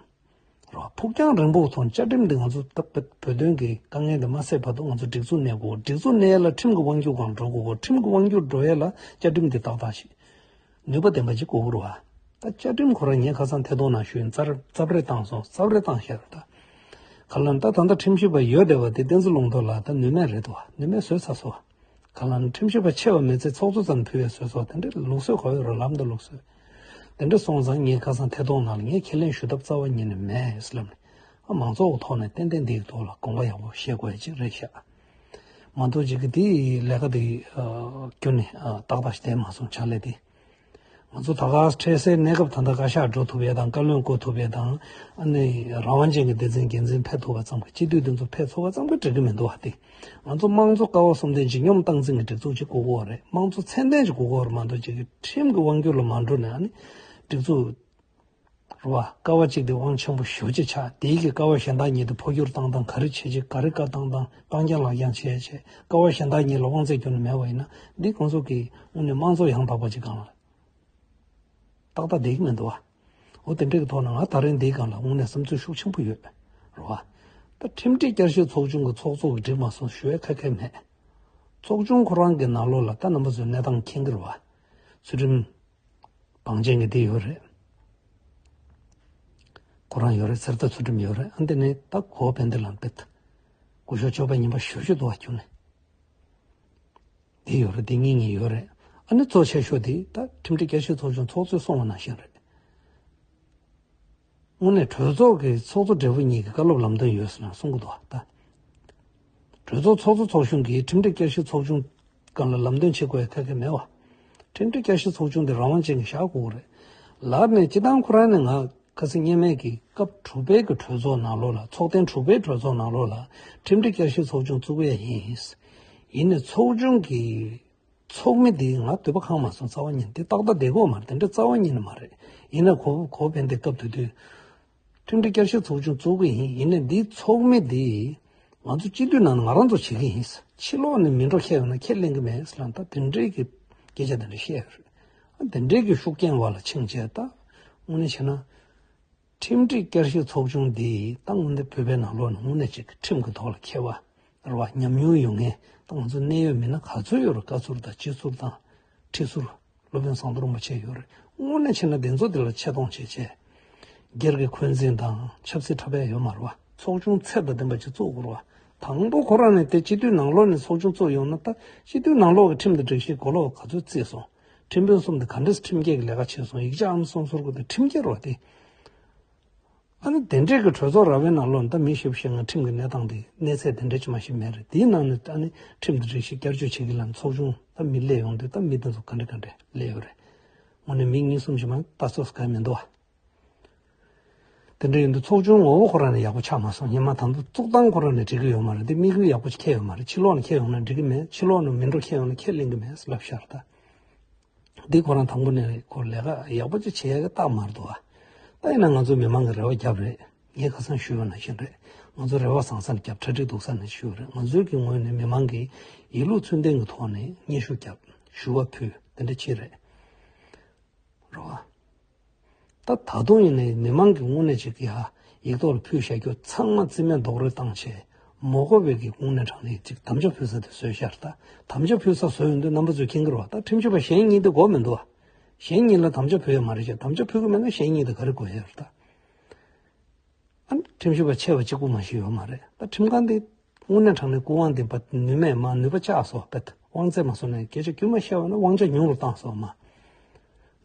རོ། ཕུགས་རྒྱང་རིང་པོ་ཐོག་བཅའ་ཁྲིམས་འདི་ང་ཚོ་ད་བོད་བོད་དོན་གྱི་དཀའ་ངལ་འདི་མ་སེལ་བར་དུ་ང་ཚོ་སྒྲིག་འཛུགས་གནས་དགོས། སྒྲིག་འཛུགས་གནས་ཡ་ལ་ཁྲིམས་ཀྱི་དབང་སྒྱུར་སྒང་འགྲོ་དགོས། ཁྲིམས་ཀྱི་དབང་སྒྱུར་འགྲོ་ཡ་ལ་བཅའ་ཁྲིམས་འདི་ཏག་ཏག་ཞིག་ནུས་པ་ལྡན་པ་ཅིག་དགོས་ཀྱི་རེད་བ། ད་བཅའ་ཁྲིམས་ཁོ་རང་ངས་ཁ་སང་ཐད་གཏོང་ནང་ཞུས་ཡིན། རྩ་རྩ་བ་རེ་བཏང་སོང་། རྩ་བ་རེ་བཏང་བཞག་རེད་ད། ག་ལ་ད་ད་ལྟ་ཁྲིམས་ཞིབ་པ་ཡོད་བསྡད་པ་དེ་བསྟན་འཛིན་ལུང་རྟོགས་ལགས་ད་ནུས་མེད་རེད་དོ། ནུས་མེད་བཟོས་ཚར་སོང་། ག་ལ་ཁྲིམས་ཞིབ་པ་ཆེ་བ་མེད་ཚེ་ཚོགས་གཙོ་ཙམ་ཕུད་ཡས་བཟོས་སོང་། དེ་འདྲའི་ལུགས་སྲོལ་ག་བ་ཡོད་རེད། ལམ་དང་ལུགས་སྲོལ། དེ་འདྲ་སོང་ཙང་ངས་ཁ་སང་ཐད་གཏོང་ནང་ལ་ངས་ཁས་ལེན་ཞུ་ཐབས་རྩ་བ་ཉིད་ནས་མེད་ཟེར་ལབ་ནས། ཨ་མང་ཚོགས་ཀྱི་ཐོག་ནས་ཏན་ཏན་འདིའི་ཐོག་ལ་དགོངས་པ་ཡག་པོ་བཞེས་དགོས་ཡ་ཅིག་རེད་ཤག་མ་གཏོགས་ཅིག་གི་དེའི་ལས་ཀ་དེ་ཨ་ཁྱོན་ནས་ཨ་ཏག་ཏག་ཞིག་བསྡད་མ་སོང་ཕྱག་ལས་དེ། ང་ཚོ་ད་ག་འཕྲལ་སེལ་གནས་སྐབས་ད་ལྟ་བཀའ་ཤག་འགྲོ་ཐུབ་ཡས་དང་བཀའ་བློན་བསྐོ་ཐུབ་ཡས་དང་ཨ་ནི་རང་དབང་ཅན་གྱི་སྡེ་ཚན་འགན་འཛིན་ཕེབས་ཐུབ་པ་ཙམ་གྱིས་སྤྱི་འཐུས་དེ་ཚོ་ཕེབས་ཚུགས་པ་ཙམ་གྱིས་འགྲིག་གི་མི་འདུག་བ་དེ། ང་ཚོ་དམངས་གཙོ་ཀ་བ་གསུམ་ལྡན་བྱིས་སྙོམས་སྟངས་འཛིན་གྱི་སྒྲིག་འཛུགས་ཅིག་དགོས་ཀྱི་ཡོད་རེད། དམངས་གཙོ་ཚད་ལྡན་ཅིག་དགོས་ཀྱི་ཡོད་རེད་མ་གཏོགས་ཅིག་གི་ཁྲིམས་ཀྱི་དབང་སྒྱུར་ལ་མ་འགྲོ་ནས་ཨ་ནི་སྒྲིག་འཛུགས་རེད་བ། ཀ་བ་གཅིག་དེ་དབང་ཆེན་པོ་ཞེ་པོ་ཅིག་ཆགས། དེའི་གི་ཀ་བ་གཞན་དག་གཉིས་དེ་འཕོ་འགྱུར་བཏང་སྟངས་ག་རེ་བྱེད་ཅིག་ག་རེ་བཀའ་བཏང་སྟངས་བཏང་རྐྱང་ལག་རྐྱང་བྱས་བྱས་ཀ་བ་གཞན་དག་གཉིས་ལ་དབང་ཚད་ཁྱོན་ནས་མེད་པ་ཡིན་ན་འདི་ཁོང་ཚོ་གི་དངོས་གནས་དམངས་གཙོ་ཡང་དག་པ་ཅིག་སྒང་ལ་ཏག་ཏག་བསྡད་ཀྱི་མི་འདུག་བ། འོ་དེ་འདྲ་གི་ཐོག་ནས་ང་ད་རིང་འདིའི་སྒང་ལ་དངོས་གནས་བསམ་ཚུལ་ཤུགས་ཆེན་པོ་ཡོད་རེད་བ། ད་ཁྲིམས་སྒྲིག་བསྐྱར་ཞིབ་ཚོགས་ཆུང་གི་ཚོགས་གཙོ་གིས་འགྲིག་མ་སོང་ཞུ་ཡ་ཁ་ཁ་མེད། ཚོགས་ཆུང་ཁོ་རང་གི་ནང་ལོགས་ལ་ད་རྣམ་པ་ཚོས་གནས་སྟངས་མཁྱེན་གྱི་རེད་བ། ཚུལ་ཁྲིམས་བང་ཆེན་གྱི་འདི་ཡོད་རེད། ཁོ་རང་ཡོད་རེད། གསེར་རྟ་ཚུལ་ཁྲིམས་ཡོད་རེད། ཨ་འདི་ནས་ད་གོ་བན་དེ་ལ་འབད། སྐུ་ཞབས་ཅོ་པ་ཉི་མ་ཞུ་ཞུ་འདུག་བ་ཁྱོད་ནས། འདི་ཡོད་རེད། འདི་གཉིས་གཉིས་ཡོད་རེད། ཨ་ནི་གཙོ་ཆེ་ཤོས་འདི་ད་ཁྲིམས་སྒྲིག་བསྐྱར་ཞིབ་ཚོགས་ཆུང་ཚོགས་གཙོས་གསུངས་པ་ནང་བཞིན་རེད། དངོས་གནས་གྲོས་ཚོགས་ཀྱི་ཚོགས་གཙོ་སྦྲེལ་པོ་གཉིས་ཀྱི་བཀའ་སློབ་ལམ་སྟོན་ཡོད་ཟེར་ན་གསུང་གི་འདུག་བ་ད། གྲོས་ཚོགས་ཚོགས་གཙོ་ཚོགས་གཞོན་གྱིས་ཁྲིམས་སྒྲིག་བསྐྱར་ཞིབ་ཚོགས་ཆུང་སྒང་ལ་ལམ་སྟོན་བྱེད་དགོས་ཡ་ཐད་ཀར་མེད་བ། ཁྲིམས་སྒྲིག་བསྐྱར་ཞིབ་ཚོགས་ཆུང་དེ་རང་དབང་ཅན་གྱི་བཞག་དགོས་ཀྱི་རེད། ལར་ནས་སྤྱི་བཏང་ཁོ་རང་ནས་ང་ཁ་སང་སྔོན་མའི་གི་སྐབས་དྲུག་པའི་གི་གྲོས་ཚོགས་ནང་ལོགས་ལ་ཚོགས་ཐེངས་དྲུག་པའི་གྲོས་ཚོགས་ནང་ལོགས་ལ་ཁྲིམས་སྒྲིག་བསྐྱར་ཞིབ་ཚོགས་ཆུང་བཙུགས་ཡ་ཡིན། ཡིན་ནའི་ཚོགས་ཆུང་གི་ཚོགས་མི་དེ་ང་འདོད་པ་ཁེངས་མ་སོང་རྩ་བ་ཉིད་ནས་དེ་ཏག་ཏག་བསྡད་ཀྱི་ཡོད་མ་རེད། དེ་འདྲ་རྩ་བ་ཉིད་ནས་མ་རེད། ཡིན་ན་གོ་གོ་ཕན་བདེ་སྐབས་དེ་དུས་ཁྲིམས་སྒྲིག་བསྐྱར་ཞིབ་ཚོགས་ཆུང་བཙུགས་ཀྱི་ཡིན། ཡིན་ནའི་འདིའི་ཚོགས་མི་འདི་ང་ཚོ་སྤྱི་འཐུས་ནང་ནས་ང་རང་ཚོ་བྱེད་ཀྱི་ཡིན། ཕྱི་ལོགས་ནས་མི་འགྲོ་ཁྱེད་ཡོང་ན་ཁས་ལེན་གྱི་མེད་ཟེར་ལབ་ད་དེ་འདྲའི་གི་སྐད་ཆ་དེ་འདྲ་བཤད་ཡོད་རེད། དེ་འདྲའི་གི་ཤུགས་རྐྱེན་འོག་ལ་ཕྱིན་བྱས་ད་དངོས་གནས་བྱས་ན། ཁྲིམས་སྒྲིག་བསྐྱར་ཞིབ་ཚོགས་ཆུང་འདི་ད་དངོས་གནས་བོད་པའི་ནང་ལོགས་ནས་དངོས་གནས་ཅིག་ཁྲིམས་ཀྱི་ཐོག་ལ་མཁས་པ་རེད་བ། ཉམས་མྱོང་ཡོད་མཁན་ད་ང་ཚོ་གནད་ཡོད་མི་སྣ་ག་ཚོད་ཡོད་རེད། བཀའ་ཟུར་དང་སྤྱི་ཟུར་དང་ཁྲི་ཟུར་སློབ་དཔོན་ཟམ་གདོང་རིན་པོ་ཆེ་ཡོད་རེད། དངོས་གནས་བྱས་ན་དེ་ཚོ་དེ་ལ་ཆེ་མཐོང་བྱེད་བྱས་སྒེར་གྱི་འཁོན་འཛིན་དང་ཆབ་སྲིད་འཁྲབ་ཡ་ཡོད་མ་རེད་བ། ཚོགས་ཆུང་ཚད་དང་ལྡན་པ་ཅིག་བཙུགས་དགོས་རེད་བ། དང་པོ་ཁོ་རང་ནས་དེ་སྤྱི་འཐུས་ནང་ལོགས་ནས་ཚོགས་ཆུང་བཙུགས་ཡོང་ན་ད་སྤྱི་འཐུས་ནང་ལོགས་ཀྱི་ཁྲིམས་དང་སྒྲིག་གཞི་གོ་ལོག་ག་ཚོད་བརྩིས་སོང་། ཁྲིམས་དཔོན་གསུམ་དེ་ག་འདྲས་ཁྲིམས་འགལ་གྱི་ལས་ཀ་བྱས་སོང་། ཡིག་ཆ་ཨམ་སྲུང་ཟུར་དགོས་དེ་ཁྲིམས་འགལ་རོ་དེ། ཨ་ནི་དེ་འདྲས་ཀྱི་གྲོས་ཚོགས་ར་བའི་ནང་ལོགས་ད་མི་ཞིབ་ཞིབ་ང་ཁྲིམས་ཀྱི་གནས་སྟངས་དེ་གནས་ཚད་དེ་འདྲས་ཅི་མ་ཞིག་མེད་རེད། དེའི་ནང་ནས་ཨ་ནི་ཁྲིམས་དང་སྒྲིག་གཞི་བསྐྱར་བཅོས་བྱེད་ཀྱི་ལམ་ཚོགས་ཆུང་ད་མི་སླེབས་ཡོང་དུས་ད་མི་དེ་ཚོ་ག་འདྲས་ག་འདྲས་སླེབས་ཡོད་རེད། དངོས་གནས་མི་གཉིས་གསུམ་ཞིག་མ་ལྟ་ཚོད་ག་མི་འདུག་ཨ། དེ་འདྲ་ཡིན་དུས་ཚོགས་ཆུང་ངོ་བོ་ཁོ་རང་ནས་ཡག་པོ་ཆགས་མ་སོང་། སྔོན་མ་དང་པོ་བཙུགས་སྟངས་ཁོ་རང་ནས་འགྲིག་གི་ཡོད་མ་རེད། འདི་དམིགས་ཡུལ་ཡག་པོ་ཞིག་འཁྱེར་ཡོད་མ་རེད། ཕྱི་ལོགས་ནས་འཁྱེར་ཡོང་ན་འགྲིག་གི་མེད། ཕྱི་ལོགས་ནས་མི་འགྲོ་འཁྱེར་ཡོང་ན་ཁས་ལེན་གི་མེད་ལབ་ཤར་ད། འདི་ཁོ་རང་དང་པོ་ནས་ཁོ་ལས་ཀ་ཡག་པོ་ཅིག་བྱེད་ཡག་གི་རྟགས་མ་རེད་འདུག་ཨ། ད་ཡིན་ན་ང་ཚོ་མི་མང་གི་རེ་བ་བརྒྱབ་རེད། ངས་ཁ་སང་ཞུས་པ་ནང་བཞིན་རེད། ང་ཚོ་རེ་བ་བཟང་ས་ནས་བརྒྱབ། གྲ་སྒྲིག་སྡུག་ས་ནས་ཞུས་པ་རེད། ང་ཚོའི་གི་ངོས་ནས་མི་མང་གི་ཡིད་ལུགས་ཚུལ་ལྡན་གི་ཐོག་ནས་སྙན་ཞུ་བརྒྱབ། ཞུ་བ་ཕུལ། དེ་འདྲ་ཅིག་རེད། རེད་བ། ད་ད་དུང་ཡིན་ནའི་མི་མང་གི་དངོས་གནས་ཅིག་གི་ཧ་ཡིག་ཐོག་ལ་ཕུལ་བཞག་རྒྱུ་ཚང་མ་རྩིས་མེད་རྡོག་རོལ་བཏང་བྱས་མ་དགོས་པའི་གི་དངོས་གནས་དྲང་གནས་ཅིག་དམ་བཅའ་ཕུལ་ས་དེ་བཟོས་ཤར་ད། དམ་བཅའ་ཕུལ་ས་བཟོས་ཡོང་དུས་རྣམ་པ་ཚོས་མཁྱེན་གི་རེད་བ། ད་ཁྲིམས་ཞིབ་པ་གཞན་གཉིས་དེ་དགོས་མི་འདུག་བ། གཞན་གཉིས་ལ་དམ་བཅའ་ཕུལ་ཡོད་མ་རེད་ཤག་དམ་བཅའ་ཕུལ་གི་མེད་ན་གཞན་གཉིས་དེ་ག་རེ་དགོས་ཡོད་རེད་ད། ཨ་ནི་ཁྲིམས་ཞིབ་པ་ཆེ་བ་གཅིག་པུ་མ་ཞིག་ཡོད་མ་རེད། ད་ཁྲིམས་ཁང་འདི་དངོས་གནས་དྲང་གནས་སྐུ་དབང་འདི་པ་ནུས་མེད་མ་ནུས་པ་བཅག་སོང་བ། དབང་ཚད་མ་སོང་ནས་སྐད་ཆ་རྒྱུས་མ་བཤད་པ་ན་དབང་ཆ་ཉུང་རུ་བཏང་སོང་བ་མ།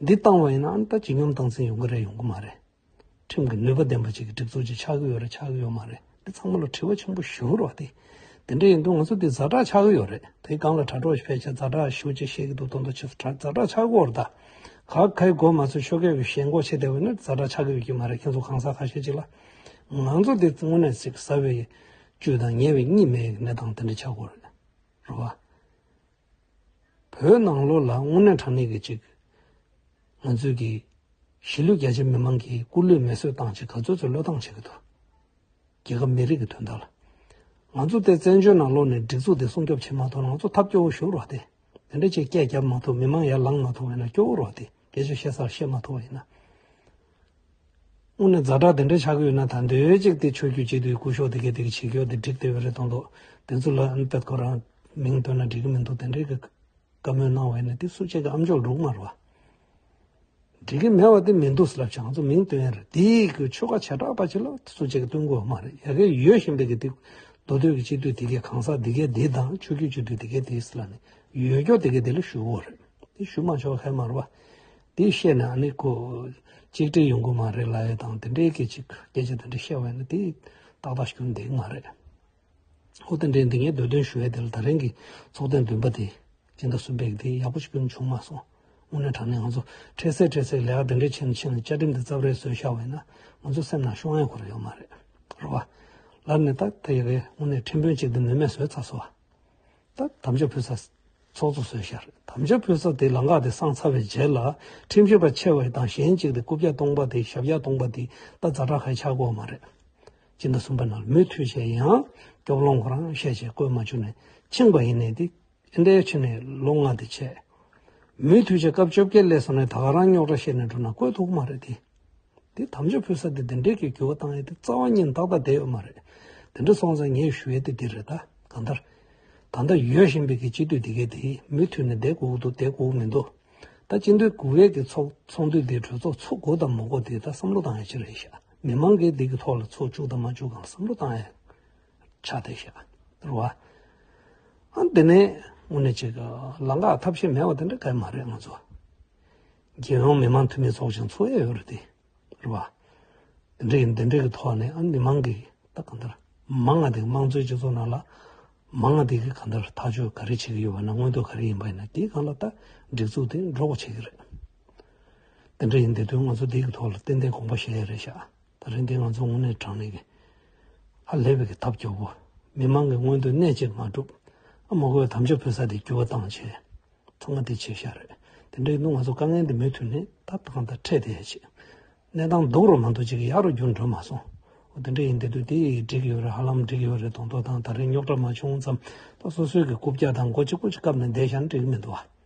འདི་བཏང་བ་ཡིན་ན་ཨ་ནི་ད་ཇི་སྙོམས་སྟངས་འཛིན་ཡོང་གི་རེད་ཡོང་གི་མ་རེད། ཁྲིམས་ཀྱི་ནུས་པ་ལྡན་པ་ཅིག་གི་སྒྲིག་འཛུགས་ཅིག་ཆགས་ཀྱི་ཡོད་རེད་ཆགས་ཀྱི་ཡོད་མ་རེད། འདི་ཚང་མ་ལ་དྲི་བ་ཆེན་པོ་ཞིག་རེད་བ་དེ། དེ་འདྲ་ཡིན་དུས་ང་ཚོ་འདི་ཛ་དྲག་ཆགས་ཀྱི་ཡོད་རེད། དེའི་སྒང་ལ་དྲ་གྲོགས་ཤིག་ཕལ་ཆེར་ཛ་དྲག་ཞེ་པོ་ཅིག་བཤད་ཀྱི་འདུག་མདོག་མདོག་ཆེ་ཙམ་ཛ་དྲག་ཆགས་ཀྱི་ཡོད་རེད་ད། ག་གའི་གོ་མ་ཚོད་ཤོ་གས་ཀྱི་ཞེན་ཁོག་ཆེ་བསྡད་པ་ནི་ཛ་དྲག་ཆགས་ཀྱི་ཡོད་ཀྱི་མ་རེད། ཁྱེད་ཚོ་གང་ཟག་ཁ་ཤས་ཅིག་ལ། ང་ཚོ་འདི་དངོས་གནས་ཅིག་ཟ་བའི་བཅུད་དང་ཉལ་བའི་གཉིད་མེད་ཀྱི་གནས་སྟངས་དེ་འདྲ་ཆགས་ཀྱི་ཡོད་རེད། རེད་བ། བོད་ནང་ལོགས་ལ་དངོས་གནས་དྲང་གནས་ཀྱི་ཅིག་ང་ཚོའི་གི་གཞིས་ལུས་རྒྱ་ཆེ་མི་མང་གི་སྐུ་ལུས་མེ་གསོད་བཏང་བྱས་ག་ཚོད་ཚོད་བློས་བཏང་བྱེད་ཀྱི་འདུག་རྒྱལ་ཁབ་མི་རིགས་ཀྱི་དོན་དག་ལ། ང་ཚོ་དེ་བཙན་བྱོལ་ནང་ལོགས་ནས་སྒྲིག་འཛུགས་དེ་སྲུང་སྐྱོབ་བྱེད་མ་ཐུབ་ན་ང་ཚོ་ཐབས་སྐྱོ་བོ་ཞིག་རེད་བ་དེ། དེ་འདྲ་ཅིག་སྐད་རྒྱབ་མ་ཐུབ་མི་མང་ཡར་ལངས་མ་ཐུབ་པ་ཡིན་ན་སྐྱོ་བོ་རེད་བ་དེ། སྐད་ཆ་བཤད་སར་བཤད་མ་ཐུབ་པ་ཡིན་ན། དངོས་གནས་ཛ་དྲག་དེ་འདྲ་ཆགས་ཀྱི་ཡོད་ན་ད་འདོད་ཅིག་དེ་ཆོས་བརྒྱུད་སྤྱི་འཐུས་སྐུ་ཞབས་དེ་གས་དེ་གས་བྱེད་རྒྱུ་དེ་འགྲིག་བསྡད་ཡོད་རེད་མདོག་མདོག་དེ་ཚོ་ལ་ཨ་ནི་དཔེ་ཁོ་རང་མིང་བཏོན་ན་འགྲིག་གི་མི་འདུག་དེ་འདྲའི་གི་བཀའ་མོལ་གནང་བ་ཡིན་ན་དེ་སུ་གཅིག་གི་ཨམ་ཅོག་འགྲོ་གི་མ་རེད་བ། འགྲིག་གི་མེད་བ་དེ་མི་འདུག་ལབ་བྱས་ང་ཚོ་མིང་བཏོན་ཡ་རེད། དེའི་གི་ཆོལ་ཁ་བྱེ་བྲག་པ་ཅིག་ལ་སུ་གཅིག་གི་བཏོན་དགོས་མ་རེད། ཡ་གི་ཡོད་བཞིན་པའི་གི་དེ་མདོ་སྟོད་ཀྱི་སྤྱི་འཐུས་དེ་གས་གང་ཟག་དེ་གས་དེ་དང་ཆོས་བརྒྱུད་སྤྱི་འཐུས་དེ་གས་དེ་ལ་ནི་ཡོད་སྐྱོ་དེ་གས་དེ་ལ་ཞུ་དགོས་རེད། དེ་ཞུ་མ་ཆོག་ཁ་མ་རེད་བ། དེ་བཤད་ན་ཨ་ནི་ཁོ་གཅིག་སྒྲིལ་ཡོང་གི་མ་རེད་ལབ་ཡ་དང་དེ་འདྲའི་སྐད་ཅིག་སྐད་ཆ་དེ་འདྲ་བཤད་པ་ཡིན་ན་དེ་ཏག་ཏག་ཞུ་འདེགས་མ་རེད། ཨོ་དེ་འདྲའི་འདི་ངས་འདོད་དོན་ཞུ་ཡ་དེ་ལ་ད་རིང་གི་ཚོགས་ཐེངས་བདུན་པ་དེ་སྤྱི་ཟླ་གསུམ་པའི་གི་དེ་ཡག་པོ་ཞིག་བྱུང་མ་སོང་། དངོས་གནས་དྲང་གནས་ང་ཚོ་འཕྲལ་སེལ་འཕྲལ་སེལ་ལས་ཀ་དེ་འདྲའི་ཕྱིན་ཕྱིན་ལ་བཅའ་ཁྲིམས་དེ་རྩབ་རལ་བཟོས་བཞག་པ་ཡིན་ན་ང་ཚོ་སེམས་ནང་ཤོང་ཡ་ཁོ་ར་ཡོད་མ་རེད། རེད་བ། ལར་ནས་ད་ད་ཡ་གི་དངོས་གནས་ཁྲིམས་དཔོན་གཅིག་དེ་ནུས་མེད་བཟོས་ཚར་སོང་བ། ད་དམ་བཅའ་ཕུལ་ས་ཚོགས་གཙོ་བཟོས་ཤར། དམ་བཅའ་ཕུལ་ས་དེ་ལམ་ཁ་དེ་སངས་ཚར་བའི་རྗེས་ལ་ཁྲིམས་ཞིབ་པ་ཆེ་བ་དང་གཞན་གཅིག་དེ་རྐུབ་བཀྱག་སྟོང་པ་དེ་ཞབས་བཀྱག་སྟོང་པ་དེ་ད་ཛ་དྲག་ཁ་ཆགས་དགོས་མ་རེད། སྤྱི་ཟླ་གསུམ་པ་ནང་མུ་མཐུད་བྱས་ཡང་སྐྱོབ་ལོང་ཁོ་རང་བཤད་བྱས་བསྐོས་མ་བཅུག་ནས་ཕྱིན་པ་ཡིན་ནའི་དེ་ཨེ་འདྲའི་ཕྱིན་ནས་ལོ་ལྔ་དེ་བྱས། མུ་མཐུད་བྱས་སྐབས་བཅོ་བརྒྱད་སླེབས་སོང་ནས་ད་ག་རང་རྙོག་དྲ་བཤད་ནས་འགྲོ་ན་བསྐོས་ཐུབ་ཀྱི་མ་རེད་དེ། དེ་དམ་བཅའ་ཕུལ་ས་དེ་དེ་འདྲའི་གི་འགྱུར་བ་བཏང་ཡས་དེ་རྩ་བ་ཉིད་ཏག་ཏག་བསྡད་ཡོད་མ་རེད། དེ་འདྲ་སོང་ཙང་ངས་ཞུ་ཡས་དེ་འདི་རེད་ད། གང་ལྟར། ད་ལྟ་ཡོད་བཞིན་པའི་གི་སྤྱི་འཐུས་དེ་གས་དེ་མུ་མཐུད་ནས་བསྡད་དགོས་ཀྱི་འདུག་བསྡད་དགོས་ཀྱི་མི་འདུག་ད་སྤྱི་འཐུས་དགུ་པའི་གི་ཚོགས་ཚོགས་འདུ་དེ་གྲོས་ཚོགས་ཚུགས་དགོས་དང་མ་དགོས་དེ་ད་བསམ་བློ་བཏང་ཡས་ཅིག་རེད་ཤག་མི་མང་གིས་འདི་གི་ཐོག་ལ་ཚོགས་བཅུག་དང་མ་བཅུག་གང་བསམ་བློ་བཏང་ཡས་ཆགས་བསྡད་ཤག་རེད་བ། ཨ་འདི་ནས་དངོས་གནས་ཅིག་ལམ་ཁ་ཐབས་ཤེས་མེད་པ་དེ་འདྲ་གང་ཡང་མ་རེད་ང་ཚོ། རྒྱལ་ཡོངས་མི་མང་འཐུས་མི་ཚོགས་ཆེན་ཚོགས་ཡས་ཡོད་རེད་དེ། རེད་བ། དེ་འདྲ་ཡིན་དེ་འདྲ་གི་ཐོག་ནས་ཨ་མི་མང་གི་ད་གང་ལྟར་མང་ང་དེ་དམངས་གཙོའི་སྤྱི་ཚོགས་ནང་ལ་མང་ང་དེ་གི་གང་ལྟར་ཐག་གཅོད་ག་རེ་བྱེད་ཀྱི་ཡོད་པ་ན་མངོན་འདོད་ག་རེ་ཡིན་པ་ཡིན་ན་དེའི་སྒང་ལ་ད་སྒྲིག་འཛུགས་དེ་འགྲོ་དགོས་བྱེད་ཀྱི་རེད། དེ་འདྲ་ཡིན་དེ་དུས་ང་ཚོ་དེ་གི་ཐོག་ལ་ཏན་ཏན་དགོངས་པ་བཞེས་ཡ་རེད་ཤག་ད་རིང་དེ་ང་ཚོ་དངོས་གནས་དྲང་གནས་ཀྱི་ཧ་ལས་པའི་གི་ཐབས་སྐྱོ་པོ། མི་མང་གི་མངོན་འདོད་གནད་ཅིག་མ་འགྲུབ། ཨ་མ་གོའི་དམ་བཅའ་ཕུལ་ས་དེ་འགྱུར་བ་བཏང་བྱས། ཚང་མ་དེ་བྱས་ཤག་རེད། དེ་འདྲ་ཡིན་དུས་ང་ཚོ་དཀའ་ངལ་འདི་མུ་མཐུད་ནས་ད་གང་ལྟར་འཕྲད་དེ་ཡ་བྱེད། གནས་སྟངས་སྡུག་རུ་མ་འགྲོ་ཅིག་གི་ཡག་རུ་འགྱུར་འགྲོ་མ་སོང་། འོ་དེ་འདྲ་ཡིན་དེ་དུས་དེ་འགྲིག་ཡོད་རེད། ཧ་ལམ་འགྲིག་ཡོད་རེད་མདོག་མདོག་དང་། ད་རིང་རྙོག་དྲ་མ་བྱུང་ཙམ་ད་སོ་སོའི་གི་རྐུབ་བཀྱག་དང་མགོ་གཅིག་པོ་གཅིག་བཀབ་ནས་བསྡད་བཞག་ན་འགྲིག་གི་མི་འདུག་ཨ།